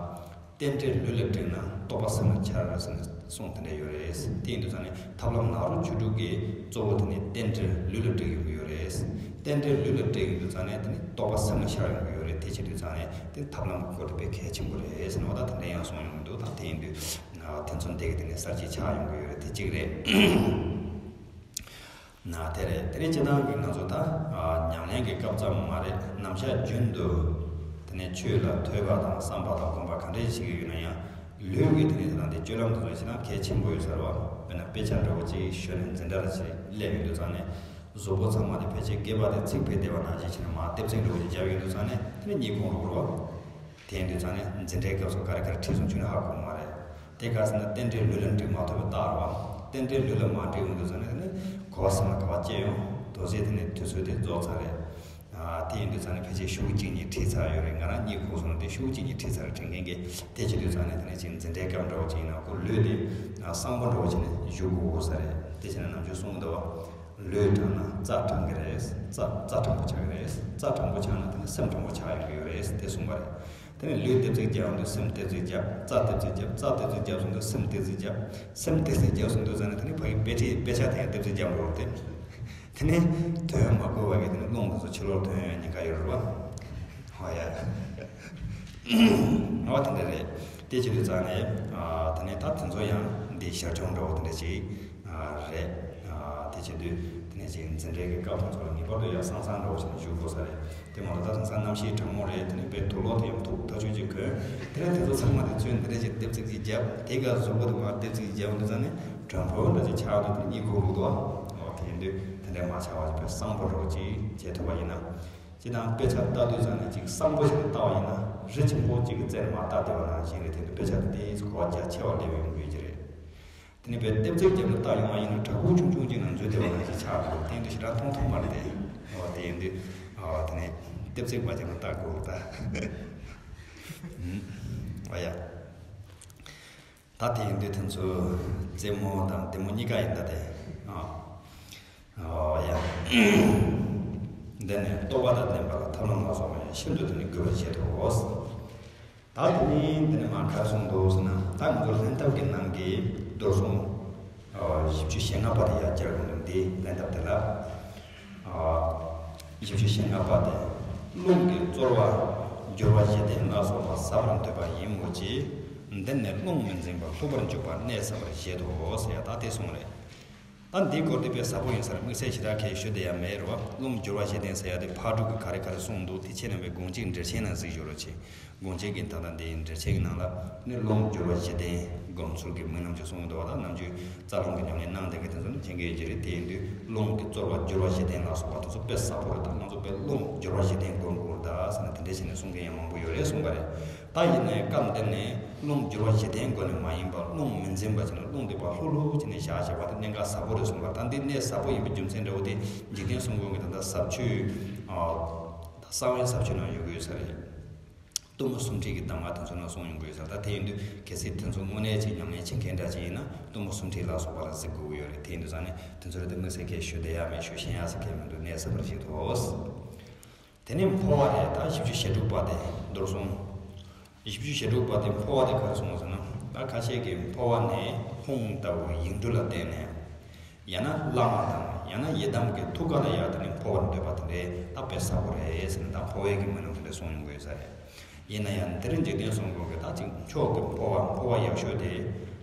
རྟེན་འབྲེལ་ལུས་ལ་བསྒྲིགས་ན་རྟོགས་པ་སེམས་ལ་འཆར་ཟེར་ནས་གསུངས་དེ་འདྲ་ཡོད་རེད། དེ་ཡིན་དུས་ཙང་ནས་ཐབས་ལམ་ནཱ་རོ་ཆོས་དྲུག་གི་གཙོ་བོ་དེ་ནི་རྟེན་འབྲེལ་ལུས་ལ་བསྒྲིགས་ཡོང་གི་ཡོད་རེད། རྟེན་འབྲེལ་ལུས་ལ་བསྒྲིགས་ཡོང་དུས་ཙང་ནས་དེ་ནི་རྟོགས་པ་སེམས་ལ་ཤར་ཡོང་གི་ཡོད་རེད། དེ་བྱེད་དུས་ཙང་ནས་དེ་ཐབས་ལམ་གྱི་སྐོར་དེ་དཔེ་གལ་ཆེན་པོ་རེད་ཟེར་ནས་འོ་ད་དེ་འདྲ་ཡང་གསུངས་ཡོང་གི་འདུག་ད་དེ་ཡིན་དུས་དེ་ཚོ་འདི་གི་དེ་ནས་གསར་བརྗེ་ཆགས་ཡོང་གི་ཡོད་རེད། དེ་གཅིག་རེད། ན་དེ་རེད། དེ་རིང་སྤྱིར་བཏང་གི་ང་ཚོ་ད་ཨ་ཉམས་ལེན་གྱི་སྐབས་ཙམ་མ་རེད། ནམ་ཞག་རྒྱུན་དུ་དེ་ནས་ཆོས་ལ་ཐོས་པ་དང་བསམ་པ་དང་སྒོམ་པ་ག་འདྲས་བྱེད་ཀྱི་ཡོད་ན་ཡང་། ལུས་ཀྱི་དེ་ནས་དེ་དང་དེ་སྤྱོད་ལམ་དེ་ཚོ་ཞེ་དྲག་གལ་ཆེན་པོ་ཡོད་ས་རེད་བ། དཔེར་ན་དཔེ་ཆ་འདྲ་བོ་ཅིག་ཞོན་ནས་འཛིན་གྲྭ་ལ་ཅིག་སླེབས་ཡོང་དུས་ཙང་ནས། གཟུགས་པོ་ཚང་མ་དེ་ཕལ་ཆེར་སྐེད་པ་དེ་ཚིག་ཕེབས་བསྡད་པ་ནང་བཞིན་བྱས་ནས་མར་ལྟེབ་ཚིག་འདྲ་བོ་ཅིག་བརྒྱབ་ཡོང་དུས་ཙང་ནས་དེ་ནས་གཉིད་ཁུག་འགྲོ་གི་རེད་བ། དེ་ཡིན་དུས་ཙང་ནས་འཛིན་གྲྭའི་སྐབས་སུ་ག་རེ་ག་རེ་ཁྲིད་སོང་ཁྱོན་ནས་ཧ་གོ་གི་མ་རེད། དེ་ག་ཟེར་ན་རྟེན་འབྲེལ་ལུས་ལ་འགྲིག་མ་ཐུབ་པའི་རྟགས་རེད་བ། རྟེན་འབྲེལ་ལུས་ལ་མ་འགྲིག་ཡོང་དུས་ཙང་ནས་དེ་ནི་གོ་བ་སེམས་ལ་ག་པར་སྐྱེ་ཡོང་། དོ་ཚིག་དེ་ནི་དུས་ཚོད་དེ་རྫོགས་ཚར་རེད། ཨ་དེ་ཡིན་དུས་ཙང་ནས་ཕལ་ཆེར་ཤོག་གུ་གཅིག་གཉིས་ཁྲིད་ཚར་ཡོད་རེད། ང་རང་གཉིད་ཁུག་སོང་ན་དེ་ཤོག་གུ་གཅིག་གཉིས་ཁྲིད་ཚར་རེད་དྲན་མཁན་གྱི། དེ་བྱེད་དུས་ཙང་ནས་དེ་ནས་ཅིག་འཛིན་གྲྭའི་སྐབས་འདྲ་བོ་ཅིག་ཡིན་ན་ཁོ་ལུས་དེ་གསང་པོ་འདྲ་བོ་བྱས་ནས་བཞུགས་དགོས་ས་རེད། དེ་བྱས་ན་ནམ་རྒྱུན་གསུངས་འདུག་བ། ལུས་དྲང་ན་རྩ་དྲང་གི་རེད། རྩ་རྩ་དྲང་པོ་ཆགས་ཀྱི་རེད། རྩ་དྲང་པོ་ཆགས་ན་དེ་ནས་སེམས་དྲང་པོ་ཆགས་ཡོང་གི་ཡོད་རེད་དེ་གསུངས་པ་རེད། དེ་ནས་ལུས་ལྟེབ་རྩེག་རྒྱག་ཡོང་དུས་སེམས་ལྟེབ་རྩེག་རྒྱབ། རྩ་ལྟེབ་རྩེག་རྒྱབ། རྩ་ལྟེབ་རྩེག་རྒྱབ་སོང་དུས་སེམས་ལྟེབ་རྩེག་རྒྱབ། སེམས་ལྟེབ་རྩེག་རྒྱབ་སོང་དུས་ཙང་ནས་དེ་ནས་ཕ་གི་དཔེ་ཁྲིད་དཔེ་ཆ་དེ་ཡང་ལྟེབ་རྩེག་རྒྱབ་འགྲོ་བ་དེ། དེ་ནས་དོན་མ་གོ་བ་གི་དེ་ནས་རླུང་དེ་ཚོ་ཕྱི་ལོགས་ཐོན་ཡོང་ཉེན་ཁ་ཡོད་རེད་བ། ཧོ་ཡ། ཨ་བ་དེ་འདྲ་རེད། དེ་བྱེད་དུས་ཙང་ནས་ཨ་དེ་ནས་ད་དེ་ཚོ་ཡང་འདི་ཞར་བྱུང་འདྲ་བོ་དེ་འདྲ་ཞིག་ཨ་རེད། ཨ་དེ་བྱེད་དུས་དེ་ནས་ཅིག་འཛིན་གྲྭའི་གི་སྐབས་དེ་ཚོ་ལ་ངེས་པར་དུ་ཡང་སང་སང་འདྲ་བོ་ཞིག་ནས་བཞུགས་དགོས་ས་རེད། དེ་མ་གཏོགས་ད་དེང་སང་གནམ་གཤིས་གྲང་མོ་རེད། དེ་ནས་དཔེ་དུག་ལོག་དེ་ཡང་ཐུག་ཐག་ཆོད་ཅིག་གོན། དེ་ནས་དེ་ཚོ་ཚང་མ་དེ་ཚོས་འདི་འདྲ་ཅིག་ལྟེབ་རྩེག་ཅིག་རྒྱབ། དེ་ག་གཟུགས་པོ་དེ་མར་ལྟེབ་རྩེག་ཅིག་རྒྱབ་འདུག་ཙང་ནས་དྲོན་ཕོ་འདྲ་ཅིག་ཆགས་འདུག་དེ་ནས་གཉིད་ཁུག་འདུག་ཨ། འོ་དེ་ཡིན་དུས་དེ་འདྲ་མ་ཆགས་པ་ཅིག་དཔེ་སང་པོ་རོགས་ཅིག་བྱེད་ཐུབ་པ་ཡིན་ན། སྤྱིར་བཏང་དཔེ་ཆ་ལྟ་དུས་ཙང་ནས་ཅིག་སང་པོ་ཞིག་ལ་ལྟ་བ་ཡིན་ན་རི་ཆེན་པོ་ཅིག་གི་རྩེ་ནས་མར་ལྟ་བསྡད་པ་ནང་བཞིན་རེད། དེ་འདུག་དཔེ་ཆ་དེ་དེའི་གོ་བ་རྒྱ་ཆེ་བ་སླེབས་ཡོང་གི་ཡོད་ཀྱི་རེད། དེ་ནས་བས་ལྟེབ་བརྩེགས་རྒྱབ་ལ་བཏགས་ཡོང་བ་ཡིན་ན། བྲག་ཕུག་ཆུང་ཆུང་ཅིག་ནང་འཛུལ་བསྡད་པ་ནང་བཞིན་ཆགས་འགྲོ། དེ་ཡིན་དུས་ཞེ་དྲག་མཐོང་ཐུབ་མ་རེད་དེ། འོ་དེ་ཡིན་དུས་འོ་དེ་ནས་ལྟེབ་བརྩེགས་པ་རྒྱབ་ལ་བཏགས་དགོས་ད། འོ་ཡ། ད་དེ་ཡིན་དུས་དེ་ཚོ་རྩེད་མོ་དང་ལྡེ་མོ་གཉིས་ཀ་ཡིན་ད་དེ། ཨ། ཨོ་ཡ། འདི་ནི་རྟོགས་པ་དང་ལྡན་པ་ལ་ཐབས་ལམ་ལ་སོགས་པ་ཡང་ཤིན་ཏུ་དེ་ནི་དགོས་པར་བཞེད་དོ། ད་དེ་ནི་འདི་ནི་མ་གར་སོང་འདུག་ཟེར་ན། ད་ང་ཚོ་ལྷན་ཐབས་ཀྱི་ནང་གི་མདོར་སོང་། ཨོ། བཞི་བཅུ་ཞེ་ལྔ་པ་དེ་ཡར་བསྐྱར་དགོས་འདུག་འདི་ལྷན་ཐབས་དེ་ལ། ཨོ། བཞི་བཅུ་ཞེ་ལྔ་པ་དེ། རླུང་གི་རྩོལ་བ་སྦྱོར་བ་བཞི་ལྡན་ལ་སོགས་པ་ཟབ་པར་འདོད་པ་ཡིན་མོད་ཀྱི། འདི་ནི་རླུང་མི་འཛིན་པ་ལྷུག་པར་འཇུག་པ་གནད་ཟབ་པར་བཞེད་དོ་ཟེར་ཡ་ད་དེ་གསུངས་རེད། ད་འདིའི་སྐོར་དེ་དཔེ་ཟབ་པོ་ཡིན་ས་རེད། དམིགས་བསལ་ཞེ་དྲག་གས་ཞུ་བདེ་ཡ་མེད་རེད་བ། རླུང་སྦྱོར་བ་བཞི་ལྡན་ཟེར་ཡ་དེ་ཕར་འགྲོ་གི་ག་རེ་ག་རེ་གསུངས་འདུག་དེ་ཁྱེད་རྣམ་པས་དགོངས་གཅིག་འགྲེལ་ཆེན་ནང་གཟིགས་ཞོར་རོགས་བྱེད། དགོངས་གཅིག་གི་ད་ལྟ་འདིའི་འགྲེལ་ཆེན་གྱི་ནང་ལ་ནི་རླུང་སྦྱོར་བ་བཞི་ལྡན་སྒོམ་ཚུལ་གྱི་དམིགས་རྣམ་ཅིག་གསུངས་འདུག་བ། ད་ནམ་རྒྱུན་རྩ་རླུང་གི་ཉམས་ལེན་གནང་བསྡད་མཁན་དེ་ཚོ་ནི་མཁྱེན་གྱི་ཡོད་ཀྱི་རེད། དེ་ཡིན་དུས་རླུང་གི་རྩོལ་བ་སྦྱོར་བ་བཞི་ལྡན་ལ་སོགས་པ་དེ་ཚོ་དཔེ་ཟབ་པོ་རེད། ད་ང་ཚོ་དཔེ་རླུང་སྦྱོར་བ་བཞི་ལྡན་སྒོམ་དགོས་རེད་ད་ཟེར་ནས་དེ་འདྲ་བྱས་ནས་གསུང་མཁན་ཡང་མང་པོ་ཡོད་རེད་གསུངས་པ་རེད། ད་ཡིན་ནའི་སྐབས་འདི་ནས་རླུང་སྦྱོར་བ་བཞི་ལྡན་སྒོ་ནས་མ་ཡིན་པར་རླུང་མི་འཛིན་པ་བྱས་ན། རླུང་འདི་ཕར་ལྷུག་ལྷུག་བྱས་ནས་བཞག་བཞག་པ་དེ་གནད་འགག་ཟབ་པོ་རེད་གསུངས་པ། ད་འདི་གནད་ཟབ་པོ་ཡིན་པའི་རྒྱུ་མཚན་འདྲ་བོ་དེ་འཇིག་རྟེན་གསུམ་མགོན་གྱི་ད་ལྟ་ཟབ་ཆོས། ཨ། ད་གསང་བའི་ཟབ་ཆོས་ནང་ཡོང་གི་ཡོད་ས་རེད། གཏུམ་མོ་སུམ་ཁྲིད་ཀྱི་གདམས་ངག་དེ་ཚོ་ནང་གསུངས་ཡོང་གི་ཡོད་ས་རེད། ད་དེ་ཡིན་དུས་གལ་སྲིད་དེ་ཚོ་དངོས་གནས་ཅིག་ཉམས་ལེན་བྱེད་མཁན་འདྲ་ཅིག་ཡིན་ན། གཏུམ་མོ་སུམ་ཁྲིད་ལ་སོགས་པ་ལ་གཟིགས་དགོས་ཀྱི་ཡོད་རེད། དེ་ཡིན་དུས་ཙང་ནས་དེ་ཚོ་རེད་དེ་དམིགས་བསལ་གྱི་ཞུ་བདེ་ཡ་མེད། ཞུ་ཤེས་ཡ་ཟེར་མཁན་མི་འདུག་གནད་ཟབ་པར་བཞེད་དོ། དེ་ནས་འཕོ་བ་རེད། ད་བཞི་བཅུ་ཞེ་དྲུག་པ་དེ་མདོར་སོང་། བཞི་བཅུ་ཞེ་དྲུག་པ་དེ་འཕོ་བ་དེ་ག་རེ་གསུངས་ཟེར་ན། ད་ཁ་ཤས་ཀྱིས་འཕོ་བ་ནི་ཕུང་ལྟ་བུ་ཡིག་འབྲུ་ལ་བརྟེན་ནས། ཡང་ན་བླ་མ་དང་ཡང་ན་ཡི་དམ་གྱི་ཐུགས་ཀ་ལ་ཡར་དེ་ནས་འཕོ་བར་འདོད་པ་དེ་འདྲའི་ད་དཔེ་ཟབ་པོ་རེད་ཟེར་ནས། ད་འཕོ་བའི་གི་མི་ནང་དེ་འདྲ་གསུངས་ཡོང་གི་ཡོད་ས་རེད། ཡིན་ན་ཡང་འདིར་འཇིག་རྟེན་གསུམ་མགོན་གྱི་ད་ཅིག་མཆོག་གི་འཕོ་བ། འཕོ་བ་ཡག་ཤོས་དེ་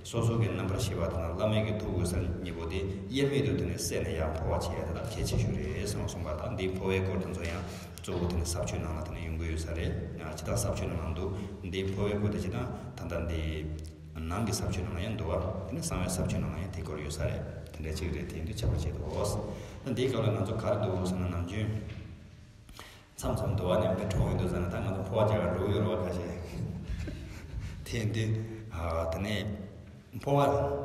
སོ་སོ་གི་རྣམ་པར་ཤེས་པ་དེ་དང་བླ་མའི་གི་ཐུགས་འོད་གསལ་གཉིས་པོ་དེ་དབྱེར་མེད་དུ་དེ་ནས་བསྲེས་ནས་ཡར་འཕོ་བ་བྱེད་ཡ་དེ་ད་གལ་ཆེ་ཤོས་རེད་གསུངས་གསུངས་པ། ད་འདིའི་འཕོ་བའི་སྐོར་དེ་ཚོ་ཡང་གཙོ་བོ་དེ་ནི་ཟབ་ཆོས་ནང་ལ་དེ་ནི་ཡོང་གི་ཡོད་ས་རེད། ཡང་ཅི་ལྟར་ཟབ་ཆོས་ནང་ལ་འདུག་འདིའི་འཕོ་བའི་སྐོར་དེ་ཅི་ལྟར་ད་ལྟ་འདི་ནང་གི་ཟབ་ཆོས་ནང་ལ་ཡང་འདུག་བ། དེ་ནི་གསང་བའི་ཟབ་ཆོས་ནང་ལ་ཡང་དེ་སྐོར་ཡོད་ས་རེད། དེ་འདྲ་ཅིག་རེད། དེ་ཡིན་དུས་ཁྱབ་པར་བྱེད་དོ། ད་འདིའི་སྐབས་ལ་ང་ཚོ་ག་རེ་འདུག་ཟེར་ན། ནམ་རྒྱུན་མཚམས་མཚམས་འདུག་བ་ནས་མི་གྲོངས་ཡོང་དུས་ཙམ་ན་ད་ང་ཚོ་འཕོ་བ་རྒྱག་གར་འགྲོ་གི་ཡོད་རེད་བ། ཁ་ཤས། དེ་ཡིན་དུས་ཨ་དེ་ནས་འཕོ་བ་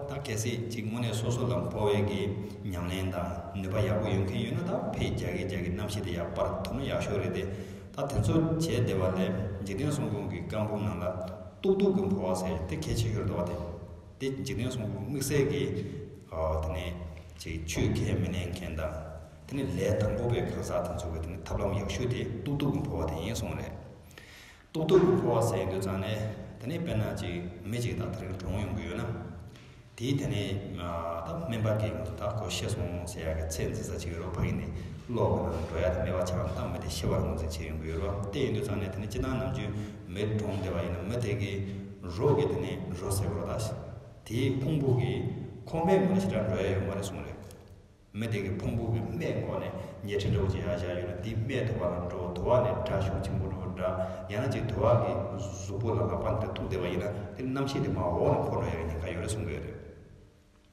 ད་གལ་སྲིད་ཅིག་དངོས་གནས་སོ་སོ་ལ་འཕོ་བའི་གི་ཉམས་ལེན་དང་ནུས་པ་ཡག་པོ་ཡོད་མཁན་ཡོད་ན། ད་ཕེབས་རྒྱག་གི་རྒྱག་གི་རྣམ་ཤེས་དེ་ཡར་སྤར་ཐུབ་ན་ཡག་ཤོས་རེད་དེ། ད་དེ་ཚོ་བྱས་བསྡད་པ་ལས་འཇིག་རྟེན་གསུམ་མགོན་གྱི་བཀའ་འབུམ་ནང་ལ་ཏུག་ཏུག་གི་འཕོ་བ་ཟེར་དེ་གལ་ཆེ་ཤོས་རེད་བ། དེ་དེ་འཇིག་རྟེན་གསུམ་མགོན་དམིགས་བསལ་གྱི་ཨ་དེ་ནས་ཅིག་ཆོས་ཁས་མི་ལེན་མཁན་དང་། དེ་ནས་ལས་དང་པོ་པའི་གང་ཟག་དེ་ཚོ་གི་དེ་ནས་ཐབས་ལམ་ཡག་ཤོས་དེ་ཏུག་ཏུག་གི་འཕོ་བ་དེ་ཡིན་གསུངས་རེད། ཏུག་ཏུག་གི་འཕོ་བ་ཟེར་ཡོང་དུས་ཙང་ནས། དེ་ནས་དཔེར་ན་ཅིག་མི་ཅིག་ད་དེ་རིང་གྲོངས་ཡོང་གི་ཡོད་ན། དེའི་དེ་ནས་ཨ་ད་སྨན་པ་གིས་ང་ཚོ་ད་ཁོ་ཤི་སོང་ཟེར་ཡག་གི་ཚད་འཛིན་ས་ཅིག་ཡོད་རེད། ཕ་གི་ནས་གློག་གི་ནང་འགྲོ་ཡག་དེ་མེད་པ་ཆགས་ན་ད་མི་དེ་ཤི་བར་ངོས་འཛིན་བྱེད་ཡོང་གི་ཡོད་རེད། དེ་ཡིན་དུས་ཙང་ནས་དེ་ནས་སྤྱིར་བཏང་ནམ་རྒྱུན་མི་གྲོངས་བསྡད་པ་ཡིན་ན། མི་དེ་གི་རོ་གི་དེ་ནས་རོ་ཟེར་གི་རེད་ད། དེའི་ཕུང་པོ་གི་ཁོག་སྨད་ངོས་ནས་ཞེ་དྲག་འགྲོ་ཡག་ཡོད་མ་རེད་གསུངས་རེད། མི་དེ་གི་ཕུང་པོ་གི་སྨད་ངོས་ནས་ཉལ་ཁྲི་འདྲ་བོ་ཅིག་ཡར་བཞག་ཡོད་ན། དེའི་སྨད་དུ་བ་ལ་འགྲོ། དུ་བ་ནས་སྒྲ་ཤུགས་ཆེན་པོ་འདྲ་བོ་འདྲ། ཡང་ན་ཅིག་དུ་བ་གི་གཟུགས་པོ་ལ་ལག་པ་འདི་ཐུག་བསྡད་པ་ཡིན་ན། དེ་རྣམ་ཤེས་དེ་མར་འོག་ནས་འཕོ་འགྲོ་ཡག་གི་ཉེན་ཁ་ཡོད་རེད་གསུང་གི་ཡོད་རེད།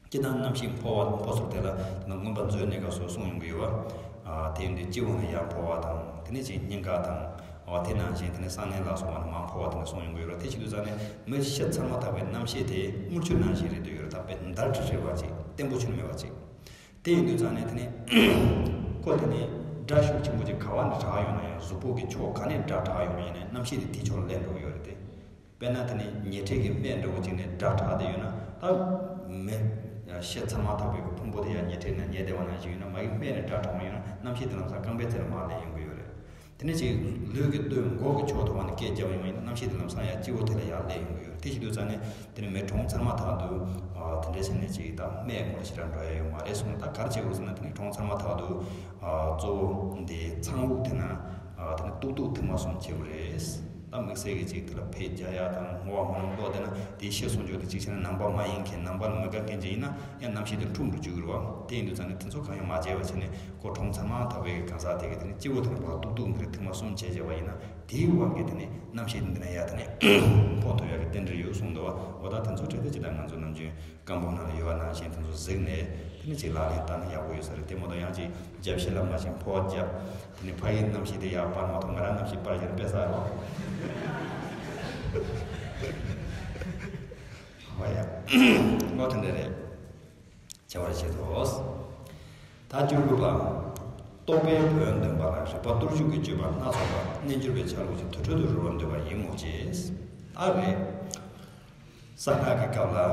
སྤྱིར་བཏང་རྣམ་ཤེས་འཕོ་བ་འཕོ་ཚུལ་དེ་ལ་དེ་ནི་མངོན་པ་མཛོད་གནས་སྐབས་སུ་གསུངས་ཡོང་གི་ཡོད་པ། ཨ་དེ་ཡིན་དུས་སྤྱི་བོ་ནས་ཡར་འཕོ་བ་དང་། དེ་ནས་ཅིག་སྙིང་ག་དང་། འོ་དེ་ནང་བཞིན་དེ་ནས་གསང་གནས་ལ་སོགས་པ་ནས་མར་འཕོ་བ་དེ་འདྲ་གསུངས་ཡོང་གི་ཡོད་རེད། དེ་བྱེད་དུས་ཙང་ནས་མི་ཤི་ཚར་མ་ཐག་པའི་རྣམ་ཤེས་དེ་དངུལ་ཆུ་ནང་བཞིན་རེད་འདོད་ཡོད་རེད། ད་དཔེ་འདར་ཁྲི་ཁྲི་བ་ཅིག་བརྟན་པོ་ཆུ་མེད་པ་ཅིག་དེ་ཡིན་དུས་ཙང་ནས་དེ་ནས་ཁོ་དེ་ནས་སྒྲ་ཤུགས་ཆེན་པོ་ཅིག་ག་བ་ནས་གྲགས་ཡོང་ན་ཡང་། གཟུགས་པོ་གི་ཕྱོགས་ག་ནས་སྒྲ་གྲགས་ཡོང་ཡིན་ནའི་རྣམ་ཤེས་དེ་དེའི་ཕྱོགས་ལ་སླེབས་འགྲོ་གི་ཡོད་རེད་དེ། དཔེར་ན་དེ་ནས་ཉལ་ཁྲི་གི་སྨད་འདྲ་བོ་ཅིག་ནས་སྒྲ་གྲགས་བསྡད་ཡོད་ན། ད་མི་ཤི་ཚར་མ་ཐག་པའི་གི་ཕུང་པོ་དེ་ཡང་ཉལ་ཁྲི་ནང་ཉལ་བསྡད་པ་ནང་བཞིན་ཡོད་ན། མ་གི་སྨད་ནས་སྒྲ་གྲགས་ཡོང་ཡོད་ན། རྣམ་ཤེས་དེ་ལམ་སང་རྐང་པའི་རྩེ་ལ་མར་སླེབས་ཡོང་གི་ཡོད་རེད། དེ་ནས་ཅིག་ལུས་ཀྱི་སྟོད་མགོ་གི་ཕྱོགས་དུ་བ་ནས་སྐད་བརྒྱབ་ཡོང་བ་ཡིན་ན། རྣམ་ཤེས་དེ་ལམ་སང་ཡང་སྤྱི་བོ་དེ་ལ་ཡར་སླེབས་ཡོང་གི་ཡོད་རེད། དེ་བྱེད་དུས་ཙང་ནས་དེ་ནས་མི་གྲོངས་ཚར་མ་ཐག་ཏུ་ཨ་དེ་འདྲ་བྱས་ནས་ཅིག་ད་སྨད་ངོ་ལ་ཞེ་དྲག་འགྲོ་ཡ་ཡོད་མ་རེད་གསུངས། ད་ག་རེ་བྱེད་དགོས་ཟེར་ན། དེ་ནས་གྲོངས་ཚར་མ་ཐག་ཏུ་ཨ་གཙོ་བོ་འདི་ཚངས་དབུགས་དེ་ན་ཨ་དེ་ནས་ཏུག་ཏུག་ཐུར་མ་གསུམ་བྱེད་དགོས་རེད། ད་དམིགས་བསལ་གྱི་ཅིག་དེ་ལ་ཕེབས་རྒྱག་ཡ་དང་བསྔོ་བ་སྨོན་ལམ་ཀློག་བསྡད་ན། དེའི་ཤི་སོང་ཆོག་དེ་གཅིག་བྱས་ན་ནང་པ་མ་ཡིན་མཁན། ནང་པ་ལ་མི་དགའ་མཁན་ཅིག་ཡིན་ན་ཡང་རྣམ་ཤེས་དེ་འཁྲུག་འགྲོ་བཅུག་གི་རེད་བ། དེ་ཡིན་དུས་ཙང་ནས་དེ་ཚོ་གང་ཡང་མ་བྱས་པ་བྱས་ནས། ཁོ་གྲོངས་ཚར་མ་ཐག་པའི་གང་ཟག་དེ་གི་དེ་ནི་སྤྱི་བོ་དེ་ནས་ཕར་ཏུག་ཏུག་འདི་རེད་ཐུར་མ་གསུམ་བྱས་བྱས་པ་ཡིན་ན། དེའི་དབང་གིས་དེ་ནི་རྣམ་ཤེས་འདི་ན་ཡ་དེ་ནི་འཕོ་ཐུབ་ཡ་གི་རྟེན་འབྲེལ་ཡོད་གསུངས་འདུག་བ། འོ་ད་དེ་ཚོ་འཕྲལ་དུ་ཇི་ལྟར་ང་ཚོ་ནམ་རྒྱུན་བཀའ་འབུམ་ནང་ལ་ཡོད་པ་ནང་བཞིན་དེ་ཚོ་གཟིགས་ནས་དེ་ནི་ཅིག་ལག་ལེན་བསྟར་ན་ཡག་པོ་ཡོད་ས་རེད། དེ་མ་གཏོགས་ཡང་ཅིག་རྒྱབ་ཤི་ལ་མ་ཕྱིན་འཕོ་བ་རྒྱབ། དེ་ནི་ཕ་གིའི་རྣམ་ཤེས་དེ་ཡར་སྤར་མ་ཐུབ། ང་རང་རྣམ་ཤེས་སྤར་བཞག་ན་དཔེ་བསགས་རོགས། འོ་ཡ། ལོ་དེ་འདྲ་རེད། བྱ་བར་བྱེད་དོ། ད་བཅུ་དགུ་པ། རྟོག་པའི་བོན་འདོན་པ་ལ་རིགས་པ་སྟོབས་ཞུགས་ཀྱི་སྤྱོད་པ་སྣ་ཚོགས་པ་རྣལ་འབྱོར་པའི་ཆ་ལུགས་ཀྱི་དུར་ཁྲོད་དུ་རོལ་བར་འདོད་པ་ཡིན་མོད་ཀྱི། ཨ་རེད། གསང་སྔགས་ཀྱི་སྐབས་ལ་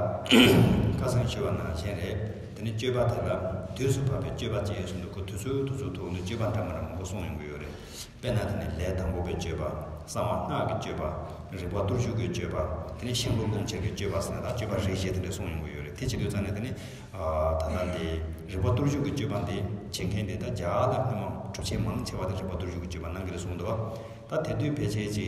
ཁ་སང་ཞུས་པ་ནང་བཞིན་རེད། དེ་ནི་སྤྱོད་པ་དེ་ལ་དུས་སུ་བབ་པའི་སྤྱོད་པ་ཅེས་གསུངས་འདུག་ཁོ་དུས་ཚོད་དུས་ཚོད་ཐོག་ནས་སྤྱོད་པ་འདྲ་མི་འདྲ་མང་པོ་གསུངས་ཡོང་གི་ཡོད་རེད། དཔེར་ན་དེ་ནི་ལས་དང་པོ་པའི་སྤྱོད་པ། གསང་བ་སྔགས་ཀྱི་སྤྱོད་པ། རིགས་པ་སྟོབས་ཞུགས་ཀྱི་སྤྱོད་པ། དེ་ནི་ཤིང་ལོ་ཀློང་ཆེན་གྱི་སྤྱོད་པ་ཟེར་ན་ད་སྤྱོད་པ་རིགས་བཞི་དེ་འདྲ་གསུངས་ཡོང་གི་ཡོད་རེད། དེ་བྱེད་དུས་ཙང་ནས་དེ་ནི་ད་ལྟ་འདི་རིགས་པ་སྟོབས་ཞུགས་ཀྱི་སྤྱོད་པ་འདི་བྱེད་མཁན་དེ་ད་རྒྱ་གར་ལ་སྔོན་མ་གྲུབ་ཆེན་མང་ཆེ་བ་དེ་རིགས་པ་སྟོབས་ཞུགས་ཀྱི་སྤྱོད་པ་གནང་གི་རེད་གསུངས་འདུག་ད་དེ་དུས་ཕལ་ཆེར་གྱི་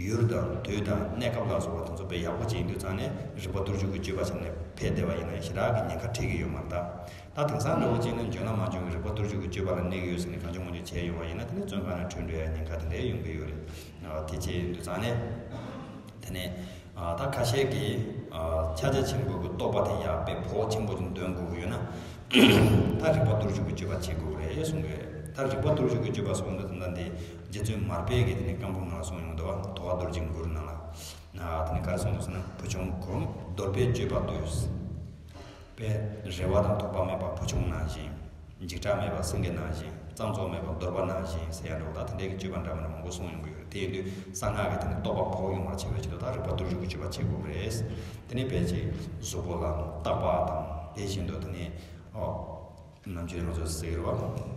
ཡུལ་དང་དུས་དང་གནས་སྐབས་ལ་སོགས་པ་དེ་ཚོ་དཔེ་ཡག་པོ་བྱེད་ཡིན་དུས་ཙང་ནས་རིགས་པ་སྟོབས་ཞུགས་ཀྱི་སྤྱོད་པ་བྱས་ནས་ཕེབས་བསྡད་པ་ཡིན་ན་ཞེ་དྲག་གི་ཉེན་ཁ་འཕྲད་ཀྱི་ཡོད་མ་རེད་ད། ད་དེང་སང་འདྲ་བོ་བྱས་ན་འཇོན་ལ་མ་འཇོན་གྱི་རིགས་པ་སྟོབས་ཞུགས་ཀྱི་སྤྱོད་པ་ལ་གནས་ཀྱི་ཡོད་ཟེར་ནས་གང་བྱུང་མང་བྱུང་བྱས་ཡོང་བ་ཡིན་ན་དེ་ནི་བཙོན་ཁང་ནང་བྲོས་འགྲོ་ཡ་ཉེན་ཁ་དེ་འདྲ་ཡོང་གི་ཡོད་རེད། དེ་བྱས་ཡིན་དུས་ཙང་ནས་དེ་ནས་ད་ཁ་ཤས་ཀྱིས་ཕྱག་རྒྱ་ཆེན་པོ་གི་རྟོགས་པ་དེ་ཡག་པའི་བོགས་ཆེན་པོ་ཅིག་འདོན་དགོས་ཀྱི་ཡོད་ན། ད་རིགས་པ་སྟོབས་ཞུགས་ཀྱི་སྤྱོད་པ་བྱེད་དགོས་ཀྱི་རེད་གསུང་གི་རེད། ད་རིགས་པ་སྟོབས་ཞུགས་ཀྱི་སྤྱོད་པ་གསུང་དུས་ད་ལྟ་འདི་རྗེ་བཙུན་མར་པས་ཀྱི་དེ་ནས་བཀའ་འབུམ་ནང་གསུངས་ཡོང་འདུག་བ། དོ་ཧ་རྡོ་རྗེ་མགུར་ནང་ལ། དེ་ནས་ག་རེ་གསུངས་འདུག་ཟེར་ན་བུ་ཆུང་གོམས་འདོར་པའི་སྤྱོད་པ་ལྟོས། པས་རེ་བ་དང་དོགས་པ་མེད་པ་བུ་ཆུང་ནང་བཞིན། འཇིགས་སྐྲག་མེད་པ་སེང་གེ་ནང་བཞིན། གཙང་བཙོག་མེད་པ་གདོལ་པ་ནང་བཞིན་ཟེར་ཡ་འདྲ་བོ་ད་དེ་འདྲའི་གི་སྤྱོད་པ་འདྲ་མི་འདྲ་མང་པོ་གསུངས་ཡོང་གི་ཡོད་རེད། དེ་ཡིན་དུས་གསང་སྔགས་ཀྱི་དེ་ནས་རྟོགས་པ་བོགས་ཡོང་བར་བྱེད་པའི་ཆེད་དུ་ད་རིགས་པ་སྟོབས་ཞུགས་ཀྱི་སྤྱོད་པ་བྱེད་དགོས་རེད། དེ་ནས་ཕལ་ཆེར་གཟུགས་པོ་ལ་བརྟག་པ་དང་དེ་བཞིན་དུ་དེ་ནས་ཨོ། ནམ་རྒྱུན་ང་ཚོས་ཟེར་གི་རེད་བ།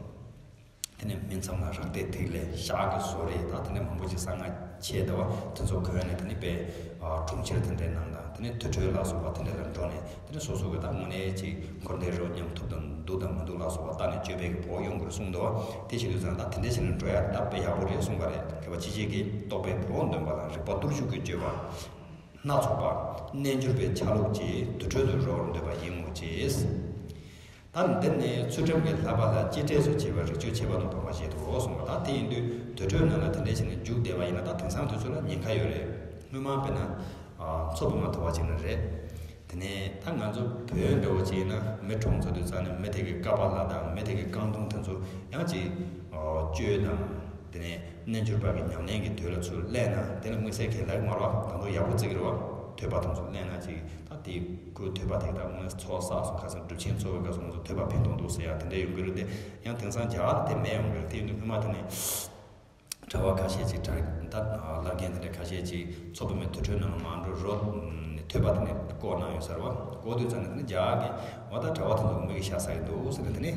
དེ་ནས་སྨིན་མཚམས་ལ་རེག་བདེ་ཐིག་ལེ་ཞག་གི་བཟོ་རེས་དང་དེ་ནས་མང་པོ་ཅིག་གསང་སྔགས་ཆེ་དེ་བ་དེ་ཚོ་གོན་ནས་དེ་ནས་དཔེ་གྲོང་ཁྱེར་དེ་འདྲའི་ནང་དང་དེ་ནས་དུར་ཁྲོད་ལ་སོགས་པ་དེ་འདྲ་ལ་འགྲོ་ནས་དེ་ནས་སོ་སོ་གི་ད་དངོས་གནས་ཅིག་འཁོར་འདས་རོ་མཉམ་ཐུབ་དང་འདུག་དང་མི་འདུག་ལ་སོགས་པ་ལྟ་ནས་སྤྱོད་པའི་གི་བོགས་ཡོང་དགོས་གསུངས་འདུག་དེ་བྱེད་དུས་ཙང་ད་དེ་འདྲ་བྱས་ནས་འགྲོ་ཡ་དེ་ད་དཔེ་ཡག་པོ་རེད་གསུངས་པ་རེད། མཁས་པ་ཅི་བྱེད་ཀྱི་རྟོགས་པའི་བོགས་འདོན་པ་ལ་རིགས་པ་སྟོབས་ཞུགས་ཀྱི་སྤྱོད་པ་སྣ་ཚོགས་པ་རྣལ་འབྱོར་པའི་ཆ་ལུགས་ཀྱིས་དུར་ཁྲོད་དུ་རོལ་འདོད་པ་ཡིན་མོད་ཀྱི། ད་འདི་ནི་ཚུལ་ཁྲིམས་ཀྱི་བསླབ་པ་ལ་གཅེས་སྤྲས་སུ་བྱེད་པར་རིགས་ཆོས་ཁྱད་པར་དུ་འཕགས་པ་བཞེད་དོ་གསུངས་པ། ད་དེ་ཡིན་དུས་དུར་ཁྲོད་ནང་ལ་དེ་འདྲའི་བྱས་ནས་འཇུག་བསྡད་པ་ཡིན་ན་ད་དེང་སང་དུས་ཚོད་ལ་ཉེན་ཁ་ཡོད་རེད། སྔོན་མ་དཔེར་ན་མཚོ་པདྨ་ཐོག་པ་ཅིག་ན་རེད། དེ་ནས་ད་ང་ཚོ་བོད་འདྲ་བོ་ཅིག་ཡིན་ན་མི་གྲོངས་ཚར་དུས་ཙང་ནས་མི་དེ་གི་ཀ་པཱ་ལ་དང་མི་དེ་གི་རྐང་འཐུང་དེ་ཚོ་ཡང་ཅིག་གཅོད་དང་། དེ་ནས་རྣལ་འབྱོར་པ་གི་ཉམས་ལེན་གྱི་དུས་ལ་ཚུར་སླེབས་ན་དེ་ལ་མངོན་གསལ་གྱི་ལག་མ་རོ་དང་དུ་ཡག་པོ་བརྩི་གི་རེད་བ། ཐོས་པ་དང་ཚུར་སླེབས་ན་ཅིག་ད་དེ་ཁོའི་ཐོས་པ་དེ་དག་དངོས་ཚོགས་བསགས་སོང་ཁ་སང་གྲུབ་ཆེན་ཚོགས་པའི་སྐབས་སུ་ང་ཚོ་ཐོས་པ་ཕན་ཐོགས་འདུག་ཟེར་ཡ་དེ་འདྲ་ཡོང་གི་རེད་དེ། ཡང་དེང་སང་རྒྱ་གར་དེ་མེད་ཡོང་གི་རེད། དེ་ཡིན་དུས་སྔོན་མ་དེ་ནས་གྲྭ་བ་ཁ་ཤས་ཅིག་གྲྭ་ད་བླ་རྒན་དེ་འདྲ་ཁ་ཤས་ཅིག་མཚོ་པདྨའི་དུར་ཁྲོད་ནང་ལ་མ་འགྲོ་རོགས་ཐོས་པ་དེ་ནས་བཀོག་གནང་ཡོད་ས་རེད་བ། བཀོག་དུས་ཙང་ནས་དེ་ནས་རྒྱ་གར་གི་འོ་ད་གྲྭ་བ་དེ་ཚོ་མི་གི་ཤ་ཟ་གི་འདུག་ཟེར་ནས་དེ་ནས་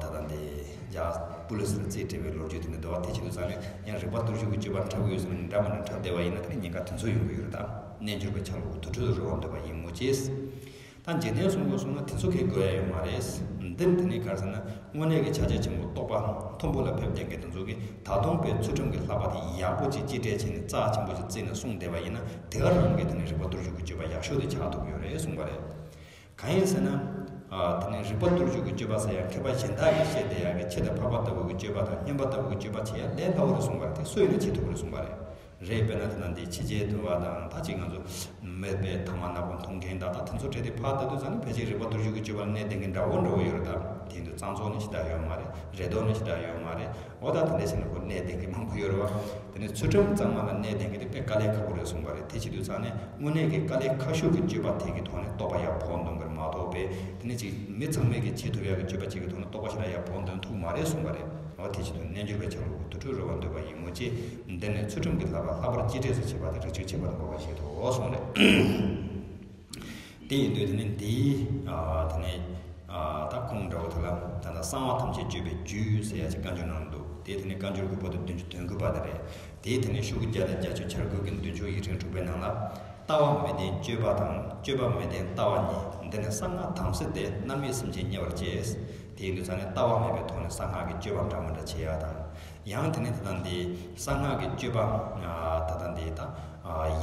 ད་ལྟ་འདི་རྒྱ་པུ་ལི་སི་ལ་རྩིས་སྤྲད་པའི་ལོ་རྒྱུས་དེ་འདྲ་འདུག་བ། དེ་བྱེད་དུས་ཙང་ནས་ཡང་རིགས་པ་སྟོབས་ཞུགས་ཀྱི་སྤྱོད་པ་འཁྲབ་གི་ཡོད་ཟེར་ན་འདྲ་མི་འདྲ་འཁྲབ་བསྡད་པ་ཡིན་ན་དེ་ནི་ཉེན་ཁ་དེ་ཚོ་ཡོང་གི་ཡོད་རེད། ད་རྣལ་འབྱོར་པའི་ཆ་ལུགས་དུར་ཁྲོད་དུ་རོལ་བར་འདོད་པ་ཡིན་མོད་ཀྱི། ད་འཇིག་རྟེན་གསུམ་པོ་གསུམ་ན་དེ་ཚོ་གས་དགོས་ཡ་ཡོད་མ་རེད། འདིར་དེ་ནི་ག་རེ་ཟེར་ན་དངོས་གནས་ཀྱི་ཕྱག་རྒྱ་ཆེན་པོ་རྟོགས་པ་མཐོན་པོ་ལ་ཕེབས་བསྡད་མཁན་དེ་ཚོ་གིས་ད་དུང་དཔེ་ཚུལ་ཁྲིམས་ཀྱི་བསླབ་པ་དེ་ཡག་པོ་ཅིག་གཅེས་སྤྲས་བྱས་ནས་རྩ་ཆེན་པོ་ཞིག་བརྩིས་ནས་གསུངས་བསྡད་པ་ཡིན་ན་དེ་ག་རང་གིས་དེ་ནི་རིགས་པ་སྟོབས་ཞུགས་ཀྱི་སྤྱོད་པ་ཡག་ཤོས་དེ་ཆགས་ཐུབ་ཀྱི་ཡོད་རེད་གསུངས་པ་རེད། གང་ཡིན་ཟེར་ན། ཨ། དེ་ནས་རིགས་པ་སྟོབས་ཞུགས་ཀྱི་སྤྱོད་པ་ཟེར་ཡང་མཁས་པ་གཞན་དག་གིས་བཤད་བསྡད་ཡག་གི་ཆེད་དུ་འཕགས་པ་ལྟ་བུ་གི་སྤྱོད་པ་དང་མངོན་པ་ལྟ་བུ་གི་སྤྱོད་པ་བྱེད་ཡག་ལས་སླ་བོ་རེད་གསུངས་པ་རེད། དེ་སུ་ཡིན་ན་བྱེད་ཐུབ་རེད་གསུངས་པ་རེད། རེད། དཔེར་ན་དེ་ན་འདི་ཕྱི་རྒྱལ་དུ་བ་དང་ད་ཅིག་ང་ཚོ་མི་དཔེ་ཐ་མག་ནག་པོ་འཐུང་མཁན་དག་ད་དེ་ཚོ་གྲས་དེ་ཕར་ལྟ་དུས་ཙང་ནི་ཕལ་ཆེར་རིགས་པ་སྟོབས་ཞུགས་ཀྱི་སྤྱོད་པ་ལ་གནས་བསྡད་མཁན་འདྲ་བོ་འདྲ་བོ་ཡོད་རེད། ད་དེ་ཡིན་དུས་གཙང་བཙོག་ནི་ཞེ་དྲག་ཡོད་མ་རེད། རེ་དོགས་ནི་ཞེ་དྲག་ཡོད་མ་རེད། འོ་ད་དེ་འདྲ་བྱས་ན་ཁོ་གནས་བསྡད་མཁན་མང་པོ་ཡོད་རེད་བ། དེ་ནས་ཚུལ་ཁྲིམས་གཙང་མ་ལ་གནས་བསྡད་མཁན་དེ་དཔེ་དཀའ་ལས་ཁག་པོ་རེད་གསུངས་པ་རེད། དེ་བྱེད་དུས་ཙང་ནས་དངོས་གནས་ཀྱི་དཀའ་ལས་ཁག་ཤོས་ཀྱི་སྤྱོད་པ་དེ་གི་ཐོག་ནས་རྟོགས་པ་ཡག་བོགས་འདོན་དགོས་རེད་མ་གཏོགས་པས་དེ་ནས་ཅིག་མི་ཚང་མས་ཀྱི་བྱེད་ཐུབ་ཡག་གི་སྤྱོད་པ་གཅིག་གི་ཐོག་ནས་རྟོགས་པ་ཞེ་དྲག་ཡག་བོགས་འདོན་ཐུབ་མ་རེད་གསུངས་པ་རེད། འོ་དེ་བྱེད་དུས་རྣལ་འབྱོར་པའི་ཆ་ལུགས་ཀྱི་དུར་ཁྲོད་རོལ་བར་འདོད་པ་ཡིན་མོད་ཀྱི། འདི་ནས་ཚུལ་ཁྲིམས་ཀྱི་བསླབ་པ་ལྷག་པར་གཅེས་སྤྲས་སུ་བྱེད་པ་དེ་རིགས་ཆོས་ཁྱད་པར་དུ་འཕགས་པ་ཞེས་དོ་གསུངས་རེད། དེ་ཡིན་དུས་དེ་ནི་འདིའི་ཨ་དེ་ནི་ཨ་ད་ཁུངས་འདྲ་བོ་དེ་ལ་ད་ལྟ་གསང་བ་ཐམས་ཅད་གཅོད་པའི་རྒྱུད་ཟེར་ཡ་ཅིག་བཀའ་འགྱུར་ནང་འདུག་དེ་དེ་ནི་བཀའ་འགྱུར་གྱི་པོ་ཏི་བདུན་ཅུ་དོན་དགུ་པ་དེ་རེད། དེའི་དེ་ནི་ཤོག་གུ་བརྒྱ་དང་བརྒྱད་ཅུ་གྱ་དགུ་གི་མདུན་ཅོག་ཡིག་ཕྲེང་དྲུག་པའི་ནང་ལ། ལྟ་བ་མི་ལྡན་སྤྱོད་པ་དང་སྤྱོད་པ་མི་ལྡན་ལྟ་བ་གཉིས། འདི་ནི་གསང་སྔགས་དམ་སྲི་སྟེ། མནར་མེད་སེམས་ཅན་དམྱལ་བར་སྐྱེ། དེ་ཡིན་དུས་ཙང་ནས་ལྟ་བ་མེད་པའི་ཐོག་ནས་གསང་སྔགས་ཀྱི་སྤྱོད་པ་འདྲ་མི་འདྲ་བྱེད་ཡ་དང་། ཡང་དེ་ནས་ད་ལྟ་འདི་གསང་སྔགས་ཀྱི་སྤྱོད་པ་ད་ལྟ་འདི་ད་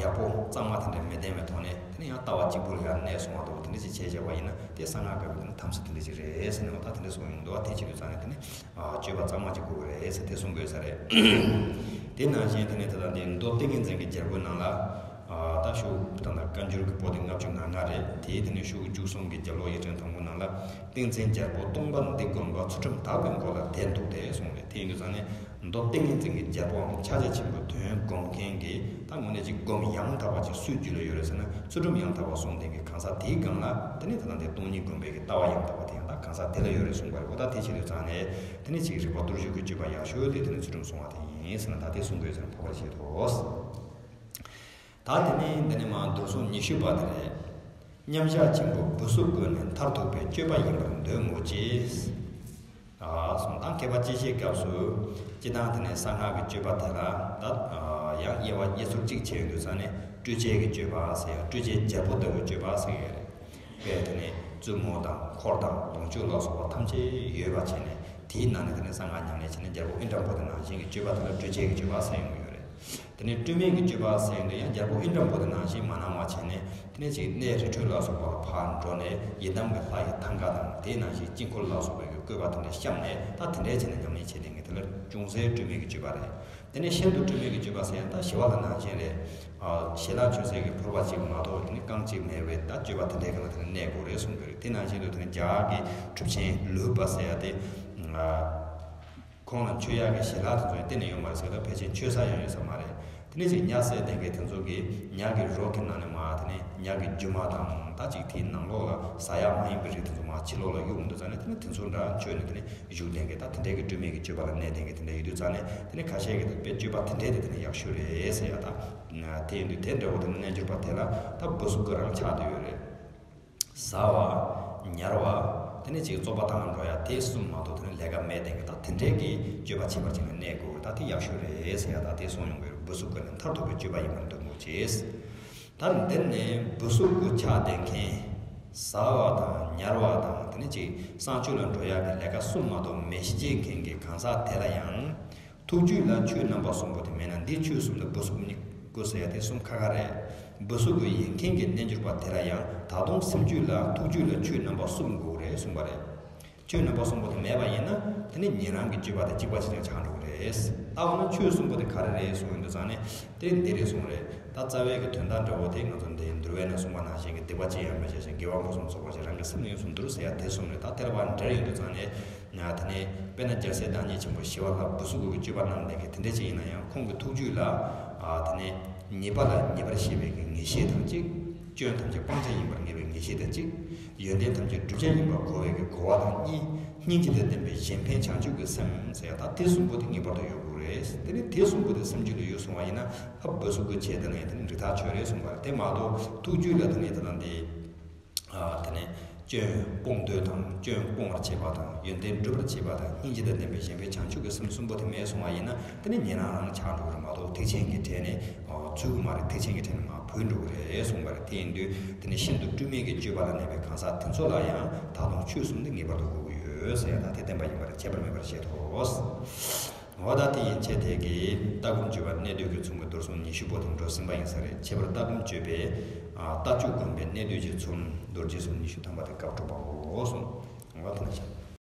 ཡག་པོ་གཙང་མ་དེ་འདྲ་མི་ལྡན་པའི་ཐོག་ནས་དེ་ནས་ཡང་ལྟ་བ་གཅིག་པུ་ལ་ཡང་གནས་སོང་བ་འདུག་དེ་འདྲ་ཅིག་བྱས་བྱས་པ་ཡིན་ན་དེ་གསང་སྔགས་ཀྱི་དེ་ནི་དམ་སྲི་དེ་འདྲ་ཅིག་རེད་ཟེར་ནས་འོ་ད་དེ་འདྲ་གསུངས་ཡོང་འདུག་དེ་བྱེད་དུས་ཙང་ནས་དེ་ནི་སྤྱོད་པ་གཙང་མ་ཅིག་དགོས་ཀྱི་རེད་ཟེར་དེ་གསུང་དགོས་ས་རེད། དེ་ནང་བཞིན་དེ་ནས་ད་ལྟ་འདི་མདོ་ཏིང་ངེ་འཛིན་གྱི་རྒྱལ་པོའི་ནང་ལ། ད་ཤོག་ད་ལྟ་བཀའ་འགྱུར་གྱི་པོ་ཏི་ལྔ་བཅུ་ང་ལྔ་རེད། དེའི་དེ་ནས་ཤོག་བཅུ་གསུམ་གྱི་རྒྱབ་ལོགས་ཡིག་ཕྲེང་དང་པོ་ནང་ལ། ཏིང་འཛིན་རྒྱལ་པོ་སྟོང་པར་འདི་བསྒོམ་པ། ཚུལ་ཁྲིམས་དག་པའི་མགོ་ལ་བདེ་འདུག་སྟེ་གསུངས་རེད། དེ་ཡིན་དུས་ཙང་ནས་མདོ་ཏིང་ངེ་འཛིན་གྱི་རྒྱལ་པོའམ་ཕྱག་རྒྱ་ཆེན་པོའི་དོན་བསྒོམ་མཁན་གྱི་ད་དངོས་གནས་ཅིག་སྒོམ་ཡང་དག་པ་ཅིག་སུའི་རྒྱུད་ལ་ཡོད་རེད་ཟེར་ན། ཚུལ་ཁྲིམས་ཡང་དག་པ་བསྲུང་ལྡན་གྱི་གང་ཟག་དེའི་སྒང་ལ་དེ་ནས་ད་ལྟ་འདི་སྟོང་ཉིད་བསྒོམ་པའི་གི་ལྟ་བ་ཡང་དག་པ་དེ་ཡང་ད་གང་ཟག་དེ་ལ་ཡོད་རེད་གསུངས་པ་རེད། འོ་ད་དེ་བྱེད་དུས་ཙང་ནས་དེ་ནས་ཅིག་རིག་པ་སྟོབས་བཅུ་གི་སྤྱོད་པ་ཡག་ཤོས་དེ་དེ་ནས་ཚུལ་ཁྲིམས་བསྲུང་བ་དེ་ཡིན་ཟེར་ན། ད་དེ་གསུང་དགོས་ཟེར་ན་འཕགས་པ་བཞེད་དོ། ད་དེ་ནས་འདི་ནས་མར་མདོར་གསུང་ཉི་ཤུ་པ་དེ་རེད། མཉམ་བཞག་ཆེན་པོ་བུ་གཟུགས་བཀོད་ནས་མཐར་ཐུག་པའི་སྤྱོད་པ་ཡིན་པར་འདོད་མོད་ཀྱི། ཨ་གསུངས། ད་མཁས་པ་སྤྱི་བཤད་སྐབས་སུ་སྤྱི་བཏང་དེ་ནས་གསང་སྔགས་ཀྱི་སྤྱོད་པ་དེ་ལ་ད་ཡང་དབྱེ་བ་དབྱེ་ཚུལ་གཅིག་བྱས་ཡོང་དུས་ཙང་ནས་སྤྲོས་བཅས་ཀྱི་སྤྱོད་པ་ཟེར་ཡང་སྤྲོས་བཅས་རྒྱལ་པོ་ལྟ་བུའི་སྤྱོད་པ་ཟེར་གྱི་ཡོད་རེད། དཔེ་དེ་ནས་བཙུན་མོ་དང་འཁོར་དང་ལོངས་སྤྱོད་ལ་སོགས་པ་ཐམས་ཅད་ཡོད་པ་བྱས་ནས། དེའི་ནང་ནས་དེ་ནས་གསང་སྔགས་ཉམས་ལེན་བྱས་ནས་རྒྱལ་པོ་ཨིནྡྲ་བྷུ་ཏི་ནང་བཞིན་གྱི་སྤྱོད་པ་དེ་ལ་སྤྲོས་བཅས་ཀྱི་སྤྱོད་པ་ཟེར་ཡོང་གི་ཡོད་རེད། དེ་ནས་སྤྲོས་མེད་ཀྱི་སྤྱོད་པ་ཟེར་ཡོང་དུས་ཡང་རྒྱལ་པོ་ཨིནྡྲ་བྷུ་ཏི་ནང་བཞིན་མ་སྣང་བ་བྱས་ནས། དེ་ནས་ཅིག་གནས་རི་ཁྲོད་ལ་སོགས་པ་ལ་ཕར་འགྲོ་ནས་ཡི་དམ་གྱི་ལྷ་ཡི་ཐང་ག་དང་དེའི་ནང་བཞིན་དཀྱིལ་འཁོར་ལ་སོགས་པའི་བཀོད་པ་དེ་འདྲ་བཤམས་ནས། ད་དེ་འདྲའི་བྱས་ནས་ཉམས་ལེན་བྱས་ནས་དེ་ལ་ཅུང་ཟད་སྤྲོས་མེད་ཀྱི་སྤྱོད་པ་རེད། དེ་ནས་ཤིན་ཏུ་སྤྲོས་མེད་ཀྱི་སྤྱོད་པ་ཟེར་ཡང་ད་ཞི་བ་ལྷ་ནང་བཞིན་རེད། ཨ་ཞལ་ལག་མཆོད་སའི་གི་ཕོར་པ་གཅིག་མ་གཏོགས་དེ་ནི་རྐང་གཅིག་མེད་པའི་ད་སྤྱོད་པ་དེ་འདྲའི་སྒང་ལ་དེ་ནི་གནས་དགོས་རེད་གསུངས་པ་རེད། དེ་ནང་བཞིན་དུ་དེ་ནི་རྒྱ་གར་གྱི་གྲུབ་ཆེན་ལུས་པ་ཟེར་ཡ་དེ། ཨ་ཁོང་ལ་མཆོད་ཡག་གི་ཞལ་ལག་དེ་ཚོ་ཡང་གཏན་ནས་ཡོད་མ་རེད་ཟེར། ད་ཕལ་ཆེར་མཆོད་ས་ཡང་ཡོད་ས་མ་རེད། དེ་ནས་ཅིག་ཉ་བསད་ལྡན་མཁན་དེ་ཚོ་གིས་ཉ་གི་རོ་གི་ནང་ནས་མར་དེ་ནས་ཉ་གི་རྒྱུ་མ་དང་ད་ཅིག་དེའི་ནང་ལོགས་ལ་ཟ་ཡག་མ་ཡིན་པའི་རིགས་དེ་ཚོ་མར་ཕྱི་ལོགས་ལ་གཡུག་འདུག་ཙང་ནས། དེ་ནས་དེ་ཚོ་འདྲ་མཆོད་ནས་དེ་ནས་བཞུགས་ལྡན་མཁན། ད་དེ་འདྲའི་གི་སྤྲོས་མེད་ཀྱི་སྤྱོད་པ་ལ་གནས་ལྡན་མཁན་དེ་འདྲ་ཡོད་དུས་ཙང་ནས། དེ་ནས་ཁ་ཤས་ཀྱིས་ད་དཔེ་སྤྱོད་པ་དེ་འདྲའི་དེ་དེ་ནས་ཡག་ཤོས་རེད་ཟེར་ཡ། ད་དེ་ཡིན་དུས་དེ་འདྲ་བོ་དེ་ནས་རྣལ་འབྱོར་པ་དེ་ལ་ད་བུ་གཟུགས་ཀྱི་རང་ཆགས་བསྡད་ཡོད་རེད། ཟ་བ། ཉལ་བ། དེ་ནས་ཅིག་བཙོག་པ་བཏང་འགྲོ་ཡ་དེ་གསུམ་མ་གཏོགས་དེ་ནས་ལས་ཀ་མེད་དེ་གི་ད་དེ་འདྲའི་གི་སྤྱོད་པ་བྱེད་པར་བྱས་ནས་གནས་དགོས། ད་དེ་ཡག་ཤོས་རེད་ཟེར་ཡ། ད་དེ་གསུངས་ཡོང་གི་རེད། བུ་གཟུགས་ཀྱི་ནི་མཐར་ཐུག་པའི་སྤྱོད་པ་ཡིན་པར་འདོད་མོད་ཀྱི། ད་འདིར་ནི་བུ་གཟུགས་ཀྱི་ཆགས་ལྡན་མཁན། ཟ་བ་དང་ཉལ་བ་དང་དེ་ནས་ཅིག་གསང་སྤྱོད་ལ་འགྲོ་ཡ་གི་ལས་ཀ་གསུམ་མ་གཏོགས་མི་ཤེས་མཁན་གྱི་གང་ཟག་དེ་ལ་ཡང་། ཐུགས་རྒྱུད་ལ་ཆོས་རྣམ་པ་གསུམ་པོ་དེ་མེད་ན། འདི་ཆོས་གསུམ་དང་བུ་གཟུགས་གཉིས་ཀྱི་ཟེར་ཡ་དེ་གསུམ་ཁ་ཁ་རེད། བུ་གཟུགས་ཀྱི་ཡིན་མཁན་གྱི་རྣལ་འབྱོར་པ་དེ་ལ་ཡང་ད་དུང་སེམས་རྒྱུད་ལ་ཐུགས་རྒྱུད་ལ་ཆོས་རྣམ་པ་གསུམ་དགོས་རེད་གསུངས་པ་རེད། ཆོས་རྣམ་པ་གསུམ་པོ་དེ་མེད་པ་ཡིན་ན་དེ་ནི་ཉན་རང་གི་སྤྱོད་པ་དེ་གཅིག་པ་གཅིག་རྐྱང་ཆགས་འགྲོ་གི་རེད། ད་འོ་ན་ཆོས་གསུམ་པོ་དེ་ག་རེ་རེད་གསུངས་ཡོང་དུས་ཙང་ནས་དེ་འདི་རེད་གསུངས་རེད། ད་རྩ་བའི་གི་དོན་དག་འདྲ་བོ་དེ་ང་ཚོ་འདིའི་འདུལ་བའི་ནང་གསུངས་པ་ནང་བཞིན་གྱི་སྡིག་པ་ཅི་ཡང་མི་བྱ་ཞིང་། དགེ་བ་ཕུན་སུམ་ཚོགས་པར་བྱས། རང་གི་སེམས་ནི་ཡོངས་སུ་འདུལ་ཟེར་ཡ་དེ་གསུངས་རེད། ད་དེ་ལ་བ་འབྲེལ་ཡོང་དུས་ཙང་ནས། ཡང་དེ་ནས་དཔེར་ན་རྒྱལ་སྲས་བདག་ཉིད་ཆེན་པོ་ཞི་བ་ལྷ་བུ་གཟུགས་ཀྱི་སྤྱོད་པ་གནང་ལྡན་མཁན་དེ་འདྲ་ཅིག་ཡིན་ན་ཡང་། ཁོང་གི་ཐུགས་རྒྱུད་ལ་ཨ་དེ་ནས་ཉེས་པ་ལ་ཉེས་པར་ཤེས་པའི་གི་ངེས་ཤེས་དང་གཅིག། སྐྱོན་ཐམས་ཅད་སྤང་བྱ་ཡིན་པར་ངེས་པའི་ངེས་ཤེས་དང་གཅིག། ཡོན་ཏན་ཐམས་ཅད་བསྒྲུབ་བྱ་ཡིན་པར་གོ་བའི་གི་གོ་བ་དང་གཉིས། སྙིང་རྗེ་དང་ལྡན་པའི་གཞན་ཕན་བྱང་ཆུབ་ཀྱི་སེམས་ཟེར་ཡ། ད་དེ་གསུམ་པོ་དེ་ངེས་པར་དུ་ཡོད་དགོས་རེད། དེ་ནས་དེ་གསུམ་པོ་དེ་སེམས་རྒྱུད་ལ་ཡོད་སོང་བ་ཡིན་ན། ཨ་བུ་གཟུགས་ཀྱི་བྱས་དེ་ནས་དེ་ནས་རིགས་ཐག་ཆོད་རེད་གསུངས་པ་རེད། དེ་མ་གཏོགས་ཐུགས་རྒྱུད་ལ་དེ་ནས་དེ་དང་དེ། ཨ་དེ་ནས་སྐྱོན་སྤོང་འདོད་དང་། སྐྱོན་སྤོང་བར་བྱེད་པ་དང་། ཡོན་ཏན་སྒྲུབ་པར་བྱེད་པ་དང་། སྙིང་རྗེ་དང་ལྡན་པའི་གཞན་ཕན་བྱང་ཆུབ་ཀྱི་སེམས་གསུམ་པོ་དེ་མེད་སོང་བ་ཡིན་ན། དེ་ནི་ཉན་རང་རང་ཆགས་འགྲོ་གི་རེད་མ་གཏོགས་ཐེག་ཆེན་གྱི་གྲས་ནས་ཨ་ཚུད་ཀྱི་མ་རེད། ཐེག་ཆེན་གྱི་གྲས་ནས་མར་བུད་འགྲོ་གི་རེད་གསུངས་པ་རེད། དེ་ཡིན་དུས་དེ་ནི་ཤིན་ཏུ་སྤྲོས་མེད་ཀྱི་སྤྱོད་པ་ལ་གནས་པའི་གང་ཟག་དེ་ཚོ་ལ་ཡང་ད་དུང་ཆོས་གསུམ་དེ་ངེས་པར་དུ་དགོས་ཀྱི་ཡོད་ཟེར་ཡ། ད་དེ་བསྟན་པ་ཡིན་པར་ཁྱད་པར་མེད་པར་བཤད་དོ། འོ་ད་དེ་ཡན་ཆད་དེ་གའི་ལྟ་སྒོམ་སྤྱོད་པ་གནད་བསྡུས་ཀྱི་ཚུལ་གྱི་མདོར་གསུངས་ཉི་ཤུ་པོ་དེ་འགྲོ་ཟིན་པ་ཡིན་ས་རེད། ཁྱད་པར་ལྟ་སྒོམ་སྤྱོད་པའི་ཨ་ལྟ་སྤྱོད་སྒོམ་པའི་གནད་བསྡུས་ཀྱི་ཚུལ་མདོར་བྱས་སོ་ཉི་ཤུ་ཐམ་པ་དེ་སྐབས་དྲུག་པའོ་གསུངས། འོ་ད་ནི་བྱ།